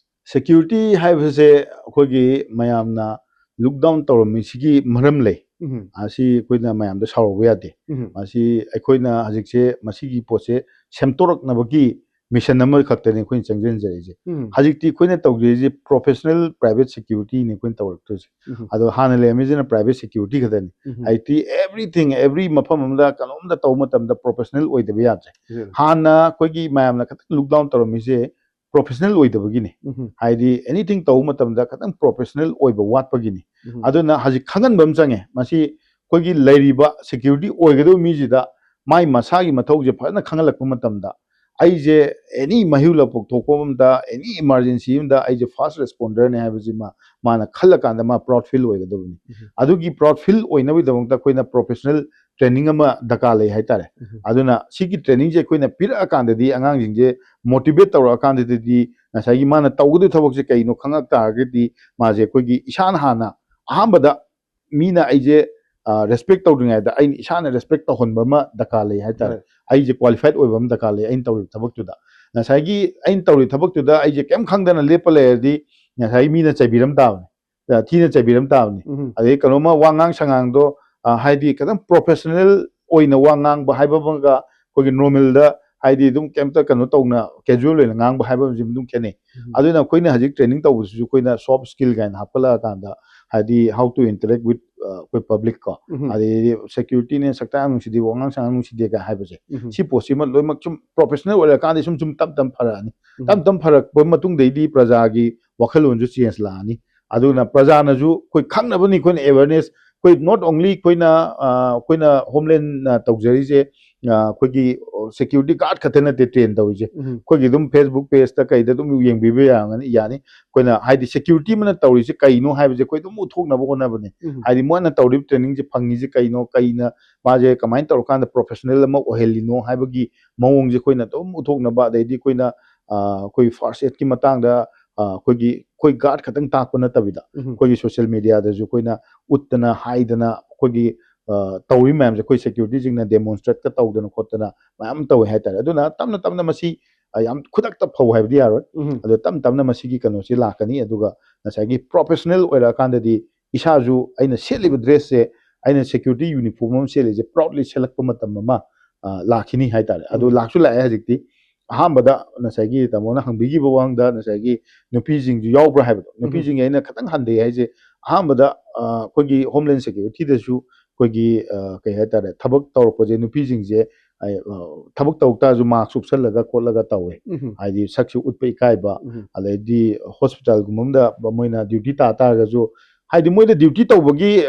ꯁꯦꯀ꯭ꯌꯨꯔꯤꯇꯤ ꯍꯥꯏꯕꯁꯦ ꯑꯩꯈꯣꯏꯒꯤ ꯃꯌꯥꯝꯅ ꯂꯨꯛ ꯗꯥꯎꯟ ꯇꯧꯔꯝꯃꯤꯁꯤꯒꯤ ꯃꯔꯝ ꯂꯩ꯫ ꯎꯝ, ꯑꯁꯤ ꯑꯩꯈꯣꯏꯅ ꯃꯌꯥꯝꯗ ꯁꯥꯎꯔꯨꯕ ꯌꯥꯗꯦ꯫ ꯎꯝ, ꯃꯁꯤ ꯑꯩꯈꯣꯏꯅ ꯍꯧꯖꯤꯛꯁꯦ ꯃꯁꯤꯒꯤ ꯄꯣꯠꯁꯦ ꯁꯦꯝꯗꯣꯔꯛꯅꯕꯒꯤ ꯃꯤꯁꯟ ꯑꯃꯈꯛꯇꯅꯤ ꯑꯩꯈꯣꯏꯅ ꯆꯪꯁꯤꯟꯖꯔꯛꯏꯁꯦ꯫ ꯎꯝ, ꯍꯧꯖꯤꯛꯇꯤ ꯑꯩꯈꯣꯏꯅ ꯇꯧꯖꯔꯤꯁꯦ ꯄ꯭ꯔꯣꯐꯦꯁꯅꯦꯜ ꯄ꯭ꯔꯥꯏꯚꯦꯠ ꯁꯦꯀ꯭ꯌꯨꯔꯤꯇꯤꯅꯤ ꯑꯩꯈꯣꯏꯅ ꯇꯧꯔꯛꯇꯣꯏꯁꯦ꯫ ꯎꯝ, ꯑꯗꯣ ꯍꯥꯟꯅ ꯂꯩꯔꯝꯃꯤꯁꯤꯅ ꯄ꯭ꯔꯥꯏꯚꯦꯠ ꯁꯦꯀ꯭ꯌꯨꯔꯤꯇꯤ ꯈꯛꯇꯅꯤ꯫ ꯎꯝ, ꯍꯧꯖꯤꯛꯇꯤ ꯑꯦꯚ꯭ꯔꯤꯊꯤꯡ, ꯑꯦꯚ꯭ꯔꯤ ꯃꯐꯝ ꯑꯃꯗ ꯀꯩꯅꯣꯝꯗ ꯇꯧꯕ ꯃꯇꯝꯗ ꯄ꯭ꯔꯣꯐꯦꯁꯅꯦꯜ ꯑꯣꯏꯗꯕ ꯌꯥꯗ꯭ꯔꯦ꯫ ꯎꯝ, ꯍꯥꯟꯅ ꯑꯩꯈꯣꯏꯒꯤ ꯃꯌꯥꯝꯅ ꯈꯤꯇꯪ ꯂꯨꯛ ꯗꯥꯎꯟ ꯇꯧꯔꯝꯃꯤꯁꯦ ꯄ꯭ꯔꯣꯐꯦꯁꯅꯦꯜ ꯑꯣꯏꯗꯕꯒꯤꯅꯤ꯫ ꯎꯝ, ꯍꯥꯏꯗꯤ ꯑꯦꯅꯤꯊꯤꯡ ꯇꯧꯕ ꯃꯇꯝꯗ ꯈꯤꯇꯪ ꯄ꯭ꯔꯣꯐꯦꯁꯅꯦꯜ ꯑꯣꯏꯕ ꯋꯥꯠꯄꯒꯤꯅꯤ꯫ ꯎꯝ, ꯑꯗꯨꯅ ꯍꯧꯖꯤꯛ ꯈꯪꯍꯟꯕ ꯑꯃ ꯆꯪꯉꯦ꯫ ꯃꯁꯤ ꯑꯩꯈꯣꯏꯒꯤ ꯂꯩꯔꯤꯕ ꯁꯦꯀ꯭ꯌꯨꯔꯤꯇꯤ ꯑꯣꯏꯒꯗꯧꯕ ꯃꯤꯁꯤꯗ ꯃꯥꯏ ꯃꯁꯥꯒꯤ ꯃꯊꯧꯁꯦ ꯐꯖꯅ ꯈꯪꯍꯜꯂꯛꯄ ꯃꯇꯝꯗ, ꯑꯩꯁꯦ ꯑꯦꯅꯤ ꯃꯩꯍꯧ ꯂꯥꯡꯄꯣꯛ ꯊꯣꯛꯄ ꯑꯃꯗ, ꯑꯦꯅꯤ ꯏꯃꯥꯔꯖꯦꯟꯁꯤ ꯑꯃꯗ ꯑꯩꯁꯦ ꯐꯥꯔꯁ ꯔꯦꯁꯄꯣꯟꯗꯔꯅꯦ ꯍꯥꯏꯕꯁꯤꯃ ꯃꯥꯅ ꯈꯜꯂꯀꯥꯟꯗ ꯃꯥ ꯄ꯭ꯔꯥꯎꯗ ꯐꯤꯜ ꯑꯣꯏꯒꯗꯕꯅꯤ꯫ ꯎꯝ꯫ ꯑꯗꯨꯒꯤ ꯄ꯭ꯔꯥꯎꯗ ꯐꯤꯜ ꯑꯣꯏꯅꯕꯒꯤꯗꯃꯛꯇ ꯑꯩꯈꯣꯏꯅ ꯄ꯭ꯔꯣꯐꯦꯁꯅꯦꯜ ꯇ꯭ꯔꯦꯅꯤꯡ ꯑꯃ ꯗꯔꯀꯥꯔ ꯂꯩ ꯍꯥꯏꯇꯥꯔꯦ꯫ ꯎꯝ꯫ ꯑꯗꯨꯅ ꯁꯤꯒꯤ ꯇ꯭ꯔꯦꯅꯤꯡꯁꯦ ꯑꯩꯈꯣꯏꯅ ꯄꯤꯔꯛꯑꯀꯥꯟꯗꯗꯤ ꯑꯉꯥꯡꯁꯤꯡꯁꯦ ꯃꯣꯇꯤꯚꯦꯠ ꯇꯧꯔꯛꯑꯀꯥꯟꯗꯗꯤ ꯉꯁꯥꯏꯒꯤ ꯃꯥꯅ ꯇꯧꯒꯗꯕ ꯊꯕꯛꯁꯦ ꯀꯩꯅꯣ ꯈꯪꯉꯛ ꯇꯥꯔꯒꯗꯤ ꯃꯥꯁꯦ ꯑꯩꯈꯣꯏꯒꯤ ꯏꯁꯥꯅ ꯍꯥꯟꯅ ꯑꯍꯥꯟꯕꯗ ꯃꯤꯅ ꯑꯩꯁꯦ ꯔꯦꯁꯄꯦꯛ ꯇꯧꯗ꯭ꯔꯤꯉꯩꯗ ꯑꯩꯅ ꯏꯁꯥꯅ ꯔꯦꯁꯄꯦꯛ ꯇꯧꯍꯟꯕ ꯑꯃ ꯗꯔꯀꯥꯔ ꯂꯩ ꯍꯥꯏꯇꯥꯔꯦ꯫ Right. ꯑꯩꯁꯦ ꯀ꯭ꯋꯥꯂꯤꯐꯥꯏꯠ ꯑꯣꯏꯕ ꯑꯃ ꯗꯔꯀꯥꯔ ꯂꯩ ꯑꯩꯅ ꯇꯧꯔꯤꯕ ꯊꯕꯛꯇꯨꯗ꯫ ꯉꯁꯥꯏꯒꯤ ꯑꯩꯅ ꯇꯧꯔꯤꯕ ꯊꯕꯛꯇꯨꯗ ꯑꯩꯁꯦ ꯀꯩꯝ ꯈꯪꯗꯅ ꯂꯦꯞꯄ ꯂꯩꯔꯗꯤ ꯉꯁꯥꯏꯒꯤ ꯃꯤꯅ ꯆꯩꯕꯤꯔꯝ ꯇꯥꯕꯅꯤ, ꯑ, ꯊꯤꯅ ꯆꯩꯕꯤꯔꯝ ꯇꯥꯕꯅꯤ꯫ ꯎꯝ, ꯑꯗꯩ ꯀꯩꯅꯣꯝꯃ ꯋꯥ ꯉꯥꯡ ꯁꯉꯥꯡꯗꯣ, ꯑ, ꯍꯥꯏꯗꯤ ꯈꯤꯇꯪ ꯄ꯭ꯔꯣꯐꯦꯁꯅꯦꯜ ꯑꯣꯏꯅ ꯋꯥ ꯉꯥꯡꯕ ꯍꯥꯏꯕ ꯑꯃꯒ ꯑꯩꯈꯣꯏꯒꯤ ꯅꯣꯔꯃꯦꯜꯗ ꯍꯥꯏꯗꯤ ꯑꯗꯨꯝ ꯀꯩꯝꯇ ꯀꯩꯅꯣ ꯇꯧꯅ ꯀꯦꯖꯨꯋꯦꯜ ꯑꯣꯏꯅ ꯉꯥꯡꯕ ꯍꯥꯏꯕ ꯑꯃꯁꯤ ꯑꯗꯨꯝ ꯈꯦꯠꯅꯩ꯫ ꯎꯝ꯫ ꯑꯗꯨꯅ ꯑꯩꯈꯣꯏꯅ ꯍꯧꯖꯤꯛ ꯇ꯭ꯔꯦꯅꯤꯡ ꯇꯧꯕꯁꯤꯁꯨ ꯑꯩꯈꯣꯏꯅ ꯁꯣꯐ ꯁ꯭ꯀꯤꯜ ꯀꯥꯏꯅ ꯍꯥꯞꯀꯠꯂꯛꯑꯀꯥꯟꯗ ꯍꯥꯏꯗꯤ how to interact with ꯑꯩꯈꯣꯏ ꯄꯕ꯭ꯂꯤꯛ ꯀꯣ, ꯎꯝ. ꯑꯗꯩꯗꯤ ꯁꯦꯀ꯭ꯌꯨꯔꯤꯇꯤꯅꯦ ꯁꯛꯇꯥꯛ ꯌꯥꯝ ꯅꯨꯡꯁꯤꯗꯦ, ꯋꯥꯉꯥꯡ ꯁꯉꯥꯡ ꯅꯨꯡꯁꯤꯗꯦ ꯀꯥꯏ ꯍꯥꯏꯕꯁꯦ, ꯎꯝ. ꯁꯤ ꯄꯣꯠꯁꯤꯃ ꯂꯣꯏꯅꯃꯛ ꯁꯨꯝ ꯄ꯭ꯔꯣꯐꯦꯁꯅꯦꯜ ꯑꯣꯏꯔꯀꯥꯟꯗ ꯁꯨꯝ ꯁꯨꯝ ꯇꯞ ꯇꯞ ꯐꯔꯛꯑꯅꯤ. ꯎꯝ. ꯇꯞ ꯇꯞ ꯐꯔꯛꯄ ꯃꯇꯨꯡꯗꯩꯗꯤ ꯄ꯭ꯔꯖꯥꯒꯤ ꯋꯥꯈꯜꯂꯣꯟꯁꯨ ꯆꯦꯟꯖ ꯂꯥꯛꯑꯅꯤ. ꯑꯗꯨꯅ ꯄ꯭ꯔꯖꯥꯅꯁꯨ ꯑꯩꯈꯣꯏ ꯈꯪꯅꯕꯅꯤ, ꯑꯩꯈꯣꯏꯅ ꯑꯦꯋꯦꯔꯅꯦꯁ, ꯑꯩꯈꯣꯏ not only ꯑꯩꯈꯣꯏꯅ ꯑ, ꯑꯩꯈꯣꯏꯅ ꯍꯣꯝꯂꯦꯟꯅ ꯇꯧꯖꯔꯤꯁꯦ, ꯑ, ꯑꯩꯈꯣꯏꯒꯤ ꯁꯦꯀ꯭ꯌꯨꯔꯤꯇꯤ ꯒꯥꯔꯗ ꯈꯛꯇ ꯅꯠꯇꯦ ꯇ꯭ꯔꯦꯟ ꯇꯧꯔꯤꯁꯦ. ꯎꯝ. ꯑꯩꯈꯣꯏꯒꯤ ꯑꯗꯨꯝ ꯐꯦꯁꯕꯨꯛ ꯄꯦꯖꯇ ꯀꯩꯗ ꯑꯗꯨꯝ ꯌꯦꯡꯕꯤꯕ ꯌꯥꯒꯅꯤ, ꯌꯥꯅꯤ. ꯑꯩꯈꯣꯏꯅ ꯍꯥꯏꯗꯤ ꯁꯦꯀ꯭ꯌꯨꯔꯤꯇꯤ ꯑꯃꯅ ꯇꯧꯔꯤꯁꯦ ꯀꯩꯅꯣ ꯍꯥꯏꯕꯁꯦ ꯑꯩꯈꯣꯏ ꯑꯗꯨꯝ ꯎꯠꯊꯣꯛꯅꯕ ꯍꯣꯠꯅꯕꯅꯦ. ꯎꯝ. ꯍꯥꯏꯗꯤ ꯃꯣꯏꯅ ꯇꯧꯔꯤꯕ ꯇ꯭ꯔꯦꯅꯤꯡꯁꯦ ꯐꯪꯉꯤꯁꯦ ꯀꯩꯅꯣ, ꯀꯩꯅ ꯃꯥꯁꯦ ꯀꯃꯥꯏꯅ ꯇꯧꯔꯀꯥꯟꯗ ꯄ꯭ꯔꯣꯐꯦꯁꯅꯦꯜ ꯑꯃ ꯑꯣꯏꯍꯜꯂꯤꯅꯣ ꯍꯥꯏꯕꯒꯤ ꯃꯑꯣꯡꯁꯦ ꯑꯩꯈꯣꯏꯅ ꯑꯗꯨꯝ ꯎꯠꯊꯣꯛꯅꯕ, ꯑꯗꯩꯗꯤ ꯑꯩꯈꯣꯏꯅ ꯑ, ꯑꯩꯈꯣꯏ ꯐꯥꯔꯁ ꯑꯦꯗꯀꯤ ꯃꯇꯥꯡꯗ ꯑ, ꯑꯩꯈꯣꯏꯒꯤ ꯑꯩꯈꯣꯏ ꯒꯥꯔꯗ ꯈꯛꯇꯪ ꯇꯥꯛꯄ ꯅꯠꯇꯕꯤꯗ ꯎꯝ. ꯑꯩꯈꯣꯏꯒꯤ ꯁꯣꯁꯤꯌꯦꯜ ꯃꯦꯗꯤꯌꯥꯗꯁꯨ ꯑꯩꯈꯣꯏꯅ ꯎꯠꯇꯅ ꯍꯥꯏꯗꯅ ꯑꯩꯈꯣꯏꯒꯤ ꯑ, ꯇꯧꯔꯤ ꯃꯌꯥꯝꯁꯦ ꯑꯩꯈꯣꯏ ꯁꯦꯀ꯭ꯌꯨꯔꯤꯇꯤꯁꯤꯡꯅ ꯗꯦꯃꯣꯟꯁꯇ꯭ꯔꯦꯠꯀ ꯇꯧꯗꯅ ꯈꯣꯠꯇꯅ ꯃꯌꯥꯝ ꯇꯧꯋꯦ ꯍꯥꯏꯇꯥꯔꯦ. ꯑꯗꯨꯅ ꯇꯞꯅ ꯇꯞꯅ ꯃꯁꯤ ꯑ, ꯌꯥꯝ ꯈꯨꯗꯛꯇ ꯐꯧ ꯍꯥꯏꯕꯗꯤ ꯌꯥꯔꯣꯏ. ꯎꯝ. ꯑꯗꯣ ꯇꯞꯅ ꯇꯞꯅ ꯃꯁꯤꯒꯤ ꯀꯩꯅꯣꯁꯤ ꯂꯥꯛꯀꯅꯤ. ꯑꯗꯨꯒ ꯉꯁꯥꯏꯒꯤ ꯄ꯭ꯔꯣꯐꯦꯁꯅꯦꯜ ꯑꯣꯏꯔꯛꯑꯀꯥꯟꯗꯗꯤ ꯏꯁꯥꯁꯨ ꯑꯩꯅ ꯁꯦꯠꯂꯤꯕ ꯗ꯭ꯔꯦꯁꯁꯦ, ꯑꯩꯅ ꯁꯦꯀ꯭ꯌꯨꯔꯤꯇꯤ ꯌꯨꯅꯤꯐꯣꯔꯝ ꯑꯃ ꯁꯦꯠꯂꯤꯁꯦ ꯄ꯭ꯔꯥꯎꯗꯂꯤ ꯁꯦꯠꯂꯛꯄ ꯃꯇꯝ ꯑꯃ ꯑ, ꯂꯥꯛꯈꯤꯅꯤ ꯍꯥꯏꯇꯥꯔꯦ. ꯑꯗꯣ ꯎꯝ. ꯂꯥꯛꯁꯨ ꯂꯥꯛꯑꯦ ꯍꯧꯖꯤꯛꯇꯤ. ꯑꯍꯥꯟꯕꯗ ꯉꯁꯥꯏꯒꯤ ꯇꯥꯃꯣꯅ ꯍꯪꯕꯤꯈꯤꯕ ꯋꯥꯍꯪꯗ ꯉꯁꯥꯏꯒꯤ ꯅꯨꯄꯤꯁꯤꯡꯁꯨ ꯌꯥꯎꯕ꯭ꯔꯥ ꯍꯥꯏꯕꯗꯣ, ꯎꯝ. ꯅꯨꯄꯤꯁꯤꯡꯒꯤ ꯑꯩꯅ ꯈꯤꯇꯪ ꯍꯟꯊꯩ ꯍꯥꯏꯁꯦ, ꯑꯍꯥꯟꯕꯗ ꯑ, ꯑꯩꯈꯣꯏꯒꯤ ꯍꯣꯝꯂꯦꯟ ꯁꯦꯀ꯭ꯌꯨꯔꯤꯇꯤꯗꯁꯨ ꯑꯩꯈꯣꯏꯒꯤ ꯑ, ꯀꯩ ꯍꯥꯏꯇꯥꯔꯦ, ꯊꯕꯛ ꯇꯧꯔꯛꯄꯁꯦ ꯅꯨꯄꯤꯁꯤꯡꯁꯦ ꯑ, ꯊꯕꯛ ꯇꯧꯔꯛ ꯇꯥꯔꯁꯨ ꯃꯥꯛꯁ ꯎꯞꯁꯜꯂꯒ ꯈꯣꯠꯂꯒ ꯇꯧꯋꯦ. ꯎꯝ. ꯍꯥꯏꯗꯤ ꯁꯛꯁꯨ ꯎꯠꯄ ꯏꯀꯥꯏꯕ, ꯎꯝ. ꯑꯗꯩꯗꯤ ꯍꯣꯁꯄꯤꯇꯥꯜꯒꯨꯝꯕ ꯑꯃꯗ ꯃꯣꯏꯅ ꯗ꯭ꯌꯨꯇꯤ ꯇꯥ ꯇꯥꯔꯒꯁꯨ, ꯍꯥꯏꯗꯤ ꯃꯣꯏꯗ ꯗ꯭ꯌꯨꯇꯤ ꯇꯧꯕꯒꯤ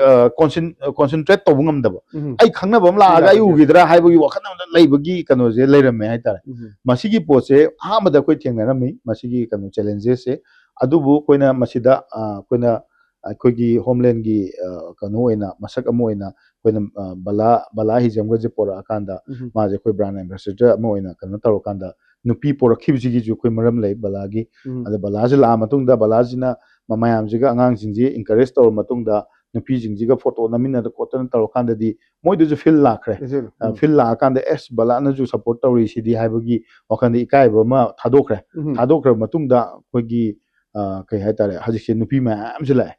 ꯀꯣꯟꯁꯦꯟꯇ꯭ꯔꯦꯠ ꯇꯧꯕ ꯉꯝꯗꯕ, ꯎꯝ. ꯑꯩ ꯈꯪꯅꯕ ꯑꯃ ꯂꯥꯛꯑꯒ ꯑꯩ ꯌꯥꯗꯕ. ꯎꯈꯤꯗ꯭ꯔꯥ ꯍꯥꯏꯕꯒꯤ ꯋꯥꯈꯜ ꯑꯃꯗ ꯂꯩꯕꯒꯤ ꯀꯩꯅꯣꯁꯦ ꯂꯩꯔꯝꯃꯦ ꯍꯥꯏꯇꯥꯔꯦ. ꯎꯝ. ꯃꯁꯤꯒꯤ ꯄꯣꯠꯁꯦ ꯑꯍꯥꯟꯕꯗ ꯑꯩꯈꯣꯏ ꯊꯦꯡꯅꯔꯝꯃꯤ, ꯃꯁꯤꯒꯤ ꯀꯩꯅꯣ ꯆꯦꯂꯦꯟꯖꯦꯁꯁꯦ. ꯑꯗꯨꯕꯨ ꯑꯩꯈꯣꯏꯅ ꯃꯁꯤꯗ ꯑ, ꯑꯩꯈꯣꯏꯅ ꯑꯩꯈꯣꯏꯒꯤ ꯍꯣꯝꯂꯦꯟꯒꯤ ꯑ, ꯀꯩꯅꯣ ꯑꯣꯏꯅ, ꯃꯁꯛ ꯑꯃ ꯑꯣꯏꯅ ꯑꯩꯈꯣꯏꯅ ꯑ, ꯕꯂꯥ ꯕꯂꯥ ꯍꯤꯖꯝꯒꯁꯦ ꯄꯣꯔꯛꯑꯀꯥꯟꯗ ꯎꯝ. ꯃꯥꯁꯦ ꯑꯩꯈꯣꯏ ꯕ꯭ꯔꯥꯟ ꯑꯦꯝꯕꯦꯁꯦꯗꯔ ꯑꯃ ꯑꯣꯏꯅ ꯀꯩꯅꯣ ꯇꯧꯔꯀꯥꯟꯗ ꯅꯨꯄꯤ ꯄꯣꯔꯛꯈꯤꯕꯁꯤꯒꯤꯁꯨ ꯑꯩꯈꯣꯏ ꯃꯔꯝ ꯂꯩ ꯕꯂꯥꯒꯤ. ꯎꯝ. ꯑꯗ ꯕꯂꯥꯁꯦ ꯂꯥꯛꯑ ꯃꯇꯨꯡꯗ ꯕꯂꯥꯁꯤꯅ ꯃ-, ꯃꯌꯥꯝꯁꯤꯒ, ꯑꯉꯥꯡꯁꯤꯡꯁꯤ ꯏꯟꯀꯔꯦꯖ ꯇꯧꯔ ꯃꯇꯨꯡꯗ ꯅꯨꯄꯤꯁꯤꯡꯁꯤꯒ ꯐꯣꯇꯣ ꯅꯝꯃꯤꯟꯅꯗ ꯈꯣꯠꯇꯅ ꯇꯧꯔꯀꯥꯟꯗꯗꯤ ꯃꯣꯏꯗꯁꯨ ꯐꯤꯜ ꯂꯥꯛꯈ꯭ꯔꯦ. ꯏꯆꯦꯅ. ꯑ, ꯎꯝ. ꯐꯤꯜ ꯂꯥꯛꯑꯀꯥꯟꯗ ꯑꯦꯁ ꯕꯂꯥꯅꯁꯨ ꯁꯞꯄꯣꯔꯠ ꯇꯧꯔꯤ ꯁꯤꯗꯤ ꯍꯥꯏꯕꯒꯤ ꯋꯥꯈꯜꯗ ꯏꯀꯥꯏꯕ ꯑꯃ ꯊꯥꯗꯣꯛꯈ꯭ꯔꯦ. ꯎꯝ. ꯊꯥꯗꯣꯛꯈ꯭ꯔꯕ ꯃꯇꯨꯡꯗ ꯑꯩꯈꯣꯏꯒꯤ ꯑ, ꯀꯩ ꯍꯥꯏꯇꯥꯔꯦ, ꯍꯧꯖꯤꯛꯁꯦ ꯅꯨꯄꯤ ꯃꯌꯥꯝꯁꯨ ꯂꯥꯛꯑꯦ.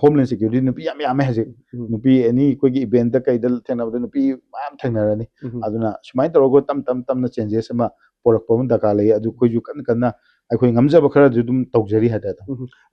ꯍꯣꯝꯂꯦꯟ ꯁꯦꯀ꯭ꯌꯨꯔꯤꯇꯤ ꯅꯨꯄꯤ ꯌꯥꯝ ꯌꯥꯝꯃꯦ ꯍꯧꯖꯤꯛ. ꯎꯝ. ꯅꯨꯄꯤ ꯑꯦꯅꯤ ꯑꯩꯈꯣꯏꯒꯤ ꯏꯚꯦꯟꯠꯇ ꯀꯩꯗ ꯊꯦꯡꯅꯕꯗ ꯅꯨꯄꯤ ꯃꯌꯥꯝ ꯊꯦꯡꯅꯔꯅꯤ. ꯎꯝ. ꯑꯗꯨꯅ ꯁꯨꯃꯥꯏꯅ ꯇꯧꯔꯒ ꯇꯞ ꯇꯞ ꯇꯞꯅ ꯆꯦꯟꯖꯦꯁ ꯑꯃ ꯄꯣꯔꯛꯄ ꯑꯃ ꯗꯔꯀꯥꯔ ꯂꯩ. ꯑꯗꯨ ꯑꯩꯈꯣꯏꯁꯨ ꯀꯟꯅ ꯀꯟꯅ ꯑꯩꯈꯣꯏ ꯉꯝꯖꯕ ꯈꯔꯁꯨ ꯑꯗꯨꯝ ꯇꯧꯖꯔꯤ ꯍꯥꯏꯇꯥꯔꯦ꯫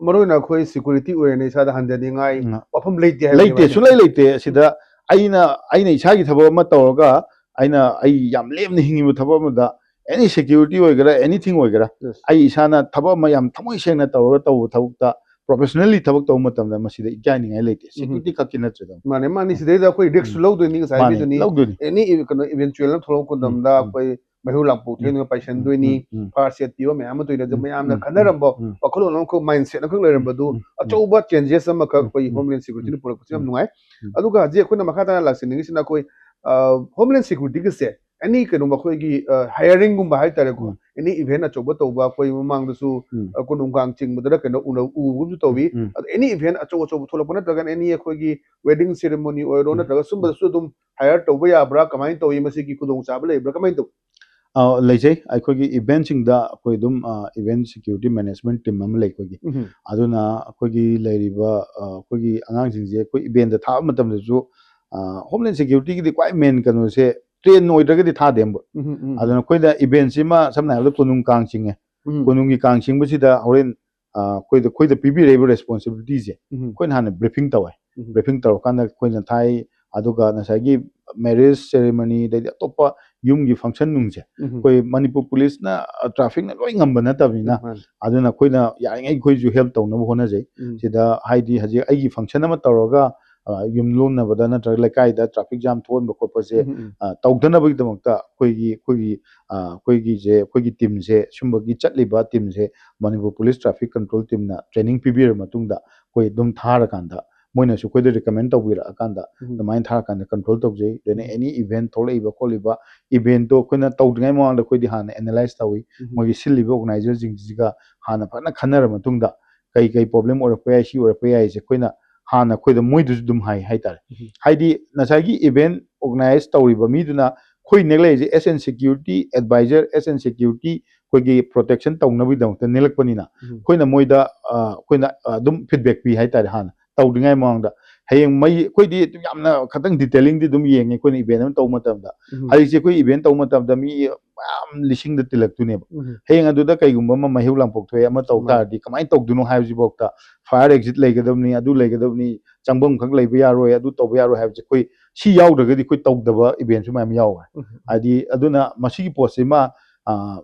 ꯃꯔꯨ ꯑꯣꯏꯅ ꯑꯩꯈꯣꯏ ꯁꯦꯀ꯭ꯌꯨꯔꯤꯇꯤ ꯑꯣꯏꯔꯦꯅꯦ, ꯏꯁꯥꯗ ꯍꯟꯊꯅꯤꯡꯉꯥꯏ ꯎꯝ꯫ ꯋꯥꯐꯝ ꯂꯩꯇꯦ ꯍꯥꯏꯕꯅꯦꯕ ꯂꯩꯇꯦ, ꯍꯥꯏꯁꯦ꯫ ꯁꯨꯡꯂꯩ ꯂꯩꯇꯦ꯫ ꯁꯤꯗ ꯑꯩꯅ ꯑꯩꯅ ꯏꯁꯥꯒꯤ ꯊꯕꯛ ꯑꯃ ꯇꯧꯔꯒ, ꯑꯩꯅ ꯑꯩ ꯌꯥꯝ ꯂꯦꯝꯅ ꯍꯤꯡꯉꯤꯕ ꯊꯕꯛ ꯑꯃꯗ, ꯑꯦꯅꯤ ꯁꯦꯀ꯭ꯌꯨꯔꯤꯇꯤ ꯑꯣꯏꯒꯦꯔꯥ, ꯑꯦꯅꯤꯊꯤꯡ ꯑꯣꯏꯒꯦꯔꯥ, Yes. ꯑꯩ ꯏꯁꯥꯅ ꯊꯕꯛ ꯑꯃ ꯌꯥꯝ ꯊꯃꯣꯏ ꯁꯦꯡꯅ ꯇꯧꯔꯒ ꯇꯧꯕ ꯊꯕꯛꯇ, ꯄ꯭ꯔꯣꯐꯦꯁꯅꯦꯜꯂꯤ ꯊꯕꯛ ꯇꯧꯕ ꯃꯇꯝꯗ ꯃꯁꯤꯗ ꯏꯀꯥꯏꯅꯤꯡꯉꯥꯏ ꯂꯩꯇꯦ꯫ ꯎꯝ꯫ ꯁꯦꯀ꯭ꯌꯨꯔꯤꯇꯤ ꯈꯛꯀꯤ ꯅꯠꯇ꯭ꯔꯦꯗꯅ꯫ ꯃꯥꯅꯦ, ꯃꯥꯅꯦ꯫ ꯁꯤꯗꯩꯗ ꯑꯩꯈꯣꯏ ꯔꯤꯛꯁ ꯎꯝ꯫ ꯂꯧꯗꯣꯏꯅꯤ, ꯉꯁꯥꯏꯒꯤꯗꯨꯅꯤ꯫ ꯂꯧꯗꯣꯏꯅꯤ꯫ ꯑꯦꯅꯤ ꯀꯩꯅꯣ ꯏꯚꯦꯟꯆꯨꯑꯦꯜ ꯑꯃ ꯊꯣꯛꯂꯛꯄ ꯃꯇꯝꯗ ꯎꯝ꯫ ꯑꯩꯈꯣꯏ ꯃꯩꯍꯧ ꯂꯥꯡꯄꯣꯛ ꯊꯦꯡꯅ ꯄꯥꯏꯁꯟꯗꯣꯏꯅꯤ, ꯎꯝ, ꯎꯝ꯫ ꯐꯥꯔ ꯁꯦꯠ ꯄꯤꯕ ꯃꯌꯥꯝ ꯑꯃ ꯇꯧꯔꯤꯗ ꯎꯝ, ꯃꯌꯥꯝꯅ ꯎꯝ, ꯈꯟꯅꯔꯝꯕ ꯎꯝ, ꯎꯝ꯫ ꯋꯥꯈꯜꯂꯣꯟ ꯑꯃꯈꯛ, ꯃꯥꯏꯟꯁꯦꯠ ꯑꯃꯈꯛ ꯂꯩꯔꯝꯕꯗꯨ ꯎꯝ, ꯎꯝ, ꯑꯆꯧꯕ ꯆꯦꯟꯖꯦꯁ ꯑꯃꯈꯛ ꯎꯝ, ꯑꯩꯈꯣꯏ ꯎꯝ, ꯍꯣꯝꯂꯦꯟ ꯎꯝ, ꯁꯦꯀ꯭ꯌꯨꯔꯤꯇꯤꯅ ꯎꯝ, ꯄꯨꯔꯛꯄꯁꯤ ꯌꯥꯝ ꯎꯝ, ꯅꯨꯡꯉꯥꯏ꯫ ꯎꯝ꯫ ꯑꯗꯨꯒ ꯍꯧꯖꯤꯛ ꯑꯩꯈꯣꯏꯅ ꯃꯈꯥ ꯇꯥꯅ ꯂꯥꯛꯆꯅꯤꯡꯉꯤꯁꯤꯅ ꯑꯩꯈꯣꯏ ꯍꯣꯝꯂꯦꯟ ꯁꯦꯀ꯭ꯌꯨꯔꯤꯇꯤꯒꯤꯁꯦ ꯑꯦꯅꯤ ꯀꯩꯅꯣ ꯑꯩꯈꯣꯏꯒꯤ ꯍꯥꯏꯌꯔꯤꯡꯒꯨꯝꯕ ꯍꯥꯏꯇꯥꯔꯦꯀꯣ, ꯎꯝ꯫ ꯑꯦꯅꯤ ꯏꯚꯦꯟ ꯑꯆꯧꯕ ꯇꯧꯕ, ꯑꯩꯈꯣꯏ ꯃꯃꯥꯡꯗꯁꯨ ꯎꯝ꯫ ꯑ, ꯀꯣꯅꯨꯡ ꯀꯥꯡ ꯆꯤꯡꯕꯗꯔ ꯀꯩꯅꯣ ꯎꯅ- ꯎꯕꯒꯨꯝꯁꯨ ꯇꯧꯏ꯫ ꯎꯝ꯫ ꯑꯗꯣ ꯑꯦꯅꯤ ꯏꯚꯦꯟ ꯑꯆꯧ ꯑꯆꯧꯕ ꯊꯣꯛꯂꯛꯄ ꯅꯠꯇ꯭ꯔꯒꯅ ꯑꯦꯅꯤ ꯑꯩꯈꯣꯏꯒꯤ ꯋꯦꯗꯤꯡ ꯁꯦꯔꯦꯃꯣꯅꯤ ꯑꯣꯏꯔꯣ, ꯎꯝ꯫ ꯅꯠꯇ꯭ꯔꯒ ꯁꯨꯝꯕꯗꯁꯨ ꯑꯗꯨꯝ ꯍꯥꯏꯌꯔ ꯇꯧꯕ ꯌꯥꯕ꯭ꯔꯥ, ꯀꯃꯥꯏꯅ ꯇꯧꯏ, ꯃꯁꯤꯒꯤ ꯈꯨꯗꯣꯡꯆꯥꯕ ꯂꯩꯕ꯭ꯔꯥ, ꯀꯃꯥꯏꯅ ꯇꯧꯏ? ꯑ, ꯂꯩꯖꯩ꯫ ꯑꯩꯈꯣꯏꯒꯤ ꯏꯚꯦꯟꯁꯤꯡꯗ ꯑꯩꯈꯣꯏ ꯑꯗꯨꯝ, ꯑ, ꯏꯚꯦꯟ ꯁꯦꯀ꯭ꯌꯨꯔꯤꯇꯤ ꯃꯦꯅꯦꯖꯃꯦꯟ ꯇꯤꯝ ꯑꯃ ꯂꯩ ꯑꯩꯈꯣꯏꯒꯤ꯫ ꯎꯝ꯫ ꯑꯗꯨꯅ ꯑꯩꯈꯣꯏꯒꯤ ꯂꯩꯔꯤꯕ, ꯑ, ꯑꯩꯈꯣꯏꯒꯤ ꯑꯉꯥꯡꯁꯤꯡꯁꯦ ꯑꯩꯈꯣꯏ ꯏꯚꯦꯟꯗ ꯊꯥꯕ ꯃꯇꯝꯗꯁꯨ, ꯑ, ꯍꯣꯝꯂꯦꯟ ꯁꯦꯀ꯭ꯌꯨꯔꯤꯇꯤꯒꯤꯗꯤ ꯈ꯭ꯋꯥꯏ ꯃꯦꯟ ꯀꯩꯅꯣꯁꯦ ꯇ꯭ꯔꯦꯟ ꯑꯣꯏꯗ꯭ꯔꯒꯗꯤ ꯊꯥꯗꯦ ꯑꯃꯕꯨ꯫ ꯎꯝ, ꯎꯝ, ꯎꯝ꯫ ꯑꯗꯨꯅ ꯑꯩꯈꯣꯏꯗ ꯏꯚꯦꯟꯁꯤꯃ ꯁꯝꯅ ꯍꯥꯏꯔꯕꯗ ꯀꯣꯅꯨꯡ ꯀꯥꯡ ꯆꯤꯡꯉꯦ꯫ ꯎꯝ꯫ ꯀꯣꯅꯨꯡꯒꯤ ꯀꯥꯡ ꯆꯤꯡꯕꯁꯤꯗ ꯍꯣꯔꯦꯟ, ꯑ, ꯑꯩꯈꯣꯏꯗ, ꯑꯩꯈꯣꯏꯗ ꯄꯤꯕꯤꯔꯛꯏꯕ ꯔꯦꯁꯄꯣꯟꯁꯤꯕꯤꯂꯤꯇꯤꯁꯦ ꯎꯝ꯫ ꯑꯩꯈꯣꯏꯅ ꯍꯥꯟꯅ ꯕ꯭ꯔꯤꯐꯤꯡ ꯇꯧꯋꯦ꯫ ꯎꯝ꯫ ꯕ꯭ꯔꯤꯐꯤꯡ ꯇꯧꯔꯀꯥꯟꯗ ꯑꯩꯈꯣꯏꯅ ꯊꯥꯏ꯫ ꯑꯗꯨꯒ ꯉꯁꯥꯏꯒꯤ ꯃꯦꯔꯤꯖ ꯁꯦꯔꯦꯃꯣꯅꯤ, ꯑꯗꯩꯗꯤ ꯑꯇꯣꯞꯄ ꯌꯨꯝꯒꯤ ꯐꯪꯁꯟ ꯅꯨꯡꯁꯦ ꯎꯝ꯫ ꯑꯩꯈꯣꯏ ꯃꯅꯤꯄꯨꯔ ꯄꯨꯂꯤꯁꯅ, ꯑ, ꯇ꯭ꯔꯥꯐꯤꯛꯅ ꯂꯣꯏ ꯉꯝꯕ ꯅꯠꯇꯕꯅꯤꯅ, ꯃꯥꯅꯤ꯫ ꯑꯗꯨꯅ ꯑꯩꯈꯣꯏꯅ ꯌꯥꯔꯤꯉꯩ ꯑꯩꯈꯣꯏꯁꯨ ꯍꯦꯜꯞ ꯇꯧꯅꯕ ꯍꯣꯠꯅꯖꯩ꯫ ꯎꯝ꯫ ꯁꯤꯗ ꯍꯥꯏꯗꯤ ꯍꯧꯖꯤꯛ ꯑꯩꯒꯤ ꯐꯪꯁꯟ ꯑꯃ ꯇꯧꯔꯒ, ꯑ, ꯌꯨꯝꯂꯣꯟꯅꯕꯗ ꯅꯠꯇ꯭ꯔꯒ ꯂꯩꯀꯥꯏꯗ ꯇ꯭ꯔꯥꯐꯤꯛ ꯖꯥꯝ ꯊꯣꯛꯍꯟꯕ ꯈꯣꯠꯄꯁꯦ, ꯎꯝ, ꯎꯝ꯫ ꯑ, ꯇꯧꯗꯅꯕꯒꯤꯗꯃꯛꯇ ꯑꯩꯈꯣꯏꯒꯤ, ꯑꯩꯈꯣꯏꯒꯤ, ꯑ, ꯑꯩꯈꯣꯏꯒꯤꯁꯦ, ꯑꯩꯈꯣꯏꯒꯤ ꯇꯤꯝꯁꯦ, ꯁꯨꯝꯕꯒꯤ ꯆꯠꯂꯤꯕ ꯇꯤꯝꯁꯦ ꯃꯅꯤꯄꯨꯔ ꯄꯨꯂꯤꯁ ꯇ꯭ꯔꯥꯐꯤꯛ ꯀꯟꯇ꯭ꯔꯣꯜ ꯇꯤꯝꯅ ꯇ꯭ꯔꯦꯅꯤꯡ ꯄꯤꯕꯤꯔꯕ ꯃꯇꯨꯡꯗ ꯑꯩꯈꯣꯏ ꯑꯗꯨꯝ ꯊꯥꯔꯀꯥꯟꯗ ꯃꯣꯏꯅꯁꯨ ꯑꯩꯈꯣꯏꯗ ꯔꯤꯀꯃꯦꯟ ꯇꯧꯕꯤꯔꯛꯑꯀꯥꯟꯗ ꯎꯝ꯫ ꯑꯗꯨꯃꯥꯏꯅ ꯊꯥꯔꯀꯥꯟꯗ ꯀꯟꯇ꯭ꯔꯣꯜ ꯇꯧꯖꯩ꯫ ꯑꯗꯨꯅ ꯎꯝ꯫ ꯑꯦꯅꯤ ꯏꯚꯦꯟ ꯊꯣꯛꯂꯛꯏꯕ ꯈꯣꯠꯂꯤꯕ ꯏꯚꯦꯟꯇꯣ ꯑꯩꯈꯣꯏꯅ ꯇꯧꯗ꯭ꯔꯤꯉꯩ ꯃꯃꯥꯡꯗ ꯑꯩꯈꯣꯏꯗꯤ ꯍꯥꯟꯅ ꯑꯦꯅꯥꯂꯥꯏꯁ ꯇꯧꯏ꯫ ꯎꯝ꯫ ꯃꯣꯏꯒꯤ ꯁꯤꯜꯂꯤꯕ ꯑꯣꯔꯒꯅꯥꯏꯖꯔꯁꯤꯡꯁꯤꯒ ꯍꯥꯟꯅ ꯐꯖꯅ ꯈꯟꯅꯔ ꯃꯇꯨꯡꯗ ꯀꯩ ꯀꯩ ꯄ꯭ꯔꯣꯕ꯭ꯂꯦꯝ ꯑꯣꯏꯔꯛꯄ ꯌꯥꯏ, ꯁꯤ ꯑꯣꯏꯔꯛꯄ ꯌꯥꯏꯁꯦ ꯑꯩꯈꯣꯏꯅ ꯍꯥꯟꯅ ꯑꯩꯈꯣꯏꯗ ꯃꯣꯏꯗꯁꯨ ꯑꯗꯨꯝ ꯍꯥꯏ ꯍꯥꯏꯇꯥꯔꯦ꯫ ꯎꯝ꯫ ꯍꯥꯏꯗꯤ ꯉꯁꯥꯏꯒꯤ ꯏꯚꯦꯟ ꯑꯣꯔꯒꯅꯥꯏꯖ ꯇꯧꯔꯤꯕ ꯃꯤꯗꯨꯅ ꯑꯩꯈꯣꯏ ꯅꯦꯛꯂꯛꯏꯁꯦ S N security adviser, S N security ꯑꯩꯈꯣꯏꯒꯤ ꯄ꯭ꯔꯣꯇꯦꯛꯁꯟ ꯇꯧꯅꯕꯒꯤꯗꯃꯛꯇ ꯅꯦꯛꯂꯛꯄꯅꯤꯅ ꯎꯝ꯫ ꯑꯩꯈꯣꯏꯅ ꯃꯣꯏꯗ, ꯑ, ꯑꯩꯈꯣꯏꯅ, ꯑ, ꯑꯗꯨꯝ ꯐꯤꯗꯕꯦꯛ ꯄꯤ ꯍꯥꯏꯇꯥꯔꯦ ꯍꯥꯟꯅ ꯇꯧꯗ꯭ꯔꯤꯉꯩ ꯃꯃꯥꯡꯗ꯫ ꯍꯌꯦꯡ ꯃꯩ, ꯑꯩꯈꯣꯏꯗꯤ ꯌꯥꯝꯅ ꯈꯇꯪ detailingꯗꯤ ꯑꯗꯨꯝ ꯌꯦꯡꯉꯦ ꯑꯩꯈꯣꯏꯅ event ꯑꯃ ꯇꯧꯕ ꯃꯇꯝꯗ꯫ ꯎꯝ꯫ ꯍꯧꯖꯤꯛꯁꯦ ꯑꯩꯈꯣꯏ event ꯇꯧꯕ ꯃꯇꯝꯗ ꯃꯤ ꯃꯌꯥꯝ ꯂꯤꯁꯤꯡꯗ ꯇꯤꯜꯂꯛꯇꯣꯏꯅꯦꯕ꯫ ꯎꯝ꯫ ꯍꯌꯦꯡ ꯑꯗꯨꯗ ꯀꯩꯒꯨꯝꯕ ꯑꯃ ꯃꯩꯍꯧ ꯂꯥꯡꯄꯣꯛ ꯊꯣꯛꯑꯦ, ꯑꯃ ꯇꯧ ꯃꯥꯅꯦ꯫ ꯇꯥꯔꯗꯤ ꯀꯃꯥꯏꯅ ꯇꯧꯗꯣꯏꯅꯣ ꯍꯥꯏꯕꯁꯤꯐꯥꯎꯗ, fire exit ꯂꯩꯒꯗꯕꯅꯤ, ꯑꯗꯨ ꯂꯩꯒꯗꯕꯅꯤ, ꯆꯪꯐꯝ ꯈꯛ ꯂꯩꯕ ꯌꯥꯔꯣꯏ, ꯑꯗꯨ ꯇꯧꯕ ꯌꯥꯔꯣꯏ ꯍꯥꯏꯕꯁꯦ ꯑꯩꯈꯣꯏ ꯁꯤ ꯌꯥꯎꯗ꯭ꯔꯒꯗꯤ ꯑꯩꯈꯣꯏ ꯇꯧꯗꯕ eventꯁꯨ ꯃꯌꯥꯝ ꯌꯥꯎꯋꯦ꯫ ꯎꯝ꯫ ꯍꯥꯏꯗꯤ ꯑꯗꯨꯅ ꯃꯁꯤꯒꯤ ꯄꯣꯠꯁꯤꯃ, ꯑ,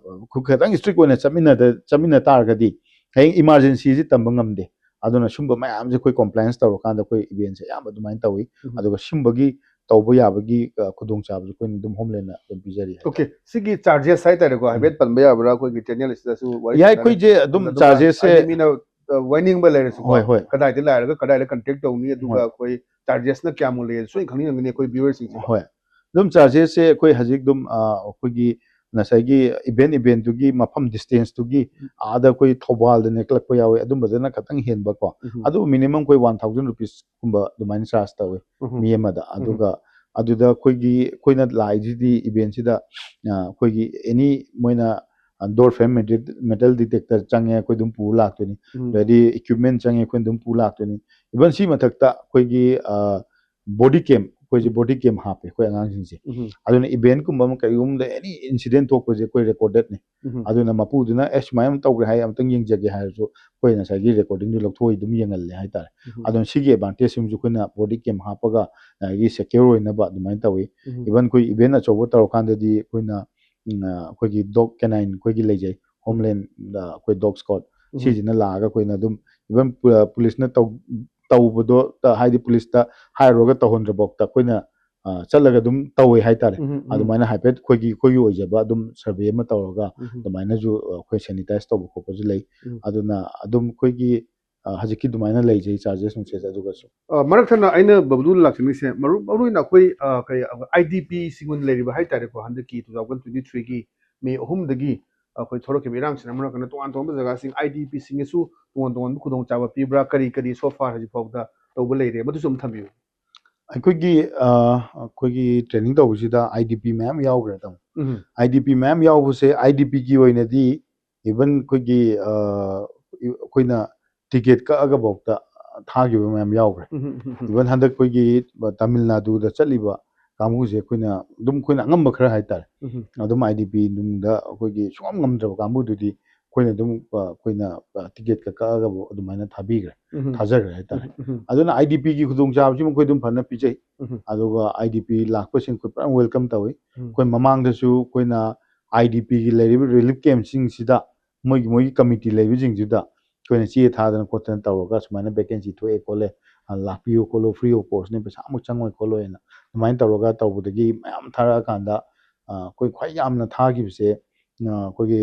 ꯈꯨ-, ꯈꯤꯇꯪ strict ꯑꯣꯏꯅ ꯆꯠꯃꯤꯟꯅꯗ-, ꯆꯠꯃꯤꯟꯅ ꯇꯥꯔꯒꯗꯤ ꯍꯌꯦꯡ emergencyꯁꯤ ꯇꯝꯕ ꯉꯝꯗꯦ꯫ ꯑꯗꯨꯅ ꯁꯨꯝꯕ ꯃꯌꯥꯝꯁꯦ ꯑꯩꯈꯣꯏ compliance ꯇꯧꯔꯀꯥꯟꯗ ꯑꯩꯈꯣꯏ eventꯁꯦ ꯑꯌꯥꯝꯕ ꯑꯗꯨꯃꯥꯏꯅ ꯇꯧꯏ꯫ ꯎꯝ꯫ ꯑꯗꯨꯒ ꯁꯨꯝꯕꯒꯤ ꯇꯧꯕ ꯌꯥꯕꯒꯤ, ꯑ, ꯈꯨꯗꯣꯡꯆꯥꯕꯁꯨ ꯑꯩꯈꯣꯏꯅ ꯑꯗꯨꯝ Homelandꯅ ꯑꯗꯨꯝ ꯄꯤꯖꯔꯤ ꯍꯥꯏꯇꯥꯔꯦ꯫ Okay, ꯁꯤꯒꯤ charges ꯍꯥꯏꯇꯥꯔꯦꯀꯣ, ꯎꯝ꯫ ꯍꯥꯏꯐꯦꯠ ꯄꯟꯕ ꯌꯥꯕ꯭ꯔꯥ? ꯑꯩꯈꯣꯏꯒꯤ channel ꯑꯁꯤꯗꯁꯨ ꯋꯥꯔꯤ ꯌꯥꯏ, ꯁꯥꯟꯅꯔꯒ ꯈꯪꯅꯗꯕ, ꯑꯗꯨꯒ chargesꯁꯦ ꯍꯥꯏꯗꯤ ꯃꯤꯅ, ꯑ, ꯋꯥꯏꯅꯤꯡꯕ ꯂꯩꯔꯁꯨꯀꯣ, ꯍꯣꯏ, ꯍꯣꯏ꯫ ꯀꯗꯥꯏꯗ ꯂꯥꯛꯑꯒ ꯀꯗꯥꯏꯗ contact ꯇꯧꯅꯤ, ꯑꯗꯨꯒ ꯍꯣꯏ꯫ ꯑꯩꯈꯣꯏ chargesꯅ ꯀꯌꯥꯃꯨꯛ ꯂꯩ, ꯁꯣꯏꯅ ꯈꯪꯅꯤꯡꯉꯝꯒꯅꯤ ꯑꯩꯈꯣꯏ viewerꯁꯤꯡꯁꯦ꯫ ꯍꯣꯏ꯫ ꯑꯗꯨꯝ chargesꯁꯦ ꯑꯩꯈꯣꯏ ꯍꯧꯖꯤꯛ ꯑꯗꯨꯝ, ꯑ, ꯑꯩꯈꯣꯏꯒꯤ ꯉꯁꯥꯏꯒꯤ event, eventꯇꯨꯒꯤ ꯃꯐꯝ distanceꯇꯨꯒꯤ ꯑꯥꯗ ꯑꯩꯈꯣꯏ ꯊꯧꯕꯥꯜꯗ ꯅꯦꯛꯂꯛꯄ ꯌꯥꯎꯋꯦ, ꯑꯗꯨꯝꯕꯗꯅ ꯈꯇꯪ ꯍꯦꯟꯕꯀꯣ꯫ ꯎꯝ꯫ ꯑꯗꯨꯕꯨ minimum ꯑꯩꯈꯣꯏ one thousand rupeesꯀꯨꯝꯕ ꯑꯗꯨꯃꯥꯏꯅ charge ꯇꯧꯋꯤ ꯎꯝ꯫ ꯃꯤ ꯑꯃꯗ꯫ ꯑꯗꯨꯒ ꯑꯗꯨꯗ ꯑꯩꯈꯣꯏꯒꯤ, ꯑꯩꯈꯣꯏꯅ ꯂꯥꯛꯏꯁꯤꯗꯤ eventꯁꯤꯗ, ꯑ, ꯑꯩꯈꯣꯏꯒꯤ any ꯃꯣꯏꯅ, ꯑ, door frame metal, metal detector ꯆꯪꯉꯦ, ꯑꯩꯈꯣꯏ ꯑꯗꯨꯝ ꯄꯨꯔ ꯂꯥꯛꯇꯣꯏꯅꯤ꯫ ꯎꯝ꯫ ꯑꯗꯩꯗꯤ equipment ꯆꯪꯉꯦ, ꯑꯩꯈꯣꯏꯅ ꯑꯗꯨꯝ ꯄꯨꯔ ꯂꯥꯛꯇꯣꯏꯅꯤ꯫ Even ꯁꯤ ꯃꯊꯛꯇ ꯑꯩꯈꯣꯏꯒꯤ, ꯑ, body cam, ꯑꯩꯈꯣꯏꯁꯦ body cam ꯍꯥꯞꯄꯦ ꯑꯩꯈꯣꯏ ꯑꯉꯥꯡꯁꯤꯡꯁꯦ꯫ ꯎꯝ꯫ ꯑꯗꯨꯅ eventꯀꯨꯝꯕ ꯑꯃ ꯀꯔꯤꯒꯨꯝꯕꯗ any incident ꯊꯣꯛꯄꯁꯦ ꯑꯩꯈꯣꯏ recordedꯅꯤ꯫ ꯎꯝ꯫ ꯑꯗꯨꯅ ꯃꯄꯨꯗꯨꯅ "ꯑꯦ, ꯁꯨꯃꯥꯏꯅ ꯑꯃ ꯇꯧꯈ꯭ꯔꯦ" ꯍꯥꯏ, "ꯑꯃꯨꯛꯇꯪ ꯌꯦꯡꯖꯒꯦ" ꯍꯥꯏꯔꯁꯨ ꯑꯩꯈꯣꯏ ꯉꯁꯥꯏꯒꯤ recordingꯗꯨ ꯂꯧꯊꯣꯛꯑ ꯑꯗꯨꯝ ꯌꯦꯡꯍꯜꯂꯦ ꯍꯥꯏꯇꯥꯔꯦ꯫ ꯎꯝ꯫ ꯑꯗꯨꯅ ꯁꯤꯒꯤ advantage ꯁꯤꯃꯁꯨ ꯑꯩꯈꯣꯏꯅ body cam ꯍꯥꯞꯄꯒ ꯉꯁꯥꯏꯒꯤ secure ꯑꯣꯏꯅꯕ ꯑꯗꯨꯃꯥꯏꯅ ꯇꯧꯏ꯫ ꯎꯝ꯫ Even ꯑꯩꯈꯣꯏ event ꯑꯆꯧꯕ ꯇꯧꯔꯀꯥꯟꯗꯗꯤ ꯑꯩꯈꯣꯏꯅ, ꯎꯝ, ꯑ, ꯑꯩꯈꯣꯏꯒꯤ dog canine ꯑꯩꯈꯣꯏꯒꯤ ꯂꯩꯖꯩ, Homelandꯗ ꯑꯩꯈꯣꯏ dog squad, ꯎꯝ꯫ ꯁꯤꯁꯤꯅ ꯂꯥꯛꯑꯒ ꯑꯩꯈꯣꯏꯅ ꯑꯗꯨꯝ even ꯄꯨ-, policeꯅ ꯇꯧ-, ꯇꯧꯕꯗꯣ ꯇ-, ꯍꯥꯏꯗꯤ policeꯇ ꯍꯥꯏꯔꯨꯔꯒ ꯇꯧꯍꯟꯗ꯭ꯔꯐꯥꯎꯗ ꯑꯩꯈꯣꯏꯅ, ꯑ, ꯆꯠꯂꯒ ꯑꯗꯨꯝ ꯇꯧꯋꯦ ꯍꯥꯏꯇꯥꯔꯦ꯫ ꯎꯝ, ꯎꯝ, ꯎꯝ꯫ ꯑꯗꯨꯃꯥꯏꯅ ꯍꯥꯏꯐꯦꯠ ꯑꯩꯈꯣꯏꯒꯤ, ꯑꯩꯈꯣꯏꯒꯤ ꯑꯣꯏꯖꯕ ꯑꯗꯨꯝ survey ꯑꯃ ꯇꯧꯔꯒ ꯎꯝ꯫ ꯑꯗꯨꯃꯥꯏꯅꯁꯨ, ꯑ, ꯑꯩꯈꯣꯏ sanitize ꯇꯧꯕ ꯈꯣꯠꯄꯁꯨ ꯂꯩ꯫ ꯎꯝ꯫ ꯑꯗꯨꯅ ꯑꯗꯨꯝ ꯑꯩꯈꯣꯏꯒꯤ, ꯑ, ꯍꯧꯖꯤꯛꯀꯤ ꯑꯗꯨꯃꯥꯏꯅ ꯂꯩꯖꯩ charges ꯅꯨꯡꯆꯦꯁ꯫ ꯑꯗꯨꯒꯁꯨ ꯑ, ꯃꯔꯛ ꯊꯠꯅ ꯑꯩꯅ ꯕꯕꯂꯨꯗ ꯂꯥꯛꯆꯅꯤꯡꯉꯤꯁꯦ, ꯃꯔꯨ-, ꯃꯔꯨꯑꯣꯏꯅ ꯑꯩꯈꯣꯏ, ꯑ, ꯀꯔꯤ, IDPꯁꯤꯡ ꯑꯣꯏꯅ ꯂꯩꯔꯤꯕ ꯍꯥꯏꯇꯥꯔꯦꯀꯣ, ꯍꯟꯗꯛꯀꯤ two thousand twenty threeꯒꯤ May ꯑꯍꯨꯝꯗꯒꯤ ꯑꯩꯈꯣꯏ ꯊꯣꯛꯂꯛꯈꯤꯕ ꯏꯔꯥꯡꯁꯤꯅ ꯃꯔꯝ ꯑꯣꯏꯔꯒ ꯇꯣꯉꯥꯟ ꯇꯣꯉꯥꯟꯕ ꯖꯒꯥꯁꯤꯡ IDPꯁꯤꯡꯒꯤꯁꯨ ꯇꯣꯉꯥꯟ ꯇꯣꯉꯥꯟꯕ ꯈꯨꯗꯣꯡꯆꯥꯕ ꯄꯤꯕ꯭ꯔꯥ, ꯀꯔꯤ ꯀꯔꯤ so far ꯍꯧꯖꯤꯛ ꯐꯥꯎꯕꯗ ꯇꯧꯕ ꯂꯩꯔꯦ, ꯃꯗꯨꯁꯨ ꯑꯃ ꯊꯝꯕꯤꯌꯨ꯫ ꯑꯩꯈꯣꯏꯒꯤ, ꯑ, ꯑꯩꯈꯣꯏꯒꯤ training ꯇꯧꯕꯁꯤꯗ IDP ꯃꯌꯥꯝ ꯌꯥꯎꯈ꯭ꯔꯦ, ꯇꯥꯃꯣ꯫ ꯎꯝ꯫ IDP ꯃꯌꯥꯝ ꯌꯥꯎꯕꯁꯦ, IDPꯒꯤ ꯑꯣꯏꯅꯗꯤ even ꯑꯩꯈꯣꯏꯒꯤ, ꯑ, ꯑꯩꯈꯣꯏꯅ ticket ꯀꯛꯑꯒꯐꯥꯎꯗ ꯊꯥꯈꯤꯕ ꯃꯌꯥꯝ ꯌꯥꯎꯈ꯭ꯔꯦ꯫ ꯎꯝ, ꯎꯝ, ꯎꯝ, ꯎꯝ, Even ꯍꯟꯗꯛ ꯑꯩꯈꯣꯏꯒꯤ ꯇꯥꯃꯤꯜ ꯅꯥꯗꯨꯗ ꯆꯠꯂꯤꯕ ꯀꯥꯡꯕꯨꯁꯦ ꯑꯩꯈꯣꯏꯅ ꯑꯗꯨꯝ, ꯑꯩꯈꯣꯏꯅ ꯑꯉꯝꯕ ꯈꯔ ꯍꯥꯏꯇꯥꯔꯦ, ꯎꯝ, ꯑꯗꯨꯝ ꯑꯥꯏ ꯗꯤ ꯄꯤ ꯅꯨꯡꯗ ꯑꯩꯈꯣꯏꯒꯤ ꯁꯨꯡꯉꯝ ꯉꯝꯗ꯭ꯔꯕ ꯀꯥꯡꯕꯨꯗꯨꯗꯤ ꯑꯩꯈꯣꯏꯅ ꯑꯗꯨꯝ, ꯑ, ꯑꯩꯈꯣꯏꯅ ꯇꯤꯀꯦꯠꯀ ꯀꯛꯑꯒꯕꯨ ꯑꯗꯨꯃꯥꯏꯅ ꯊꯥꯕꯤꯈ꯭ꯔꯦ, ꯎꯝ, ꯊꯥꯖꯈ꯭ꯔꯦ ꯍꯥꯏꯇꯥꯔꯦ꯫ ꯎꯝ, ꯎꯝ, ꯑꯗꯨꯅ ꯑꯥꯏ ꯗꯤ ꯄꯤꯒꯤ ꯈꯨꯗꯣꯡꯆꯥꯕꯁꯤ ꯑꯩꯈꯣꯏ ꯑꯗꯨꯝ ꯐꯖꯅ ꯄꯤꯖꯩ꯫ ꯎꯝ, ꯑꯗꯨꯒ ꯑꯥꯏ ꯗꯤ ꯄꯤ ꯂꯥꯛꯄꯁꯤꯡ ꯑꯩꯈꯣꯏ ꯄꯨꯔꯥ ꯋꯦꯜꯀꯝ ꯇꯧꯏ꯫ ꯎꯝ, ꯑꯩꯈꯣꯏ ꯃꯃꯥꯡꯗꯁꯨ ꯑꯩꯈꯣꯏꯅ ꯑꯥꯏ ꯗꯤ ꯄꯤꯒꯤ ꯂꯩꯔꯤꯕ ꯔꯤꯂꯤꯐ ꯀꯦꯝꯞꯁꯤꯡꯁꯤꯗ ꯃꯣꯏꯒꯤ, ꯃꯣꯏꯒꯤ ꯀꯃꯤꯇꯤ ꯂꯩꯕꯁꯤꯡꯁꯤꯗ ꯑꯩꯈꯣꯏꯅ ꯆꯦ ꯊꯥꯗꯅ ꯈꯣꯠꯇꯅ ꯇꯧꯔꯒ ꯁꯨꯃꯥꯏꯅ ꯚꯦꯀꯦꯟꯁꯤ ꯊꯣꯛꯑꯦ ꯈꯣꯠꯂꯦ, ꯑ, ꯂꯥꯛꯄꯤꯌꯨ ꯈꯣꯠꯂꯨ, free of cost ꯅꯤ, ꯄꯩꯁꯥ ꯑꯃꯨꯛ ꯆꯪꯉꯣꯏ ꯈꯣꯠꯂꯣꯏꯅ ꯑꯗꯨꯃꯥꯏꯅ ꯇꯧꯔꯒ ꯇꯧꯕꯗꯒꯤ ꯃꯌꯥꯝ ꯊꯥꯔꯛꯑꯀꯥꯟꯗ, ꯑ, ꯑꯩꯈꯣꯏ ꯈ꯭ꯋꯥꯏ ꯌꯥꯝꯅ ꯊꯥꯈꯤꯕꯁꯦ, ꯑ, ꯑꯩꯈꯣꯏꯒꯤ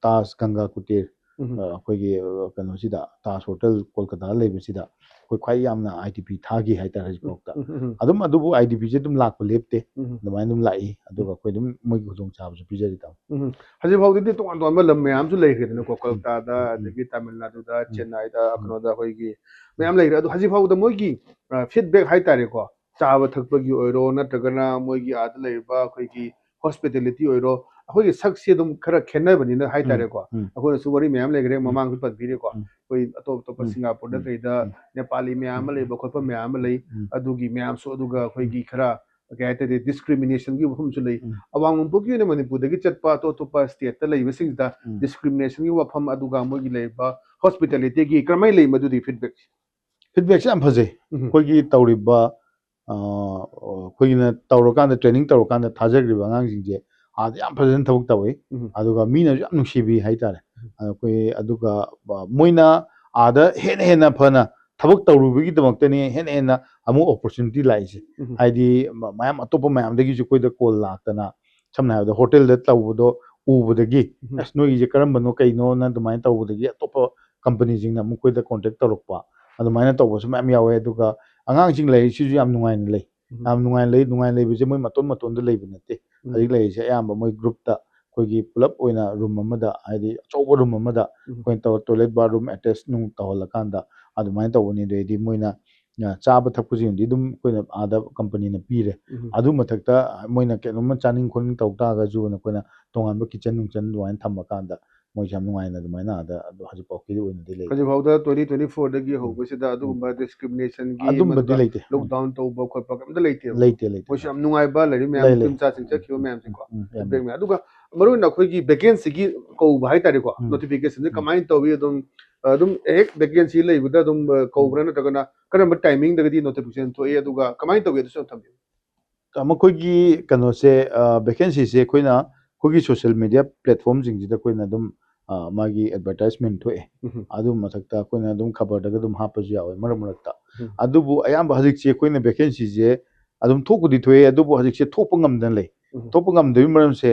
ꯇꯥꯖ ꯒꯪꯒꯥ ꯀꯨꯇꯤꯔ, ꯎꯝ, ꯑ, ꯑꯩꯈꯣꯏꯒꯤ, ꯑ, ꯀꯩꯅꯣꯁꯤꯗ, ꯇꯥꯖ ꯍꯣꯇꯦꯜ ꯀꯣꯜꯀꯇꯥꯗ ꯂꯩꯕꯁꯤꯗ ꯑꯩꯈꯣꯏ ꯈ꯭ꯋꯥꯏ ꯌꯥꯝꯅ ꯑꯥꯏ ꯗꯤ ꯄꯤ ꯊꯥꯈꯤ ꯍꯥꯏꯇꯥꯔꯦ ꯍꯧꯖꯤꯛꯐꯥꯎꯗ꯫ ꯎꯝ, ꯎꯝ, ꯎꯝ, ꯑꯗꯨꯝ ꯑꯗꯨꯕꯨ ꯑꯥꯏ ꯗꯤ ꯄꯤꯁꯦ ꯑꯗꯨꯝ ꯂꯥꯛꯄ ꯂꯦꯞꯇꯦ, ꯎꯝ, ꯑꯗꯨꯃꯥꯏꯅ ꯑꯗꯨꯝ ꯂꯥꯛꯏ꯫ ꯑꯗꯨꯒ ꯑꯩꯈꯣꯏ ꯑꯗꯨꯝ ꯃꯣꯏꯒꯤ ꯈꯨꯗꯣꯡꯆꯥꯕꯁꯨ ꯄꯤꯖꯔꯤ, ꯇꯥꯃꯣ꯫ ꯎꯝ꯫ ꯍꯧꯖꯤꯛ ꯐꯥꯎꯗꯗꯤ ꯇꯣꯉꯥꯟ ꯇꯣꯉꯥꯟꯕ ꯂꯝ ꯃꯌꯥꯝꯁꯨ ꯂꯩꯈ꯭ꯔꯦꯗꯅꯀꯣ, ꯀꯣꯜꯀꯇꯥꯗ, ꯎꯝ, ꯎꯝ, ꯑꯗꯒꯤ ꯇꯥꯃꯤꯜ ꯅꯥꯗꯨꯗ, ꯎꯝ, ꯆꯦꯟꯅꯥꯏꯗ, ꯎꯝ, ꯀꯩꯅꯣꯗ, ꯑꯩꯈꯣꯏꯒꯤ ꯃꯌꯥꯝ ꯂꯩꯈ꯭ꯔꯦ꯫ ꯑꯗꯣ ꯍꯧꯖꯤꯛ ꯐꯥꯎꯗ ꯃꯣꯏꯒꯤ, ꯑ, ꯐꯤꯗꯕꯦꯛ ꯍꯥꯏꯇꯥꯔꯦꯀꯣ, ꯆꯥꯕ ꯊꯛꯄꯒꯤ ꯑꯣꯏꯔꯣ, ꯅꯠꯇ꯭ꯔꯒꯅ ꯃꯣꯏꯒꯤ ꯑꯥꯗ ꯂꯩꯔꯤꯕ ꯑꯩꯈꯣꯏꯒꯤ ꯍꯣꯁꯄꯤꯇꯦꯂꯤꯇꯤ ꯑꯣꯏꯔꯣ, ꯑꯩꯈꯣꯏꯒꯤ ꯁꯛꯁꯦ ꯑꯗꯨꯝ ꯈꯔ ꯈꯦꯠꯅꯕꯅꯤꯅ ꯍꯥꯏꯇꯥꯔꯦꯀꯣ꯫ ꯎꯝ, ꯑꯩꯈꯣꯏꯅꯁꯨ ꯋꯥꯔꯤ ꯃꯌꯥꯝ ꯂꯩꯈ꯭ꯔꯦ, ꯎꯝ, ꯃꯃꯥꯡꯁꯨ ꯄꯟꯕꯤꯔꯦꯀꯣ꯫ ꯎꯝ, ꯑꯩꯈꯣꯏ ꯑꯇꯣꯞ ꯑꯇꯣꯞꯄ ꯎꯝ, ꯁꯤꯡꯒꯥꯄꯨꯔꯗ ꯎꯝ, ꯀꯩꯗ ꯎꯝ, ꯅꯦꯄꯥꯂꯤ ꯃꯌꯥꯝ ꯑꯃ ꯂꯩꯕ ꯈꯣꯠꯄ ꯃꯌꯥꯝ ꯑꯃ ꯂꯩ꯫ ꯎꯝ, ꯑꯗꯨꯒꯤ ꯃꯌꯥꯝꯁꯨ ꯑꯗꯨꯒ ꯑꯩꯈꯣꯏꯒꯤ ꯈꯔ ꯀꯩ ꯍꯥꯏꯇꯥꯔꯦ, ꯗꯤꯁꯀ꯭ꯔꯤꯃꯤꯅꯦꯁꯟꯒꯤ ꯋꯥꯐꯝꯁꯨ ꯂꯩ꯫ ꯎꯝ, ꯑꯋꯥꯡ ꯅꯣꯡꯄꯣꯛꯀꯤ ꯑꯣꯏꯅ ꯃꯅꯤꯄꯨꯔꯗꯒꯤ ꯆꯠꯄ ꯑꯇꯣꯞ ꯑꯇꯣꯞꯄ ꯁ꯭ꯇꯦꯠꯇ ꯂꯩꯕꯁꯤꯡꯗ ꯎꯝ꯫ ꯗꯤꯁꯀ꯭ꯔꯤꯃꯤꯅꯦꯁꯟꯒꯤ ꯋꯥꯐꯝ, ꯑꯗꯨꯒ ꯃꯣꯏꯒꯤ ꯂꯩꯔꯤꯕ ꯍꯣꯁꯄꯤꯇꯦꯂꯤꯇꯤꯒꯤ ꯀꯔꯝꯍꯥꯏꯅ ꯂꯩ ꯃꯗꯨꯗꯤ ꯐꯤꯗꯕꯦꯛꯁꯦ? ꯐꯤꯗꯕꯦꯛꯁꯦ ꯌꯥꯝ ꯐꯖꯩ꯫ ꯎꯝ, ꯑꯩꯈꯣꯏꯒꯤ ꯇꯧꯔꯤꯕ, ꯑ, ꯑꯩꯈꯣꯏꯒꯤꯅ ꯇꯧꯔꯀꯥꯟꯗ, ꯇ꯭ꯔꯦꯅꯤꯡ ꯇꯧꯔꯀꯥꯟꯗ ꯊꯥꯖꯈ꯭ꯔꯤꯕ ꯑꯉꯥꯡꯁꯤꯡꯁꯦ ꯑꯥꯗ ꯌꯥꯝ ꯐꯖꯅ ꯊꯕꯛ ꯇꯧꯋꯤ꯫ ꯎꯝ, ꯑꯗꯨꯒ ꯃꯤꯅꯁꯨ ꯌꯥꯝ ꯅꯨꯡꯁꯤꯕꯤ ꯍꯥꯏꯇꯥꯔꯦ꯫ ꯎꯝ꯫ ꯑꯩꯈꯣꯏ ꯑꯗꯨꯒ, ꯑ, ꯃꯣꯏꯅ ꯑꯥꯗ ꯍꯦꯟꯅ ꯍꯦꯟꯅ ꯐꯅ ꯊꯕꯛ ꯇꯧꯔꯨꯕꯒꯤꯗꯃꯛꯇꯅꯤ ꯍꯦꯟꯅ ꯍꯦꯟꯅ ꯑꯃꯨꯛ ꯑꯣꯄꯣꯔꯆꯨꯅꯤꯇꯤ ꯂꯥꯛꯏꯁꯦ꯫ ꯎꯝ, ꯍꯥꯏꯗꯤ ꯃ-, ꯃꯌꯥꯝ ꯑꯇꯣꯞꯄ ꯃꯌꯥꯝꯗꯒꯤꯁꯨ ꯑꯩꯈꯣꯏꯗ ꯀꯣꯜ ꯂꯥꯛꯇꯅ, ꯁꯝꯅ ꯍꯥꯏꯔꯕꯗ ꯍꯣꯇꯦꯜꯗ ꯇꯧꯕꯗꯣ ꯎꯕꯗꯒꯤ, ꯎꯝ, "ꯑꯁ, ꯅꯣꯏꯒꯤꯁꯦ ꯀꯔꯝꯕꯅꯣ ꯀꯩꯅꯣꯅ?" ꯑꯗꯨꯃꯥꯏꯅ ꯇꯧꯕꯗꯒꯤ ꯑꯇꯣꯞꯄ ꯀꯝꯄꯅꯤꯁꯤꯡꯅ ꯑꯃꯨꯛ ꯑꯩꯈꯣꯏꯗ ꯀꯣꯟꯇꯦꯛ ꯇꯧꯔꯛꯄ, ꯑꯗꯨꯃꯥꯏꯅ ꯇꯧꯕꯁꯨ ꯃꯌꯥꯝ ꯌꯥꯎꯋꯦ꯫ ꯑꯗꯨꯒ ꯑꯉꯥꯡꯁꯤꯡ ꯂꯩꯔꯤꯁꯤꯁꯨ ꯌꯥꯝ ꯅꯨꯡꯉꯥꯏꯅ ꯂꯩ꯫ ꯎꯝ, ꯌꯥꯝ ꯅꯨꯡꯉꯥꯏꯅ ꯂꯩ꯫ ꯅꯨꯡꯉꯥꯏꯅ ꯂꯩꯕꯁꯦ ꯃꯣꯏ ꯃꯇꯣꯟ ꯃꯇꯣꯟꯗ ꯂꯩꯕ ꯅꯠꯇꯦ꯫ ꯎꯝ, ꯍꯧꯖꯤꯛ ꯂꯩꯔꯤꯁꯦ ꯑꯌꯥꯝꯕ ꯃꯣꯏ ꯒ꯭ꯔꯨꯞꯇ, ꯑꯩꯈꯣꯏꯒꯤ ꯄꯨꯂꯞ ꯑꯣꯏꯅ ꯔꯨꯝ ꯑꯃꯗ, ꯍꯥꯏꯗꯤ ꯑꯆꯧꯕ ꯔꯨꯝ ꯑꯃꯗ ꯎꯝ, ꯑꯩꯈꯣꯏꯅ ꯇꯧꯔ, ꯇꯣꯏꯂꯦꯠ ꯕꯥꯠꯔꯨꯝ ꯑꯦꯇꯦꯆ ꯅꯨꯡ ꯇꯧꯍꯜꯂꯀꯥꯟꯗ ꯑꯗꯨꯃꯥꯏꯅ ꯇꯧꯕꯅꯤ꯫ ꯑꯗꯩꯗꯤ ꯃꯣꯏꯅ, ꯑ, ꯆꯥꯕ ꯊꯛꯄꯁꯤꯡꯗꯤ ꯑꯗꯨꯝ ꯑꯩꯈꯣꯏꯅ ꯑꯥꯗ ꯀꯝꯄꯅꯤꯅ ꯄꯤꯔꯦ꯫ ꯎꯝ, ꯑꯗꯨ ꯃꯊꯛꯇ ꯃꯣꯏꯅ ꯀꯩꯅꯣꯝꯃ ꯆꯥꯅꯤꯡ ꯈꯣꯠꯅꯤꯡ ꯇꯧ ꯇꯥꯔꯒꯁꯨ ꯑꯩꯈꯣꯏꯅ ꯇꯣꯉꯥꯟꯕ ꯀꯤꯠꯆꯟ ꯅꯨꯡꯆꯟ ꯑꯗꯨꯃꯥꯏꯅ ꯊꯝꯃꯀꯥꯟꯗ ꯃꯣꯏꯁꯦ ꯌꯥꯝ ꯅꯨꯡꯉꯥꯏꯅ ꯑꯗꯨꯃꯥꯏꯅ ꯑꯥꯗ ꯑꯗꯣ ꯍꯧꯖꯤꯛꯐꯥꯎꯒꯤꯗꯤ ꯑꯣꯏꯅꯗꯤ ꯂꯩ꯫ ꯍꯧꯖꯤꯛꯐꯥꯎꯗ twenty twenty four ꯗꯒꯤ ꯍꯧꯕꯁꯤꯗ ꯑꯗꯨꯒꯨꯝꯕ discrimination ꯒꯤ ꯑꯗꯨꯝꯕꯗꯤ ꯃꯗꯨꯒ ꯂꯩꯇꯦ꯫ Lockdown ꯇꯧꯕ ꯈꯣꯠꯄ ꯀꯩꯝꯇ ꯂꯩꯇꯦꯕ꯫ ꯂꯩꯇꯦ ꯂꯩꯇꯦ꯫ ꯃꯣꯏꯁꯨ ꯌꯥꯝ ꯅꯨꯡꯉꯥꯏꯕ ꯂꯩꯔꯤ ꯃꯌꯥꯝ ꯂꯩ, ꯂꯩ꯫ ꯅꯨꯄꯤ ꯃꯆꯥꯁꯤꯡ ꯆꯠꯈꯤꯕ ꯃꯌꯥꯝꯁꯦꯀꯣ꯫ ꯎꯝ, ꯌꯥꯝ Feedback ꯃꯌꯥꯝ꯫ ꯑꯗꯨꯒ ꯃꯔꯨꯑꯣꯏꯅ ꯑꯩꯈꯣꯏꯒꯤ vacancy ꯒꯤ ꯀꯧꯕ ꯍꯥꯏꯇꯥꯔꯦꯀꯣ, ꯎꯝ꯫ Notification ꯁꯦ ꯎꯝ꯫ ꯀꯃꯥꯏꯅ ꯇꯧꯏ? ꯑꯗꯨꯝ ꯑꯗꯨꯝ ꯍꯦꯛ vacancy ꯂꯩꯕꯗ ꯑꯗꯨꯝ ꯑ, ꯀꯧꯕ꯭ꯔꯥ, ꯅꯠꯇ꯭ꯔꯒꯅ ꯀꯔꯝꯕ timing ꯗꯒꯗꯤ notification ꯊꯣꯛꯏ, ꯑꯗꯨꯒ ꯀꯃꯥꯏꯅ ꯇꯧꯏ? ꯑꯗꯨꯁꯨ ꯑꯝ ꯊꯝꯕꯤꯌꯨ꯫ ꯑ, ꯃꯈꯣꯏꯒꯤ ꯀꯩꯅꯣꯁꯦ, ꯑ, vacancy ꯁꯦ ꯑꯩꯈꯣꯏꯅ ꯑꯩꯈꯣꯏꯒꯤ social media platform ꯁꯤꯡꯁꯤꯗ ꯑꯩꯈꯣꯏꯅ ꯑꯗꯨꯝ, ꯑ, ꯃꯥꯒꯤ advertisement ꯊꯣꯛꯑꯦ꯫ ꯎꯝ꯫ ꯑꯗꯨ ꯃꯊꯛꯇ ꯑꯩꯈꯣꯏꯅ ꯑꯗꯨꯝ ꯈꯕꯔꯗꯒ ꯑꯗꯨꯝ ꯍꯥꯞꯄꯁꯨ ꯌꯥꯎꯋꯦ ꯃꯔꯛ ꯃꯔꯛꯇ꯫ ꯎꯝ꯫ ꯑꯗꯨꯕꯨ ꯑꯌꯥꯝꯕ ꯍꯧꯖꯤꯛꯁꯦ ꯑꯩꯈꯣꯏꯅ vacancy ꯁꯦ ꯑꯗꯨꯝ ꯊꯣꯛꯄꯨꯗꯤ ꯊꯣꯛꯑꯦ, ꯑꯗꯨꯕꯨ ꯍꯧꯖꯤꯛꯁꯦ ꯊꯣꯛꯄ ꯉꯝꯗꯅ ꯂꯩ꯫ ꯎꯝ꯫ ꯊꯣꯛꯄ ꯉꯝꯗꯕꯒꯤ ꯃꯔꯝꯁꯦ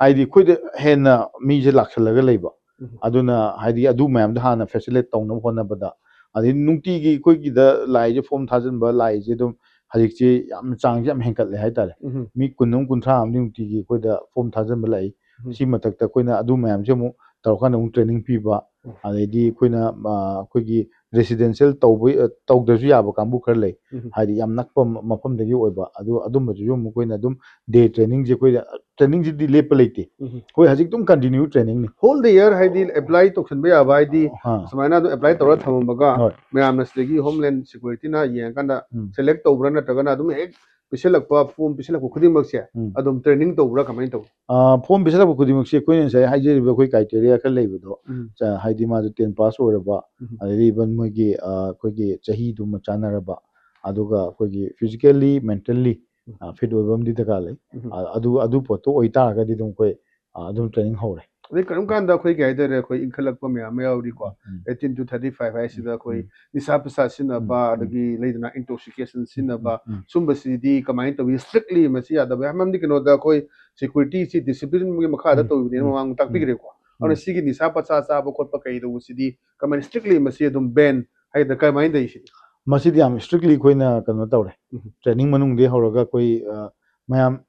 ꯍꯥꯏꯗꯤ ꯑꯩꯈꯣꯏꯗ ꯍꯦꯟꯅ ꯃꯤꯁꯦ ꯂꯥꯛꯁꯜꯂꯒ ꯂꯩꯕ꯫ ꯎꯝ꯫ ꯑꯗꯨꯅ ꯍꯥꯏꯗꯤ ꯑꯗꯨ ꯃꯌꯥꯝꯗꯣ ꯍꯥꯟꯅ facilitate ꯇꯧꯅꯕ ꯍꯣꯠꯅꯕꯗ, ꯑꯗꯩ ꯅꯨꯡꯇꯤꯒꯤ ꯑꯩꯈꯣꯏꯒꯤꯗ ꯂꯥꯛꯏꯁꯦ, form ꯊꯥꯖꯤꯟꯕ ꯂꯥꯛꯏꯁꯦ ꯑꯗꯨꯝ ꯍꯧꯖꯤꯛꯁꯦ ꯌꯥꯝ ꯆꯥꯡꯁꯦ ꯌꯥꯝ ꯍꯦꯟꯒꯠꯂꯦ ꯍꯥꯏꯇꯥꯔꯦ꯫ ꯎꯝ꯫ ꯃꯤ ꯀꯨꯟ ꯑꯃ, ꯀꯨꯟꯊ꯭ꯔꯥ ꯑꯃꯗꯤ ꯅꯨꯡꯇꯤꯒꯤ ꯑꯩꯈꯣꯏꯗ form ꯊꯥꯖꯤꯟꯕ ꯂꯥꯛꯏ꯫ ꯎꯝ꯫ ꯁꯤ ꯃꯊꯛꯇ ꯑꯩꯈꯣꯏꯅ ꯑꯗꯨ ꯃꯌꯥꯝꯁꯦ ꯑꯃꯨꯛ ꯇꯧꯔꯀꯥꯟꯗ ꯑꯃꯨꯛ training ꯄꯤꯕ, ꯎꯝ꯫ ꯑꯗꯩꯗꯤ ꯑꯩꯈꯣꯏꯅ, ꯑ, ꯑꯩꯈꯣꯏꯒꯤ residential ꯇꯧꯕ, ꯑ, ꯇꯧꯗ꯭ꯔꯁꯨ ꯌꯥꯕ ꯀꯥꯡꯕꯨ ꯈꯔ ꯂꯩ꯫ ꯎꯝ꯫ ꯍꯥꯏꯗꯤ ꯌꯥꯝ ꯅꯛꯄ ꯃ-, ꯃꯐꯝꯗꯒꯤ ꯑꯣꯏꯕ, ꯑꯗꯨ ꯑꯗꯨꯝꯕꯗꯨꯁꯨ ꯑꯃꯨꯛ ꯑꯩꯈꯣꯏꯅ ꯑꯗꯨꯝ day training ꯁꯦ ꯑꯩꯈꯣꯏꯗ, training ꯁꯤꯗꯤ ꯂꯦꯞꯄ ꯂꯩꯇꯦ꯫ ꯎꯝ꯫ ꯑꯩꯈꯣꯏ ꯍꯧꯖꯤꯛ ꯑꯗꯨꯝ continue training ꯅꯤ꯫ Whole the year ꯍꯥꯏꯗꯤ apply ꯇꯧꯁꯟꯕ ꯌꯥꯕ, ꯍꯥꯏꯗꯤ ꯑꯥ꯫ ꯁꯨꯃꯥꯏꯅ ꯑꯗꯨꯝ apply ꯇꯧꯔ ꯊꯝꯃꯝꯕꯒ ꯍꯣꯏ꯫ ꯃꯌꯥꯝꯅ ꯁꯤꯗꯒꯤ Homeland Security ꯅ ꯌꯦꯡꯉꯀꯥꯟꯗ ꯎꯝ꯫ select ꯇꯧꯕ꯭ꯔꯥ, ꯅꯠꯇ꯭ꯔꯒꯅ ꯑꯗꯨꯝ ꯍꯦꯛ ꯄꯤꯁꯜꯂꯛꯄ, form ꯄꯤꯁꯜꯂꯛꯄ ꯈꯨꯗꯤꯡꯃꯛꯁꯦ ꯎꯝ꯫ ꯑꯗꯨꯝ training ꯇꯧꯕ꯭ꯔꯥ, ꯀꯃꯥꯏꯅ ꯇꯧꯏ? ꯑ, form ꯄꯤꯁꯜꯂꯛꯄ ꯈꯨꯗꯤꯡꯃꯛꯁꯦ ꯑꯩꯈꯣꯏꯅ ꯉꯁꯥꯏ ꯍꯥꯏꯖꯔꯤꯕ ꯑꯩꯈꯣꯏ criteria ꯈꯔ ꯂꯩꯕꯗꯣ, ꯎꯝ꯫ ꯆ-, ꯍꯥꯏꯗꯤ ꯃꯥꯗꯣ ten pass ꯑꯣꯏꯔꯕ, ꯎꯝ꯫ ꯑꯗꯩꯗꯤ even ꯃꯣꯏꯒꯤ, ꯑ, ꯑꯩꯈꯣꯏꯒꯤ ꯆꯍꯤꯗꯨꯃ ꯆꯥꯟꯅꯔꯕ, ꯑꯗꯨꯒ ꯑꯩꯈꯣꯏꯒꯤ physically, mentally, ꯎꯝ꯫ ꯑ, fit ꯑꯣꯏꯕ ꯑꯃꯗꯤ ꯗꯔꯀꯥꯔ ꯂꯩ꯫ ꯎꯝ꯫ ꯑ, ꯑꯗꯨ, ꯑꯗꯨ ꯄꯣꯠꯇꯣ ꯑꯣꯏꯇꯥꯔꯒꯗꯤ ꯑꯗꯨꯝ ꯑꯩꯈꯣꯏ, ꯑ, ꯑꯗꯨꯝ training ꯍꯧꯔꯦ꯫ ꯑꯗꯩ ꯀꯔꯝ ꯀꯥꯟꯗ ꯑꯩꯈꯣꯏ ꯀꯩ ꯍꯥꯏꯇꯥꯔꯦ, ꯑꯩꯈꯣꯏ ꯏꯟꯈꯠꯂꯛꯄ ꯃꯌꯥꯝ ꯑꯃ ꯌꯥꯎꯔꯤꯀꯣ, ꯎꯝ꯫ eighteen to thirty five ꯍꯥꯏꯁꯤꯗ ꯑꯩꯈꯣꯏ ꯎꯝ꯫ ꯅꯤꯁꯥ ꯄꯁꯥ ꯁꯤꯖꯤꯟꯅꯕ, ꯎꯝ, ꯎꯝ꯫ ꯑꯗꯒꯤ ꯂꯩꯗꯅ intoxication ꯁꯤꯖꯤꯟꯅꯕ, ꯎꯝ, ꯎꯝ꯫ ꯁꯨꯝꯕꯁꯤꯗꯤ ꯀꯃꯥꯏꯅ ꯇꯧꯏ? Strictly ꯃꯁꯤ ꯌꯥꯗꯕ, ꯃꯔꯝꯗꯤ ꯀꯩꯅꯣꯗ ꯑꯩꯈꯣꯏ security ꯁꯤ discipline ꯒꯤ ꯃꯈꯥꯗ ꯎꯝ, ꯇꯧꯕꯅꯦꯅ ꯎꯝ, ꯃꯃꯥꯡ ꯎꯝ꯫ ꯇꯥꯛꯄꯤꯈ꯭ꯔꯦꯀꯣ꯫ ꯑꯗꯨꯅ ꯎꯝ꯫ ꯁꯤꯒꯤ ꯅꯤꯁꯥ ꯄꯁꯥ ꯆꯥꯕ ꯈꯣꯠꯄ ꯀꯩ ꯇꯧꯕꯁꯤꯗꯤ ꯀꯃꯥꯏꯅ strictly ꯃꯁꯤ ꯑꯗꯨꯝ ban ꯍꯥꯏꯒꯗ꯭ꯔꯥ, ꯀꯃꯥꯏꯅ ꯇꯧꯏ ꯁꯤꯗꯤ? ꯃꯁꯤꯗꯤ ꯌꯥꯝ strictly ꯑꯩꯈꯣꯏꯅ ꯀꯩꯅꯣ ꯇꯧꯔꯦ꯫ ꯎꯝ꯫ Training ꯃꯅꯨꯡꯗꯒꯤ ꯍꯧꯔꯒ ꯑꯩꯈꯣꯏ, ꯑ, ꯃꯌꯥꯝ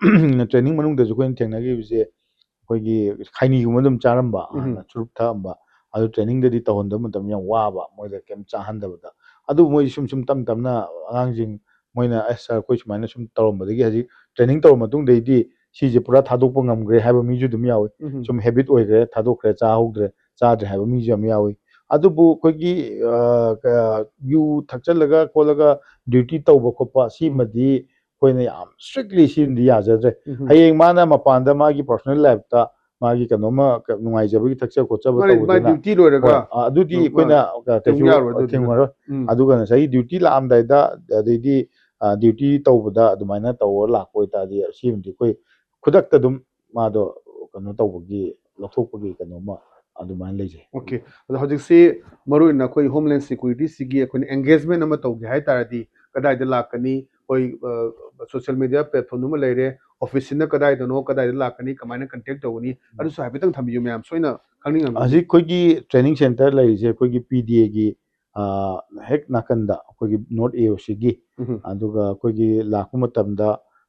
training ꯃꯅꯨꯡꯗꯁꯨ ꯑꯩꯈꯣꯏꯅ ꯊꯦꯡꯅꯈꯤꯕꯁꯦ, ꯑꯩꯈꯣꯏꯒꯤ ꯈꯩꯅꯤꯒꯨꯝꯕ ꯑꯗꯨꯝ ꯆꯥꯔꯝꯕ, ꯎꯝ꯫ ꯍꯥꯟꯅ ꯆꯨꯔꯨꯞ ꯊꯛꯑꯝꯕ, ꯑꯗꯨ training ꯗꯗꯤ ꯇꯧꯍꯟꯗꯕ ꯃꯇꯝꯗ ꯌꯥꯝ ꯋꯥꯕ, ꯃꯣꯏꯗ ꯀꯩꯝ ꯆꯥꯍꯟꯗꯕꯗ꯫ ꯑꯗꯨꯕꯨ ꯃꯣꯏ ꯁꯨꯝ ꯁꯨꯝ ꯇꯞ ꯇꯞꯅ ꯑꯉꯥꯡꯁꯤꯡ ꯃꯣꯏꯅ, "ꯑꯁ ꯁꯥꯔ, ꯑꯩꯈꯣꯏ ꯁꯨꯃꯥꯏꯅ ꯁꯨꯝ ꯇꯧꯔꯝꯕꯗꯒꯤ ꯍꯧꯖꯤꯛ training ꯇꯧꯔ ꯃꯇꯨꯡꯗꯩꯗꯤ ꯁꯤꯁꯦ ꯄꯨꯔꯥ ꯊꯥꯗꯣꯛꯄ ꯉꯝꯈ꯭ꯔꯦ ꯍꯥꯏꯕ ꯃꯤꯁꯨ ꯑꯗꯨꯝ ꯌꯥꯎꯏ꯫ ꯎꯝ꯫ ꯁꯨꯝ ꯍꯦꯕꯤꯠ ꯑꯣꯏꯈ꯭ꯔꯦ, ꯊꯥꯗꯣꯛꯈ꯭ꯔꯦ, ꯆꯥꯍꯧꯗ꯭ꯔꯦ, ꯆꯥꯗ꯭ꯔꯦ ꯍꯥꯏꯕ ꯃꯤꯁꯨ ꯌꯥꯝ ꯌꯥꯎꯏ꯫ ꯑꯗꯨꯕꯨ ꯑꯩꯈꯣꯏꯒꯤ, ꯑ, ꯀ-, ꯌꯨ ꯊꯛꯆꯜꯂꯒ ꯈꯣꯠꯂꯒ ꯗ꯭ꯌꯨꯇꯤ ꯇꯧꯕ ꯈꯣꯠꯄ ꯁꯤꯃꯗꯤ ꯑꯩꯈꯣꯏꯅ ꯌꯥꯝ ꯁ꯭ꯇ꯭ꯔꯤꯛꯂꯤ ꯁꯤꯃꯗꯤ ꯌꯥꯖꯗ꯭ꯔꯦ꯫ ꯎꯝ꯫ ꯍꯌꯦꯡ ꯃꯥꯅ ꯃꯄꯥꯟꯗ ꯃꯥꯒꯤ ꯄꯔꯁꯣꯅꯦꯜ ꯂꯥꯏꯐꯇ ꯃꯥꯒꯤ ꯀꯩꯅꯣꯝꯃ ꯀ-, ꯅꯨꯡꯉꯥꯏꯖꯕꯒꯤ ꯊꯛꯆ ꯈꯣꯠꯆꯕ ꯃꯥꯅꯦ, ꯇꯧꯕꯗꯨꯅ ꯃꯥ ꯗ꯭ꯌꯨꯇꯤ ꯂꯣꯏꯔꯒ ꯍꯣꯏ, ꯑ, ꯑꯗꯨꯗꯤ ꯑꯗꯨꯝ, ꯑꯩꯈꯣꯏꯅ, ꯑ, ꯊꯤꯡꯕ ꯀꯩꯁꯨ ꯌꯥꯔꯣꯏ ꯑꯗꯨꯗꯨꯅ꯫ ꯊꯤꯡꯉꯔꯣꯏ꯫ ꯎꯝ꯫ ꯑꯗꯨꯒ ꯉꯁꯥꯏꯒꯤ ꯗ꯭ꯌꯨꯇꯤ ꯂꯥꯛꯑꯝꯗꯥꯏꯗ, ꯑꯗꯩꯗꯤ, ꯑ, ꯗ꯭ꯌꯨꯇꯤ ꯇꯧꯕꯗ ꯑꯗꯨꯃꯥꯏꯅ ꯇꯧꯔ ꯂꯥꯛꯄ ꯑꯣꯏꯇꯥꯔꯗꯤ, ꯁꯤꯃꯗꯤ ꯑꯩꯈꯣꯏ ꯈꯨꯗꯛꯇ ꯑꯗꯨꯝ ꯃꯥꯗꯣ ꯀꯩꯅꯣ ꯇꯧꯕꯒꯤ, ꯂꯧꯊꯣꯛꯄꯒꯤ ꯀꯩꯅꯣꯝꯃ ꯑꯗꯨꯃꯥꯏꯅ ꯂꯩꯖꯩ꯫ ꯑꯣꯀꯦ꯫ ꯑꯗꯣ ꯍꯧꯖꯤꯛꯁꯤ ꯃꯔꯨꯑꯣꯏꯅ ꯑꯩꯈꯣꯏ ꯍꯣꯝꯂꯦꯟ ꯁꯦꯀ꯭ꯌꯨꯔꯤꯇꯤꯁꯤꯒꯤ ꯑꯩꯈꯣꯏꯅ ꯑꯦꯡꯒꯦꯖꯃꯦꯟ ꯑꯃ ꯇꯧꯒꯦ ꯍꯥꯏ ꯇꯥꯔꯗꯤ ꯀꯗꯥꯏꯗ ꯂꯥꯛꯀꯅꯤ? ꯑꯩꯈꯣꯏ, ꯑ, ꯁꯣꯁꯤꯌꯦꯜ ꯃꯦꯗꯤꯌꯥ ꯄ꯭ꯂꯦꯠꯐꯣꯝ ꯑꯃ ꯂꯩꯔꯦ, ꯑꯣꯐꯤꯁꯁꯤꯅ ꯀꯗꯥꯏꯗꯅꯣ, ꯀꯗꯥꯏꯗ ꯂꯥꯛꯀꯅꯤ, ꯀꯃꯥꯏꯅ ꯀꯟꯇꯦꯛ ꯇꯧꯒꯅꯤ? ꯑꯗꯨꯁꯨ ꯍꯥꯏꯐꯦꯠꯇꯪ ꯊꯝꯕꯤꯌꯨ, ꯃꯌꯥꯝ ꯁꯣꯏꯅ ꯈꯪꯅꯤꯡꯉꯝꯒꯅꯤ꯫ ꯍꯧꯖꯤꯛ ꯑꯩꯈꯣꯏꯒꯤ ꯇ꯭ꯔꯦꯅꯤꯡ ꯁꯦꯟꯇꯔ ꯂꯩꯔꯤꯁꯦ ꯑꯩꯈꯣꯏꯒꯤ ꯄꯤ ꯗꯤ ꯑꯦꯒꯤ, ꯑ, ꯍꯦꯛ ꯅꯥꯀꯟꯗ ꯑꯩꯈꯣꯏꯒꯤ ꯅꯣꯔꯠ ꯑꯦ ꯑꯣ ꯁꯤꯒꯤ, ꯎꯝ꯫ ꯑꯗꯨꯒ ꯑꯩꯈꯣꯏꯒꯤ ꯂꯥꯛꯄ ꯃꯇꯝꯗ,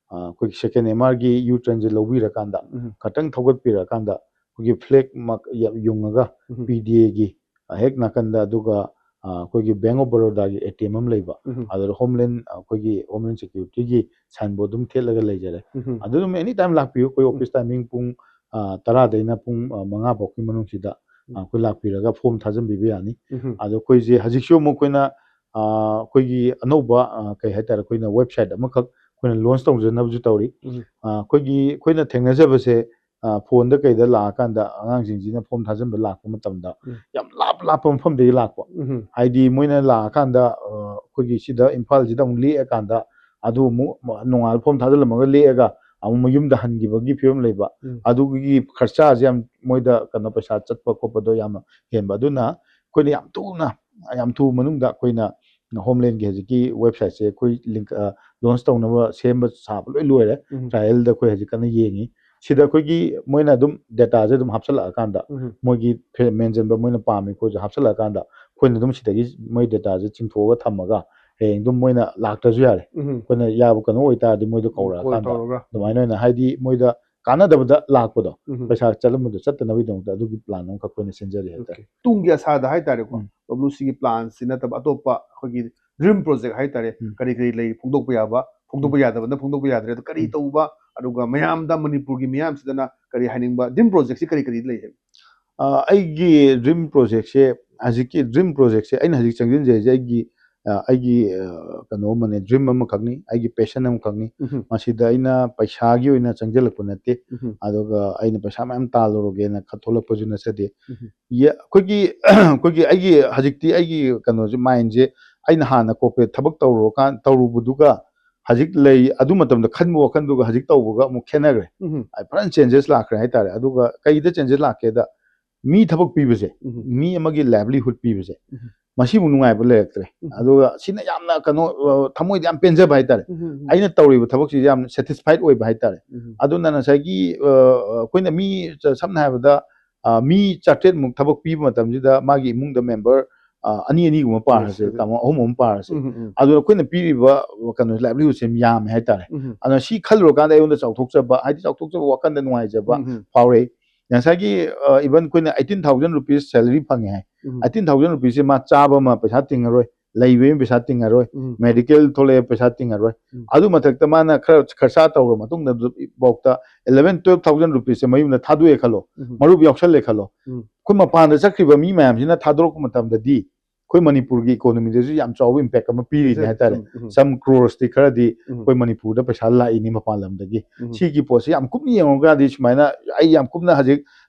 ꯑ, ꯑꯩꯈꯣꯏꯒꯤ ꯁꯦꯀꯦꯟ ꯑꯦꯝ ꯑꯥꯔꯒꯤ ꯌꯨ ꯇꯔꯟꯁꯦ ꯂꯧꯕꯤꯔꯀꯥꯟꯗ, ꯎꯝ꯫ ꯈꯇꯪ ꯊꯧꯒꯠꯄꯤꯔꯀꯥꯟꯗ ꯑꯩꯈꯣꯏꯒꯤ ꯐ꯭ꯂꯦꯒ ꯃꯛ ꯌ-, ꯌꯨꯡꯉꯒ ꯎꯝ꯫ ꯄꯤ ꯗꯤ ꯑꯦꯒꯤ, ꯑ, ꯍꯦꯛ ꯅꯥꯀꯟꯗ, ꯑꯗꯨꯒ, ꯑ, ꯑꯩꯈꯣꯏꯒꯤ ꯕꯦꯡ ꯑꯣꯐ ꯕꯔꯣꯗꯥꯒꯤ ꯑꯦ ꯇꯤ ꯑꯦꯝ ꯑꯃ ꯂꯩꯕ, ꯎꯝ꯫ ꯑꯗꯨꯗ ꯍꯣꯝꯂꯦꯟ, ꯑꯩꯈꯣꯏꯒꯤ ꯍꯣꯝꯂꯦꯟ ꯁꯦꯀ꯭ꯌꯨꯔꯤꯇꯤꯒꯤ ꯁꯥꯏꯟ ꯕꯣꯔꯗ ꯑꯗꯨꯝ ꯊꯦꯠꯂꯒ ꯂꯩꯖꯔꯦ꯫ ꯎꯝ꯫ ꯑꯗꯨ ꯑꯗꯨꯝ ꯑꯦꯅꯤ ꯇꯥꯏꯝ ꯂꯥꯛꯄꯤꯌꯨ꯫ ꯑꯩꯈꯣꯏ ꯎꯝ꯫ ꯑꯣꯐꯤꯁ ꯇꯥꯏꯃꯤꯡ ꯄꯨꯡ, ꯑ, ꯇꯔꯥꯗꯩꯅ ꯄꯨꯡ, ꯑ, ꯃꯉꯥ ꯐꯥꯎꯒꯤ ꯃꯅꯨꯡꯁꯤꯗ, ꯑ, ꯎꯝ꯫ ꯑꯩꯈꯣꯏ ꯂꯥꯛꯄꯤꯔꯒ ꯐꯣꯔꯝ ꯊꯥꯖꯤꯟꯕꯤꯕ ꯌꯥꯅꯤ꯫ ꯎꯝ꯫ ꯑꯗꯣ ꯑꯩꯈꯣꯏꯁꯦ ꯍꯧꯖꯤꯛꯁꯨ ꯑꯃꯨꯛ ꯑꯩꯈꯣꯏꯅ, ꯑ, ꯑꯩꯈꯣꯏꯒꯤ ꯑꯅꯧꯕ, ꯑ, ꯀꯩ ꯍꯥꯏꯇꯥꯔꯦ, ꯑꯩꯈꯣꯏꯅ ꯋꯦꯕꯁꯥꯏꯠ ꯑꯃꯈꯛ ꯑꯩꯈꯣꯏꯅ ꯂꯣꯟꯆ ꯇꯧꯖꯅꯕꯁꯨ ꯇꯧꯔꯤ꯫ ꯎꯝ꯫ ꯑ, ꯑꯩꯈꯣꯏꯒꯤ, ꯑꯩꯈꯣꯏꯅ ꯊꯦꯡꯅꯖꯕꯁꯦ, ꯑ, ꯐꯣꯟꯗ ꯀꯩꯗ ꯂꯥꯛꯑꯀꯥꯟꯗ ꯑꯉꯥꯡꯁꯤꯡꯁꯤꯅ ꯐꯣꯔꯝ ꯊꯥꯖꯤꯟꯕ ꯂꯥꯛꯄ ꯃꯇꯝꯗ ꯎꯝ꯫ ꯌꯥꯝ ꯂꯥꯞ ꯂꯥꯞꯄ ꯃꯐꯝꯗꯒꯤ ꯂꯥꯛꯄ꯫ ꯎꯝ꯫ ꯍꯥꯏꯗꯤ ꯃꯣꯏꯅ ꯂꯥꯛꯑꯀꯥꯟꯗ, ꯑ, ꯑꯩꯈꯣꯏꯒꯤ ꯁꯤꯗ ꯏꯝꯐꯥꯜꯁꯤꯗ ꯑꯃꯨꯛ ꯂꯦꯛꯑꯀꯥꯟꯗ ꯑꯗꯨ ꯑꯃꯨꯛ ꯅꯣꯡꯉꯥꯜꯂ ꯐꯣꯔꯝ ꯊꯥꯖꯤꯜꯂꯝꯃꯒ ꯂꯦꯛꯑꯒ ꯑꯃꯨꯛ ꯃꯌꯨꯝꯗ ꯍꯟꯈꯤꯕꯒꯤ ꯐꯤꯕꯝ ꯂꯩꯕ꯫ ꯎꯝ꯫ ꯑꯗꯨꯒꯤ ꯈꯔꯆꯥꯁꯦ ꯌꯥꯝ ꯃꯣꯏꯗ ꯀꯩꯅꯣ ꯄꯩꯁꯥ ꯆꯠꯄ ꯈꯣꯠꯄꯗꯣ ꯌꯥꯝꯅ ꯍꯦꯟꯕ꯫ ꯑꯗꯨꯅ ꯑꯩꯈꯣꯏꯅ ꯌꯥꯝ ꯊꯨꯅ, ꯌꯥꯝ ꯊꯨꯕ ꯃꯅꯨꯡꯗ ꯑꯩꯈꯣꯏꯅ ꯍꯣꯝꯂꯦꯟꯒꯤ ꯍꯧꯖꯤꯛꯀꯤ ꯋꯦꯕꯁꯥꯏꯠꯁꯦ ꯑꯩꯈꯣꯏ ꯂꯤꯡ-, ꯑ, ꯂꯣꯟꯆ ꯇꯧꯅꯕ ꯁꯦꯝꯕ ꯁꯥꯕ ꯂꯣꯏ ꯂꯣꯏꯔꯦ꯫ ꯎꯝ꯫ ꯇ꯭ꯔꯥꯏꯌꯦꯜꯗ ꯑꯩꯈꯣꯏ ꯍꯧꯖꯤꯛ ꯀꯟꯅ ꯌꯦꯡꯉꯤ꯫ ꯁꯤꯗ ꯑꯩꯈꯣꯏꯒꯤ ꯃꯣꯏꯅ ꯑꯗꯨꯝ ꯗꯦꯇꯥꯁꯦ ꯑꯗꯨꯝ ꯍꯥꯞꯆꯤꯜꯂꯛꯑꯀꯥꯟꯗ ꯎꯝ꯫ ꯃꯣꯏꯒꯤ ꯐꯦ-, ꯃꯦꯟꯁꯤꯟꯕ ꯃꯣꯏꯅ ꯄꯥꯝꯃꯤ ꯈꯣꯠꯁꯦ ꯍꯥꯞꯆꯤꯜꯂꯛꯑꯀꯥꯟꯗ ꯑꯩꯈꯣꯏꯅ ꯑꯗꯨꯝ ꯁꯤꯗꯒꯤ ꯃꯣꯏ ꯗꯦꯇꯥꯁꯦ ꯆꯤꯡꯊꯣꯛꯑꯒ ꯊꯝꯃꯒ ꯍꯌꯦꯡ ꯑꯗꯨꯝ ꯃꯣꯏꯅ ꯂꯥꯛꯇ꯭ꯔꯁꯨ ꯌꯥꯔꯦ꯫ ꯎꯝ꯫ ꯑꯩꯈꯣꯏꯅ ꯌꯥꯕ ꯀꯩꯅꯣ ꯑꯣꯏꯇꯥꯔꯗꯤ ꯃꯣꯏꯗ ꯎꯝ, call ꯀꯧꯔꯛꯑꯀꯥꯟꯗ ꯇꯧꯔꯒ꯫ ꯑꯗꯨꯃꯥꯏꯅ ꯑꯣꯏꯅ ꯍꯥꯏꯗꯤ ꯃꯣꯏꯗ ꯀꯥꯟꯅꯗꯕꯗ ꯂꯥꯛꯄꯗꯣ, ꯎꯝ꯫ ꯄꯩꯁꯥ ꯆꯠꯂꯝꯕꯗꯣ ꯆꯠꯇꯅꯕꯒꯤꯗꯃꯛꯇ ꯑꯗꯨꯒꯤ ꯄ꯭ꯂꯥꯟ ꯑꯃꯈꯛ ꯑꯩꯈꯣꯏꯅ ꯁꯤꯟꯖꯔꯤ ꯍꯥꯏꯇꯥꯔꯦ꯫ ꯑꯣꯀꯦ꯫ ꯇꯨꯡꯒꯤ ꯑꯁꯥꯗ ꯍꯥꯏꯇꯥꯔꯦꯀꯣ, ꯎꯝ꯫ ꯗꯕ꯭ꯂꯤꯎ ꯁꯤꯒꯤ ꯄ꯭ꯂꯥꯟꯁꯤ ꯅꯠꯇꯕ ꯑꯇꯣꯞꯄ ꯑꯩꯈꯣꯏꯒꯤ ꯗ꯭ꯔꯤꯝ ꯄ꯭ꯔꯣꯖꯦꯛ ꯍꯥꯏꯇꯥꯔꯦ, ꯎꯝ꯫ ꯀꯔꯤ ꯀꯔꯤ ꯂꯩ? ꯐꯣꯡꯗꯣꯛꯄ ꯌꯥꯕ, ꯐꯣꯡꯗꯣꯛꯄ ꯎꯝ꯫ ꯌꯥꯗꯕꯅ ꯐꯣꯡꯗꯣꯛꯄ ꯌꯥꯗ꯭ꯔꯦ꯫ ꯑꯗꯣ ꯀꯔꯤ ꯎꯝ꯫ ꯇꯧꯕ ꯑꯗꯨꯒ ꯃꯌꯥꯝꯗ, ꯃꯅꯤꯄꯨꯔꯒꯤ ꯃꯤꯌꯥꯝꯁꯤꯗꯅ ꯀꯔꯤ ꯍꯥꯏꯅꯤꯡꯕ, dream projectꯁꯤ ꯀꯔꯤ ꯀꯔꯤ ꯂꯩ ꯍꯥꯏꯕ? ꯑ, ꯑꯩꯒꯤ dream projectꯁꯦ, ꯍꯧꯖꯤꯛꯀꯤ dream projectꯁꯦ ꯑꯩꯅ ꯍꯧꯖꯤꯛ ꯆꯪꯁꯤꯟꯖꯔꯤꯁꯦ ꯑꯩꯒꯤ, ꯑ, ꯑꯩꯒꯤ, ꯑ, ꯀꯩꯅꯣ ꯑꯃꯅꯦ, dream ꯑꯃꯈꯛꯅꯤ, ꯑꯩꯒꯤ passion ꯑꯃꯈꯛꯅꯤ꯫ ꯎꯝ, ꯃꯁꯤꯗ ꯑꯩꯅ ꯄꯩꯁꯥꯒꯤ ꯑꯣꯏꯅ ꯆꯪꯁꯤꯜꯂꯛꯄ ꯅꯠꯇꯦ, ꯎꯝ, ꯑꯗꯨꯒ ꯑꯩꯅ ꯄꯩꯁꯥ ꯃꯌꯥꯝ ꯇꯥꯜꯂꯨꯔꯒꯦꯅ ꯈ-, ꯊꯣꯛꯂꯛꯄꯁꯨ ꯅꯠꯆꯗꯦ꯫ ꯎꯝ꯫ ꯌꯦ-, ꯑꯩꯈꯣꯏꯒꯤ, ꯑꯩꯈꯣꯏꯒꯤ, ꯑꯩꯒꯤ ꯍꯧꯖꯤꯛꯇꯤ ꯑꯩꯒꯤ ꯀꯩꯅꯣꯁꯦ, mindꯁꯦ, ꯑꯩꯅ ꯍꯥꯟꯅ corporate ꯊꯕꯛ ꯇꯧꯔꯨꯔꯀꯥꯟ-, ꯇꯧꯔꯨꯕꯗꯨꯒ ꯍꯧꯖꯤꯛ ꯂꯩ, ꯑꯗꯨ ꯃꯇꯝꯗ ꯈꯟꯕ ꯋꯥꯈꯜꯗꯨꯒ ꯍꯧꯖꯤꯛ ꯇꯧꯕꯒ ꯑꯃꯨꯛ ꯈꯦꯠꯅꯈ꯭ꯔꯦ꯫ ꯎꯝ, ꯑꯩ ꯐꯖꯅ changes ꯂꯥꯛꯈ꯭ꯔꯦ ꯍꯥꯏꯇꯥꯔꯦ꯫ ꯑꯗꯨꯒ ꯀꯩꯗ changes ꯂꯥꯛꯀꯦꯗ, ꯃꯤ ꯊꯕꯛ ꯄꯤꯕꯁꯦ, ꯎꯝ, ꯃꯤ ꯑꯃꯒꯤ livelihood ꯄꯤꯕꯁꯦ, ꯎꯝ꯫ ꯃꯁꯤꯕꯨ ꯅꯨꯡꯉꯥꯏꯕ ꯂꯩꯔꯛꯇ꯭ꯔꯦ꯫ ꯎꯝ꯫ ꯑꯗꯨꯒ ꯁꯤꯅ ꯌꯥꯝꯅ ꯀꯩꯅꯣ, ꯑ, ꯊꯃꯣꯏꯗ ꯌꯥꯝ ꯄꯦꯟꯖꯕ ꯍꯥꯏꯇꯥꯔꯦ꯫ ꯎꯝ, ꯎꯝ, ꯎꯝ꯫ ꯑꯩꯅ ꯇꯧꯔꯤꯕ ꯊꯕꯛꯁꯤꯁꯦ ꯌꯥꯝ satisfied ꯑꯣꯏꯕ ꯍꯥꯏꯇꯥꯔꯦ꯫ ꯎꯝ꯫ ꯑꯗꯨꯅ ꯉꯁꯥꯏꯒꯤ, ꯑ, ꯑꯩꯈꯣꯏꯅ ꯃꯤ, ꯁꯝꯅ ꯍꯥꯏꯔꯕꯗ, ꯑ, ꯃꯤ ꯆꯥꯇ꯭ꯔꯦꯠꯃꯨꯛ ꯊꯕꯛ ꯄꯤꯕ ꯃꯇꯝꯁꯤꯗ ꯃꯥꯒꯤ ꯏꯃꯨꯡꯗ member, ꯑ, ꯑꯅꯤ ꯑꯅꯤꯒꯨꯝꯕ ꯄꯥꯔꯁꯦ, Yes, yes. ꯇꯥꯃꯣ, ꯑꯍꯨꯝ ꯑꯍꯨꯝ ꯄꯥꯔꯁꯦ꯫ ꯎꯝ, ꯎꯝ, ꯎꯝ꯫ ꯑꯗꯨꯅ ꯑꯩꯈꯣꯏꯅ ꯄꯤꯔꯤꯕ ꯀꯩꯅꯣ, livelihoodꯁꯦ ꯌꯥꯝꯃꯦ ꯍꯥꯏꯇꯥꯔꯦ꯫ ꯎꯝ, ꯎꯝ꯫ ꯑꯗꯨꯅ ꯁꯤ ꯈꯜꯂꯨꯔꯀꯥꯟꯗ ꯑꯩꯉꯣꯟꯗ ꯆꯥꯎꯊꯣꯛꯆꯕ, ꯍꯥꯏꯗꯤ ꯆꯥꯎꯊꯣꯛꯆꯕ ꯋꯥꯈꯜꯗ ꯅꯨꯡꯉꯥꯏꯖꯕ ꯎꯝ, ꯎꯝ꯫ ꯐꯥꯎꯔꯛꯏ꯫ ꯉꯁꯥꯏꯒꯤ, ꯑ, even ꯑꯩꯈꯣꯏꯅ eighteen thousand rupees salary ꯐꯪꯉꯦ ꯍꯥꯏ꯫ ꯎꯝ꯫ Eighteen thousand rupeesꯁꯦ ꯃꯥ ꯆꯥꯕ ꯑꯃ ꯄꯩꯁꯥ ꯇꯤꯡꯉꯔꯣꯏ, ꯂꯩꯕ ꯑꯃ ꯄꯩꯁꯥ ꯇꯤꯡꯉꯔꯣꯏ, ꯎꯝ꯫ medical ꯊꯣꯛꯂꯛꯑꯦ ꯄꯩꯁꯥ ꯇꯤꯡꯉꯔꯣꯏ꯫ ꯎꯝ꯫ ꯑꯗꯨ ꯃꯊꯛꯇ ꯃꯥꯅ ꯈꯔ ꯈꯔꯁꯥ ꯇꯧꯔ ꯃꯇꯨꯡꯗ ꯐꯥꯎꯗ eleven, twelve thousand rupeesꯁꯦ ꯃꯌꯨꯝꯗ ꯊꯥꯗꯣꯛꯑꯦ ꯈꯜꯂꯣ, ꯎꯝ꯫ ꯃꯔꯨꯞ ꯌꯥꯎꯁꯜꯂꯦ ꯈꯜꯂꯣ, ꯎꯝ꯫ ꯑꯩꯈꯣꯏ ꯃꯄꯥꯟꯗ ꯆꯠꯈ꯭ꯔꯤꯕ ꯃꯤ ꯃꯌꯥꯝꯁꯤꯅ ꯊꯥꯗꯣꯔꯛꯄ ꯃꯇꯝꯗꯗꯤ ꯑꯩꯈꯣꯏ ꯃꯅꯤꯄꯨꯔꯒꯤ economyꯗꯁꯨ ꯌꯥꯝ ꯆꯥꯎꯕ impact ꯑꯃ ꯄꯤꯔꯤꯅꯤ ꯁꯦ, ꯍꯥꯏꯇꯥꯔꯦ꯫ ꯎꯝ, ꯎꯝ꯫ Some crores ꯈꯔꯗꯤ ꯎꯝ꯫ ꯑꯩꯈꯣꯏ ꯃꯅꯤꯄꯨꯔꯗ ꯄꯩꯁꯥ ꯂꯥꯛꯏꯅꯤ ꯃꯄꯥꯟ ꯂꯝꯗꯒꯤ꯫ ꯎꯝ꯫ ꯁꯤꯒꯤ ꯄꯣꯠꯁꯤ ꯌꯥꯝ ꯀꯨꯞꯅ ꯌꯦꯡꯉꯨꯔꯒꯗꯤ ꯁꯨꯃꯥꯏꯅ ꯑꯩ ꯌꯥꯝ ꯀꯨꯞꯅ ꯍꯧꯖꯤꯛ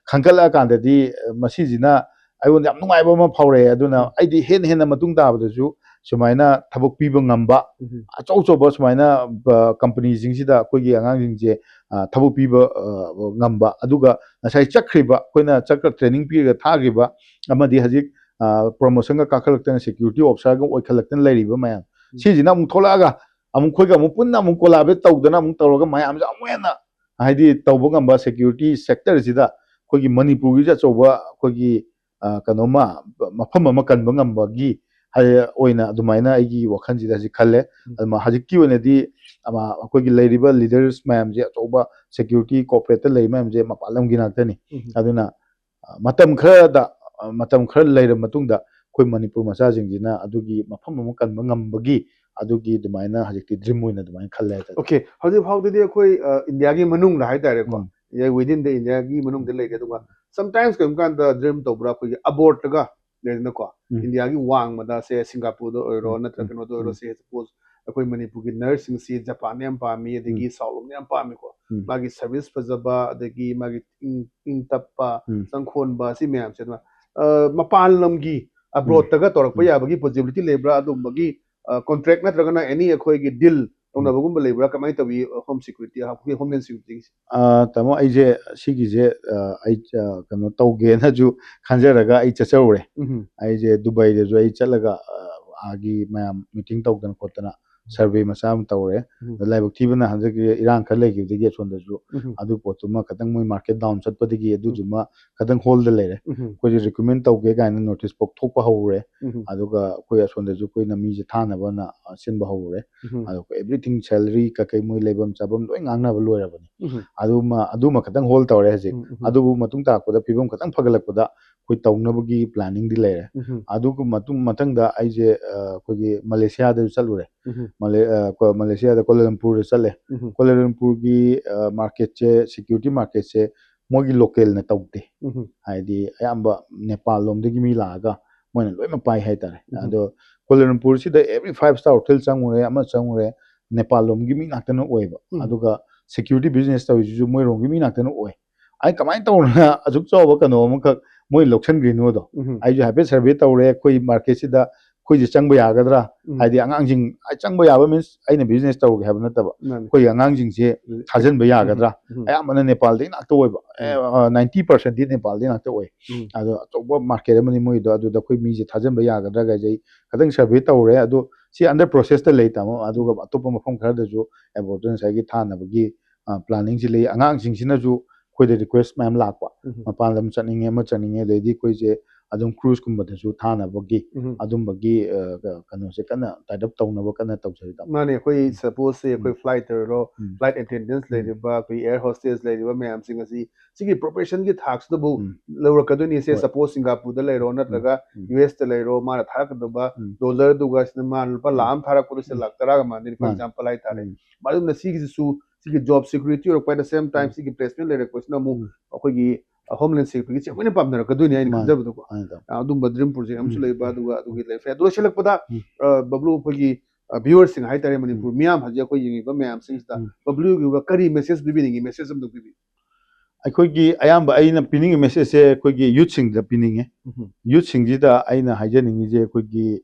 ꯈꯟꯒꯠꯂꯛꯑꯀꯥꯟꯗꯗꯤ, ꯑ, ꯃꯁꯤꯁꯤꯅ ꯑꯩꯉꯣꯟꯗ ꯌꯥꯝ ꯅꯨꯡꯉꯥꯏꯕ ꯑꯃ ꯐꯥꯎꯔꯛꯑꯦ꯫ ꯑꯗꯨꯅ ꯎꯝ꯫ ꯑꯩꯗꯤ ꯍꯦꯟꯅ ꯍꯦꯟꯅ ꯃꯇꯨꯡ ꯇꯥꯕꯗꯁꯨ ꯁꯨꯃꯥꯏꯅ ꯊꯕꯛ ꯄꯤꯕ ꯉꯝꯕ, ꯎꯝ꯫ ꯑꯆꯧ ꯑꯆꯧꯕ ꯁꯨꯃꯥꯏꯅ, ꯑ, companyꯁꯤꯡꯁꯤꯗ ꯑꯩꯈꯣꯏꯒꯤ ꯑꯉꯥꯡꯁꯤꯡꯁꯦ, ꯑ, ꯊꯕꯛ ꯄꯤꯕ, ꯑ, ꯉꯝꯕ, ꯑꯗꯨꯒ ꯉꯁꯥꯏ ꯆꯠꯈ꯭ꯔꯤꯕ, ꯑꯩꯈꯣꯏꯅ ꯆꯠꯈ꯭ꯔ training ꯄꯤꯔꯒ ꯊꯥꯈ꯭ꯔꯤꯕ ꯑꯃꯗꯤ ꯍꯧꯖꯤꯛ, ꯑ, promotionꯒ ꯀꯥꯈꯠꯂꯛꯇꯅ security officerꯒ ꯑꯣꯏꯈꯠꯂꯛꯇꯅ ꯂꯩꯔꯤꯕ ꯃꯌꯥꯝ, ꯎꯝ꯫ ꯁꯤꯁꯤꯅ ꯑꯃꯨꯛ ꯊꯣꯛꯂꯛꯑꯒ ꯑꯃꯨꯛ ꯑꯩꯈꯣꯏꯒ ꯑꯃꯨꯛ ꯄꯨꯟꯅ ꯑꯃꯨꯛ collaborate ꯇꯧꯗꯅ ꯑꯃꯨꯛ ꯇꯧꯔꯒ ꯃꯌꯥꯝꯁꯦ ꯑꯃꯨꯛ ꯍꯦꯟꯅ ꯍꯥꯏꯗꯤ ꯇꯧꯕ ꯉꯝꯕ security sectorꯁꯤꯗ ꯑꯩꯈꯣꯏꯒꯤ ꯃꯅꯤꯄꯨꯔꯒꯤꯁꯨ ꯑꯆꯧꯕ ꯑꯩꯈꯣꯏꯒꯤ, ꯑ, ꯀꯩꯅꯣꯃ, ꯃꯐꯝ ꯑꯃ ꯀꯟꯕ ꯉꯝꯕꯒꯤ ꯍꯥꯏ-, ꯑꯣꯏꯅ ꯑꯗꯨꯃꯥꯏꯅ ꯑꯩꯒꯤ ꯋꯥꯈꯜꯁꯤꯗ ꯍꯧꯖꯤꯛ ꯈꯜꯂꯦ꯫ ꯎꯝ꯫ ꯑꯗꯨꯃ ꯍꯧꯖꯤꯛꯀꯤ ꯑꯣꯏꯅꯗꯤ ꯑꯃ ꯑꯩꯈꯣꯏꯒꯤ ꯂꯩꯔꯤꯕ leaders ꯃꯌꯥꯝꯁꯦ ꯑꯆꯧꯕ security corporateꯇ ꯂꯩ ꯃꯌꯥꯝꯁꯦ ꯃꯄꯥꯟ ꯂꯝꯒꯤ ꯉꯥꯛꯇꯅꯤ꯫ ꯎꯝ꯫ ꯑꯗꯨꯅ, ꯑ, ꯃꯇꯝ ꯈꯔꯗ, ꯑ, ꯃꯇꯝ ꯈꯔ ꯂꯩꯔꯕ ꯃꯇꯨꯡꯗ ꯑꯩꯈꯣꯏ ꯃꯅꯤꯄꯨꯔ ꯃꯆꯥꯁꯤꯡꯁꯤꯅ ꯑꯗꯨꯒꯤ ꯃꯐꯝ ꯑꯃ ꯀꯟꯕ ꯉꯝꯕꯒꯤ ꯑꯗꯨꯒꯤ ꯑꯗꯨꯃꯥꯏꯅ ꯍꯧꯖꯤꯛꯇꯤ ꯗ꯭ꯔꯤꯝ ꯑꯣꯏꯅ ꯑꯗꯨꯃꯥꯏꯅ ꯈꯜꯂꯦ ꯍꯥꯏꯇꯥꯔꯦ꯫ ꯑꯣꯀꯦ, ꯍꯧꯖꯤꯛ ꯐꯥꯎꯗꯗꯤ ꯑꯩꯈꯣꯏ ꯏꯟꯗꯤꯌꯥꯒꯤ ꯃꯅꯨꯡꯗ ꯍꯥꯏꯇꯥꯔꯦꯀꯣ, ꯎꯝ. ꯋꯤꯗꯤꯟ ꯗ ꯏꯟꯗꯤꯌꯥꯒꯤ ꯃꯅꯨꯡꯗ ꯂꯩꯔꯦ꯫ ꯑꯗꯨꯒ ꯁꯝꯇꯥꯏꯝꯁ ꯀꯔꯤꯒꯨꯝꯕ ꯀꯥꯟꯗ ꯗ꯭ꯔꯤꯝ ꯇꯧꯕ꯭ꯔꯥ, ꯑꯩꯈꯣꯏꯒꯤ ꯑꯕꯣꯔꯠꯇꯒ ꯂꯩꯗꯅꯀꯣ, ꯎꯝ. ꯏꯟꯗꯤꯌꯥꯒꯤ ꯋꯥꯡꯃꯗ ꯁꯦ ꯁꯤꯡꯒꯥꯄꯨꯔꯗ ꯑꯣꯏꯔꯣ ꯎꯝ, ꯅꯠꯇ꯭ꯔꯒ ꯎꯝ, ꯀꯩꯅꯣꯗ ꯑꯣꯏꯔꯣ, ꯎꯝ. ꯁꯦ ꯁꯄꯣꯁ ꯑꯩꯈꯣꯏ ꯃꯅꯤꯄꯨꯔꯒꯤ ꯅꯔꯁꯁꯤꯡꯁꯤ ꯖꯄꯥꯟꯗ ꯌꯥꯝ ꯄꯥꯝꯃꯤ, ꯑꯗꯒꯤ ꯎꯝ. ꯁꯥꯎꯠ ꯂꯣꯝꯗ ꯌꯥꯝ ꯄꯥꯝꯃꯤꯀꯣ꯫ ꯎꯝ. ꯃꯥꯒꯤ ꯁꯔꯚꯤꯁ ꯐꯖꯕ, ꯑꯗꯒꯤ ꯃꯥꯒꯤ ꯏꯪ ꯏꯪ ꯇꯞꯄ, ꯎꯝ. ꯆꯪꯈꯣꯟꯕ, ꯁꯤ ꯃꯌꯥꯝꯁꯦ ꯑꯗꯨꯃꯥꯏꯅ, ꯑ, ꯃꯄꯥꯟ ꯂꯝꯒꯤ ꯑꯕ꯭ꯔꯣꯗꯇꯒ ꯇꯧꯔꯛꯄ ꯎꯝ. ꯌꯥꯕꯒꯤ ꯄꯣꯁꯤꯕꯤꯂꯤꯇꯤ ꯂꯩꯕ꯭ꯔꯥ? ꯑꯗꯨꯝꯕꯒꯤ ꯀꯣꯟꯇ꯭ꯔꯦꯛ ꯅꯠꯇ꯭ꯔꯒꯅ ꯑꯦꯅꯤ ꯑꯩꯈꯣꯏꯒꯤ ꯗꯤꯜ ꯇꯧꯅꯕꯒꯨꯝꯕ ꯂꯩꯕ꯭ꯔꯥ? ꯀꯃꯥꯏꯅ ꯇꯧꯏ ꯍꯣꯝ ꯁꯦꯀ꯭ꯌꯨꯔꯤꯇꯤ, ꯑꯩꯈꯣꯏ ꯍꯣꯝꯂꯦꯟ ꯁꯦꯀ꯭ꯌꯨꯔꯤꯇꯤꯒꯤꯁꯦ? ꯑ, ꯇꯥꯃꯣ, ꯑꯩꯁꯦ ꯁꯤꯒꯤꯁꯦ, ꯑ, ꯑꯩ, ꯑ, ꯀꯩꯅꯣ ꯇꯧꯒꯦꯅꯁꯨ ꯈꯟꯖꯔꯒ ꯑꯩ ꯆꯠꯆꯔꯨꯔꯦ꯫ ꯎꯝ. ꯑꯩꯁꯦ ꯗꯨꯕꯥꯏꯗꯁꯨ ꯑꯩ ꯆꯠꯂꯒ, ꯑ, ꯑꯥꯒꯤ ꯃꯌꯥꯝ ꯃꯤꯇꯤꯡ ꯇꯧꯗꯅ ꯈꯣꯠꯇꯅ ꯁꯔꯚꯦ ꯃꯆꯥ ꯑꯃ ꯇꯧꯔꯦ꯫ ꯎꯝ. ꯑꯗ ꯂꯥꯏꯕꯛ ꯊꯤꯕꯅ ꯍꯟꯗꯛꯀꯤ ꯏꯔꯥꯡ ꯈꯔ ꯂꯩꯈꯤꯕꯗꯒꯤ ꯑꯁꯣꯝꯗꯁꯨ ꯎꯝ. ꯑꯗꯨ ꯄꯣꯠꯇꯨꯃ ꯈꯤꯇꯪ ꯃꯣꯏ ꯃꯥꯔꯀꯦꯠ ꯗꯥꯎꯟ ꯆꯠꯄꯗꯒꯤ ꯑꯗꯨꯗꯨꯃ ꯈꯤꯇꯪ ꯍꯣꯜꯗ ꯂꯩꯔꯦ꯫ ꯎꯝ. ꯑꯩꯈꯣꯏꯁꯦ ꯔꯤꯀ꯭ꯔꯨꯠꯃꯦꯟ ꯇꯧꯒꯦ ꯀꯥꯏꯅ ꯅꯣꯇꯤꯁ ꯄꯣꯛꯊꯣꯛꯄ ꯍꯧꯔꯦ꯫ ꯎꯝ. ꯑꯗꯨꯒ ꯑꯩꯈꯣꯏ ꯑꯁꯣꯝꯗꯁꯨ ꯑꯩꯈꯣꯏꯅ ꯃꯤꯁꯦ ꯊꯥꯅꯕꯅ, ꯑ, ꯁꯤꯟꯕ ꯍꯧꯔꯦ꯫ ꯎꯝ. ꯑꯗꯣ ꯑꯩꯈꯣꯏ ꯑꯦꯚ꯭ꯔꯤꯊꯤꯡ, ꯁꯦꯂꯔꯤ ꯀꯩꯀꯩ ꯃꯣꯏ ꯂꯩꯐꯝ ꯆꯥꯐꯝ ꯂꯣꯏ ꯉꯥꯡꯅꯕ ꯂꯣꯏꯔꯕꯅꯤ꯫ ꯎꯝ. ꯑꯗꯨꯃ, ꯑꯗꯨꯃ ꯈꯤꯇꯪ ꯍꯣꯜ ꯇꯧꯔꯦ ꯍꯧꯖꯤꯛ꯫ ꯎꯝ, ꯎꯝ. ꯑꯗꯨꯕꯨ ꯃꯇꯨꯡ ꯇꯥꯔꯛꯄꯗ ꯐꯤꯕꯝ ꯈꯤꯇꯪ ꯐꯒꯠꯂꯛꯄꯗ ꯑꯩꯈꯣꯏ ꯇꯧꯅꯕꯒꯤ ꯄ꯭ꯂꯥꯅꯤꯡꯗꯤ ꯂꯩꯔꯦ꯫ ꯎꯝ. ꯑꯗꯨꯒ ꯃꯇꯨꯡ, ꯃꯊꯪꯗ ꯑꯩꯁꯦ, ꯑ, ꯑꯩꯈꯣꯏꯒꯤ ꯃꯂꯦꯁꯤꯌꯥꯗꯁꯨ ꯆꯠꯂꯨꯔꯦ꯫ ꯎꯝ. ꯃꯂꯦ-, ꯑ, ꯀꯣ-, ꯃꯂꯦꯁꯤꯌꯥꯗ ꯀꯣꯂꯥꯂꯝꯄꯨꯔꯗ ꯆꯠꯂꯦ꯫ ꯎꯝ. ꯀꯣꯂꯥꯂꯝꯄꯨꯔꯒꯤ, ꯑ, ꯃꯥꯔꯀꯦꯠꯁꯦ, ꯁꯦꯀ꯭ꯌꯨꯔꯤꯇꯤ ꯃꯥꯔꯀꯦꯠꯁꯦ ꯃꯣꯏꯒꯤ ꯂꯣꯀꯦꯜꯅ ꯇꯧꯗꯦ꯫ ꯎꯝ. ꯍꯥꯏꯗꯤ ꯑꯌꯥꯝꯕ ꯅꯦꯄꯥꯜ ꯂꯣꯝꯗꯒꯤ ꯃꯤ ꯂꯥꯛꯑꯒ ꯃꯣꯏꯅ ꯂꯣꯏꯅꯃꯛ ꯄꯥꯏ ꯍꯥꯏꯇꯥꯔꯦ꯫ ꯎꯝ. ꯑꯗꯣ ꯀꯣꯂꯥꯂꯝꯄꯨꯔꯁꯤꯗ every five star hotel ꯆꯪꯉꯨꯔꯦ, ꯑꯃ ꯆꯪꯉꯨꯔꯦ, ꯅꯦꯄꯥꯜ ꯂꯣꯝꯒꯤ ꯃꯤ ꯉꯥꯛꯇꯅ ꯑꯣꯏꯕ꯫ ꯎꯝ. ꯑꯗꯨꯒ ꯁꯦꯀ꯭ꯌꯨꯔꯤꯇꯤ ꯕꯤꯖꯤꯅꯦꯁ ꯇꯧꯔꯤꯁꯤꯁꯨ ꯃꯣꯏꯔꯣꯝꯒꯤ ꯃꯤ ꯉꯥꯛꯇꯅ ꯑꯣꯏ꯫ ꯑꯩ ꯀꯃꯥꯏꯅ ꯇꯧꯔꯒ ꯑꯁꯨꯛ ꯆꯥꯎꯕ ꯀꯩꯅꯣ ꯑꯃꯈꯛ ꯃꯣꯏ ꯂꯧꯁꯟꯈ꯭ꯔꯤꯅꯣꯗꯣ? ꯎꯝ. ꯑꯩꯁꯨ ꯍꯥꯏꯐꯦꯠ ꯁꯔꯚꯦ ꯇꯧꯔꯦ, ꯑꯩꯈꯣꯏ ꯃꯥꯔꯀꯦꯠꯁꯤꯗ ꯑꯩꯈꯣꯏꯁꯦ ꯆꯪꯕ ꯌꯥꯒꯗ꯭ꯔꯥ? ꯎꯝ. ꯍꯥꯏꯗꯤ ꯑꯉꯥꯡꯁꯤꯡ, ꯑꯩ ꯆꯪꯕ ꯌꯥꯕ ꯃꯤꯟꯁ ꯑꯩꯅ ꯕꯤꯖꯤꯅꯦꯁ ꯇꯧꯔꯒꯦ ꯍꯥꯏꯕ ꯅꯠꯇꯕ, ꯃꯥꯅꯤ. ꯑꯩꯈꯣꯏꯒꯤ ꯑꯉꯥꯡꯁꯤꯡꯁꯦ ꯊꯥꯖꯤꯟꯕ ꯌꯥꯒꯗ꯭ꯔꯥ? ꯎꯝ. ꯑꯌꯥꯝꯕꯅ ꯅꯦꯄꯥꯜꯗꯒꯤ ꯉꯥꯛꯇ ꯑꯣꯏꯕ꯫ ꯎꯝ. ꯅꯥꯏꯟꯇꯤ ꯄꯥꯔꯁꯦꯟꯗꯤ ꯅꯦꯄꯥꯜꯗꯒꯤ ꯉꯥꯛꯇ ꯑꯣꯏ꯫ ꯎꯝ. ꯑꯗꯣ ꯑꯆꯧꯕ ꯃꯥꯔꯀꯦꯠ ꯑꯃꯅꯤ ꯃꯣꯏꯗꯣ, ꯑꯗꯨꯗ ꯑꯩꯈꯣꯏ ꯃꯤꯁꯦ ꯊꯥꯖꯤꯟꯕ ꯌꯥꯒꯗ꯭ꯔꯥ ꯀꯥꯏꯁꯦ ꯑꯩ ꯈꯤꯇꯪ ꯁꯔꯚꯦ ꯇꯧꯔꯦ꯫ ꯑꯗꯣ ꯁꯤ ꯑꯟꯗꯔ ꯄ꯭ꯔꯣꯁꯦꯁꯇ ꯂꯩ, ꯇꯥꯃꯣ꯫ ꯑꯗꯨꯒ ꯑꯇꯣꯞꯄ ꯃꯐꯝ ꯈꯔꯗꯁꯨ ꯑꯦꯕꯣꯔꯠꯇꯨ ꯉꯁꯥꯏꯒꯤ ꯊꯥꯅꯕꯒꯤ, ꯑ, ꯄ꯭ꯂꯥꯅꯤꯡꯁꯤ ꯂꯩ꯫ ꯑꯉꯥꯡꯁꯤꯡꯁꯤꯅꯁꯨ ꯑꯩꯈꯣꯏꯗ ꯔꯤꯀ꯭ꯋꯦꯁ ꯃꯌꯥꯝ ꯂꯥꯛꯄ, ꯎꯝ. ꯃꯄꯥꯟ ꯂꯝ ꯆꯠꯅꯤꯡꯉꯦ, ꯑꯃ ꯆꯠꯅꯤꯡꯉꯦ, ꯑꯗꯩꯗꯤ ꯑꯩꯈꯣꯏꯁꯦ ꯑꯗꯨꯝ cruise ꯀꯨꯝꯕꯗꯁꯨ ꯊꯥꯅꯕꯒꯤ ꯎꯝ꯫ ꯑꯗꯨꯝꯕꯒꯤ ꯑ, ꯀ- ꯀꯩꯅꯣꯁꯦ ꯀꯟꯅ tie up ꯇꯧꯅꯕ ꯀꯟꯅ ꯇꯧꯖꯔꯤ, ꯇꯥꯃꯣ꯫ ꯃꯥꯅꯦ, ꯑꯩꯈꯣꯏ ꯎꯝ꯫ Suppose ꯁꯦ ꯑꯩꯈꯣꯏ ꯎꯝ꯫ Flight ꯑꯣꯏꯔꯣ, ꯎꯝ꯫ Flight Attendants ꯎꯝ꯫ ꯂꯩꯔꯤꯕ, ꯑꯩꯈꯣꯏ Air Hostess ꯂꯩꯔꯤꯕ ꯃꯌꯥꯝꯁꯤꯡ ꯑꯁꯤ ꯁꯤꯒꯤ profession ꯒꯤ ꯊꯥꯛꯁꯤꯗꯕꯨ ꯎꯝ꯫ ꯂꯧꯔꯛꯀꯗꯣꯏꯅꯤ꯫ ꯁꯦ ꯍꯣꯏ꯫ Suppose ꯁꯤꯡꯒꯥꯄꯨꯔꯗ ꯂꯩꯔꯣ, ꯅꯠꯇ꯭ꯔꯒ ꯎꯝ꯫ ꯌꯨ ꯑꯦꯁꯇ ꯂꯩꯔꯣ, ꯃꯥꯅ ꯊꯥꯔꯛꯀꯗꯕ ꯎꯝ꯫ Dollar ꯗꯨꯒ ꯁꯤꯅ ꯃꯥꯅ ꯂꯨꯄꯥ ꯂꯥꯈ ꯎꯝ꯫ ꯑꯃ ꯊꯥꯔꯛꯄꯗꯣ ꯁꯤꯗ ꯎꯝ꯫ ꯂꯥꯈ ꯇꯔꯥꯒ ꯃꯥꯟꯅꯗꯣꯏꯅꯤ, for ꯃꯥꯅꯤ꯫ example ꯍꯥꯏꯇꯥꯔꯦ꯫ ꯎꯝ꯫ ꯑꯗꯨꯅ ꯁꯤꯒꯤꯁꯤꯁꯨ, ꯁꯤꯒꯤ job security ꯑꯣꯏꯔꯛꯄ, at the same time ꯎꯝ꯫ ꯁꯤꯒꯤ placement ꯂꯩꯔꯛꯄꯁꯤꯅ ꯑꯃꯨꯛ ꯎꯝ꯫ ꯑꯩꯈꯣꯏꯒꯤ Homeland Security ꯒꯤꯁꯦ ꯑꯩꯈꯣꯏꯅ ꯄꯥꯝꯅꯔꯛꯀꯗꯣꯏꯅꯤ ꯑꯩꯅ ꯃꯥꯅꯤ꯫ ꯈꯟꯖꯕꯗꯣꯀꯣ꯫ ꯃꯥꯅꯤ, ꯇꯥꯃꯣ꯫ ꯑꯗꯨꯝꯕ dream project ꯑꯃꯁꯨ ꯎꯝ꯫ ꯂꯩꯕ, ꯑꯗꯨꯒ ꯑꯗꯨꯒꯤ ꯂꯩꯐꯦ꯫ ꯑꯗꯨ ꯂꯣꯏꯁꯤꯜꯂꯛꯄꯗ, ꯎꯝ꯫ ꯑ, ꯕꯕ꯭ꯂꯨ, ꯑꯩꯈꯣꯏꯒꯤ, ꯑ, viewer ꯁꯤꯡ ꯍꯥꯏꯇꯥꯔꯦ, ꯃꯅꯤꯄꯨꯔ ꯎꯝ꯫ ꯃꯤꯌꯥꯝ ꯍꯧꯖꯤꯛ ꯑꯩꯈꯣꯏ ꯌꯦꯡꯉꯤꯕ ꯃꯌꯥꯝꯁꯤꯡꯁꯤꯗ ꯎꯝ꯫ ꯕꯕ꯭ꯂꯨꯒꯤ ꯑꯣꯏꯕ ꯀꯔꯤ message ꯄꯤꯕꯤꯅꯤꯡꯉꯤ? Message ꯑꯝꯇꯪ ꯄꯤꯕꯤꯌꯨ꯫ ꯑꯩꯈꯣꯏꯒꯤ ꯑꯌꯥꯝꯕ ꯑꯩꯅ ꯄꯤꯅꯤꯡꯉꯤ message ꯁꯦ ꯑꯩꯈꯣꯏꯒꯤ youth ꯁꯤꯡꯗ ꯄꯤꯅꯤꯡꯉꯦ꯫ ꯎꯝ꯫ Youth ꯁꯤꯡꯁꯤꯗ ꯑꯩꯅ ꯍꯥꯏꯖꯅꯤꯡꯉꯤꯁꯦ ꯑꯩꯈꯣꯏꯒꯤ,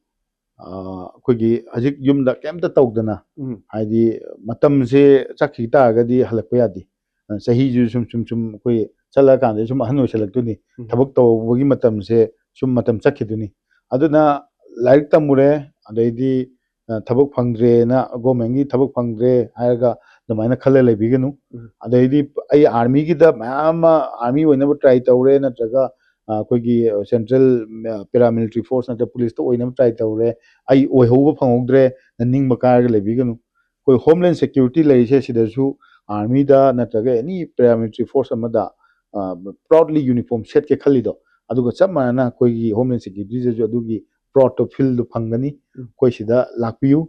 ꯑ, ꯑꯩꯈꯣꯏꯒꯤ ꯍꯧꯖꯤꯛ ꯌꯨꯝꯗ ꯀꯩꯝꯇ ꯇꯧꯗꯅ, ꯎꯝ꯫ ꯍꯥꯏꯗꯤ ꯃꯇꯝꯁꯦ ꯆꯠꯈꯤ ꯇꯥꯔꯒꯗꯤ ꯍꯜꯂꯛꯄ ꯌꯥꯗꯦ꯫ ꯑ, ꯆꯍꯤꯁꯨ ꯁꯨꯝ, ꯁꯨꯝ, ꯁꯨꯝ ꯑꯩꯈꯣꯏ ꯆꯠꯂꯀꯥꯟꯗ ꯁꯨꯝ ꯑꯍꯟ ꯑꯣꯏꯁꯜꯂꯛꯇꯣꯏꯅꯤ꯫ ꯎꯝ꯫ ꯊꯕꯛ ꯇꯧꯕꯒꯤ ꯃꯇꯝꯁꯦ ꯁꯨꯝ ꯃꯇꯝ ꯆꯠꯈꯤꯗꯣꯏꯅꯤ꯫ ꯑꯗꯨꯅ ꯂꯥꯏꯔꯤꯛ ꯇꯝꯃꯨꯔꯦ, ꯑꯗꯩꯗꯤ, ꯑ, ꯊꯕꯛ ꯐꯪꯗ꯭ꯔꯦꯅ, government ꯀꯤ ꯊꯕꯛ ꯐꯪꯗ꯭ꯔꯦ ꯍꯥꯏꯔꯒ ꯑꯗꯨꯃꯥꯏꯅ ꯈꯜꯂ ꯂꯩꯕꯤꯒꯅꯨ꯫ ꯎꯝ꯫ ꯑꯗꯩꯗꯤ ꯑꯩ army ꯒꯤꯗ ꯃꯌꯥꯝ ꯑꯃ army ꯑꯣꯏꯅꯕ try ꯇꯧꯔꯦ, ꯅꯠꯇ꯭ꯔꯒ, ꯑ, ꯑꯩꯈꯣꯏꯒꯤ central, ꯑ, paramilitary force ꯅꯠꯇ꯭ꯔꯒ police ꯇ ꯑꯣꯏꯅꯕ try ꯇꯧꯔꯦ, ꯑꯩ ꯑꯣꯏꯍꯧꯕ ꯐꯪꯍꯧꯗ꯭ꯔꯦ, ꯅ ꯅꯤꯡꯕ ꯀꯥꯏꯔꯒ ꯂꯩꯕꯤꯒꯅꯨ꯫ ꯑꯩꯈꯣꯏ Homeland Security ꯂꯩꯔꯤꯁꯦ ꯁꯤꯗꯁꯨ army ꯗ ꯅꯠꯇ꯭ꯔꯒ any paramilitary force ꯑꯃꯗ, ꯑ, proudly uniform ꯁꯦꯠꯀꯦ ꯈꯜꯂꯤꯗꯣ, ꯑꯗꯨꯒ ꯆꯞ ꯃꯥꯟꯅꯅ ꯑꯩꯈꯣꯏꯒꯤ Homeland Security ꯗꯁꯨ ꯑꯗꯨꯒꯤ proud ꯇꯣ feel ꯗꯣ ꯐꯪꯒꯅꯤ꯫ ꯎꯝ꯫ ꯑꯩꯈꯣꯏ ꯁꯤꯗ ꯂꯥꯛꯄꯤꯌꯨ,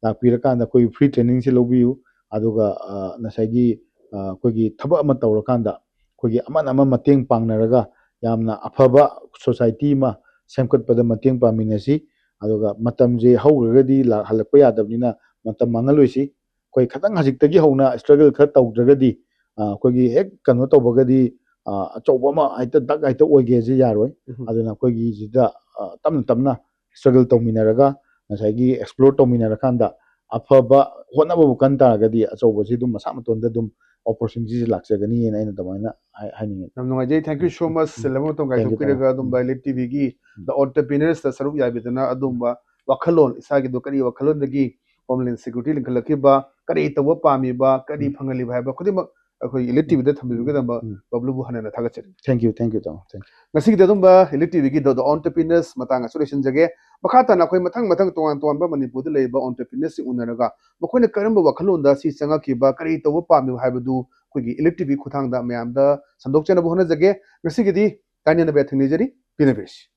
ꯂꯥꯛꯄꯤꯔꯀꯥꯟꯗ ꯑꯩꯈꯣꯏꯒꯤ free training ꯁꯦ ꯂꯧꯕꯤꯌꯨ, ꯑꯗꯨꯒ, ꯑ, ꯉꯁꯥꯏꯒꯤ, ꯑ, ꯑꯩꯈꯣꯏꯒꯤ ꯊꯕꯛ ꯑꯃ ꯇꯧꯔꯀꯥꯟꯗ ꯑꯩꯈꯣꯏꯒꯤ ꯑꯃꯅ ꯑꯃ ꯃꯇꯦꯡ ꯄꯥꯡꯅꯔꯒ ꯌꯥꯝꯅ ꯑꯐꯕ society ꯑꯃ ꯁꯦꯝꯒꯠꯄꯗ ꯃꯇꯦꯡ ꯄꯥꯡꯃꯤꯟꯅꯁꯤ꯫ ꯑꯗꯨꯒ ꯃꯇꯝꯁꯦ ꯍꯧꯈ꯭ꯔꯒꯗꯤ ꯂꯥ-, ꯍꯜꯂꯛꯄ ꯌꯥꯗꯕꯅꯤꯅ ꯃꯇꯝ ꯃꯥꯡꯍꯜꯂꯣꯏꯁꯤ꯫ ꯑꯩꯈꯣꯏ ꯈꯤꯇꯪ ꯍꯧꯖꯤꯛꯇꯒꯤ ꯍꯧꯅ struggle ꯈꯔ ꯇꯧꯗ꯭ꯔꯒꯗꯤ, ꯑ, ꯑꯩꯈꯣꯏꯒꯤ ꯍꯦꯛ ꯀꯩꯅꯣ ꯇꯧꯕꯒꯗꯤ, ꯑ, ꯑꯆꯧꯕ ꯑꯃ ꯍꯦꯛꯇ ꯗꯛ ꯍꯦꯛꯇ ꯑꯣꯏꯒꯦꯁꯦ ꯌꯥꯔꯣꯏ꯫ ꯎꯝ꯫ ꯑꯗꯨꯅ ꯑꯩꯈꯣꯏꯒꯤꯁꯤꯗ, ꯑ, ꯇꯞꯅ ꯇꯞꯅ struggle ꯇꯧꯃꯤꯟꯅꯔꯒ ꯉꯁꯥꯏꯒꯤ explore ꯇꯧꯃꯤꯟꯅꯔꯀꯥꯟꯗ ꯑꯐꯕ ꯍꯣꯠꯅꯕꯕꯨ ꯀꯟ ꯇꯥꯔꯒꯗꯤ ꯑꯆꯧꯕꯁꯤ ꯑꯗꯨꯝ ꯃꯁꯥ ꯃꯇꯣꯟꯗ ꯑꯗꯨꯝ opportunity ꯁꯦ ꯂꯥꯛꯆꯒꯅꯤꯅ ꯑꯩꯅ ꯑꯗꯨꯃꯥꯏꯅ ꯍꯥꯏ-, ꯍꯥꯏꯅꯤꯡꯉꯤ꯫ ꯌꯥꯝ ꯅꯨꯡꯉꯥꯏꯖꯩ꯫ Thank you so much꯫ ꯎꯝ꯫ ꯁꯤꯜꯂꯝꯕ ꯃꯇꯝ Thank you, ꯀꯥꯏꯊꯣꯛꯄꯤꯔꯒ ꯇꯥꯃꯣ꯫ ꯑꯗꯨꯝ ꯎꯝ꯫ ꯕꯥꯏ ꯂꯤꯠ ꯇꯤ ꯚꯤ ꯒꯤ The Entrepreneurs ꯇ ꯁꯔꯨꯛ ꯌꯥꯕꯤꯗꯅ ꯑꯗꯨꯝꯕ ꯋꯥꯈꯜꯂꯣꯟ, ꯏꯁꯥꯒꯤꯗꯣ ꯀꯔꯤ ꯋꯥꯈꯜꯂꯣꯟꯗꯒꯤ Homeland Security ꯂꯤꯡꯈꯠꯂꯛꯈꯤꯕ, ꯀꯔꯤ ꯇꯧꯕ ꯄꯥꯝꯃꯤꯕ, ꯀꯔꯤ ꯎꯝ꯫ ꯐꯪꯍꯜꯂꯤꯕ ꯍꯥꯏꯕ ꯈꯨꯗꯤꯡꯃꯛ ꯑꯩꯈꯣꯏ ꯏꯂꯤꯠ ꯇꯤꯚꯤꯗ ꯊꯝꯕꯤꯕꯒꯤꯗꯃꯛ ꯎꯝ. ꯕꯕ꯭ꯂꯨꯕꯨ ꯍꯟꯅ ꯍꯟꯅ ꯊꯥꯒꯠꯆꯔꯤ꯫ Thank you, thank you, ꯇꯥꯃꯣ, thank you. ꯉꯁꯤꯒꯤꯗꯤ ꯑꯗꯨꯝꯕ ꯏꯂꯤꯠ ꯇꯤꯚꯤꯒꯤ ꯗ ꯑꯣꯟꯇꯔꯄ꯭ꯔꯤꯅꯔꯁ ꯃꯇꯥꯡ ꯑꯁꯨ ꯂꯣꯏꯁꯤꯟꯖꯒꯦ꯫ ꯃꯈꯥ ꯇꯥꯅ ꯑꯩꯈꯣꯏ ꯃꯊꯪ ꯃꯊꯪ ꯇꯣꯉꯥꯟ ꯇꯣꯉꯥꯟꯕ ꯃꯅꯤꯄꯨꯔꯗ ꯂꯩꯔꯤꯕ ꯑꯣꯟꯇꯔꯄ꯭ꯔꯤꯅꯔꯁꯤꯡ ꯎꯅꯔꯒ ꯃꯈꯣꯏꯅ ꯀꯔꯝꯕ ꯋꯥꯈꯜꯂꯣꯟꯗ ꯁꯤ ꯆꯪꯉꯛꯈꯤꯕ, ꯀꯔꯤ ꯇꯧꯕ ꯄꯥꯝꯃꯤꯕ ꯍꯥꯏꯕꯗꯨ ꯑꯩꯈꯣꯏꯒꯤ ꯏꯂꯤꯠ ꯇꯤꯚꯤ ꯈꯨꯠꯊꯥꯡꯗ ꯃꯌꯥꯝꯗ ꯁꯟꯗꯣꯛꯆꯅꯕ ꯍꯣꯠꯅꯖꯒꯦ꯫ ꯉꯁꯤꯒꯤꯗꯤ ꯇꯥꯏꯅꯦꯟ ꯅꯕꯦ ꯊꯦꯡꯅꯖꯔꯤ꯫ ꯄꯤꯅꯕꯤꯔꯁꯤ꯫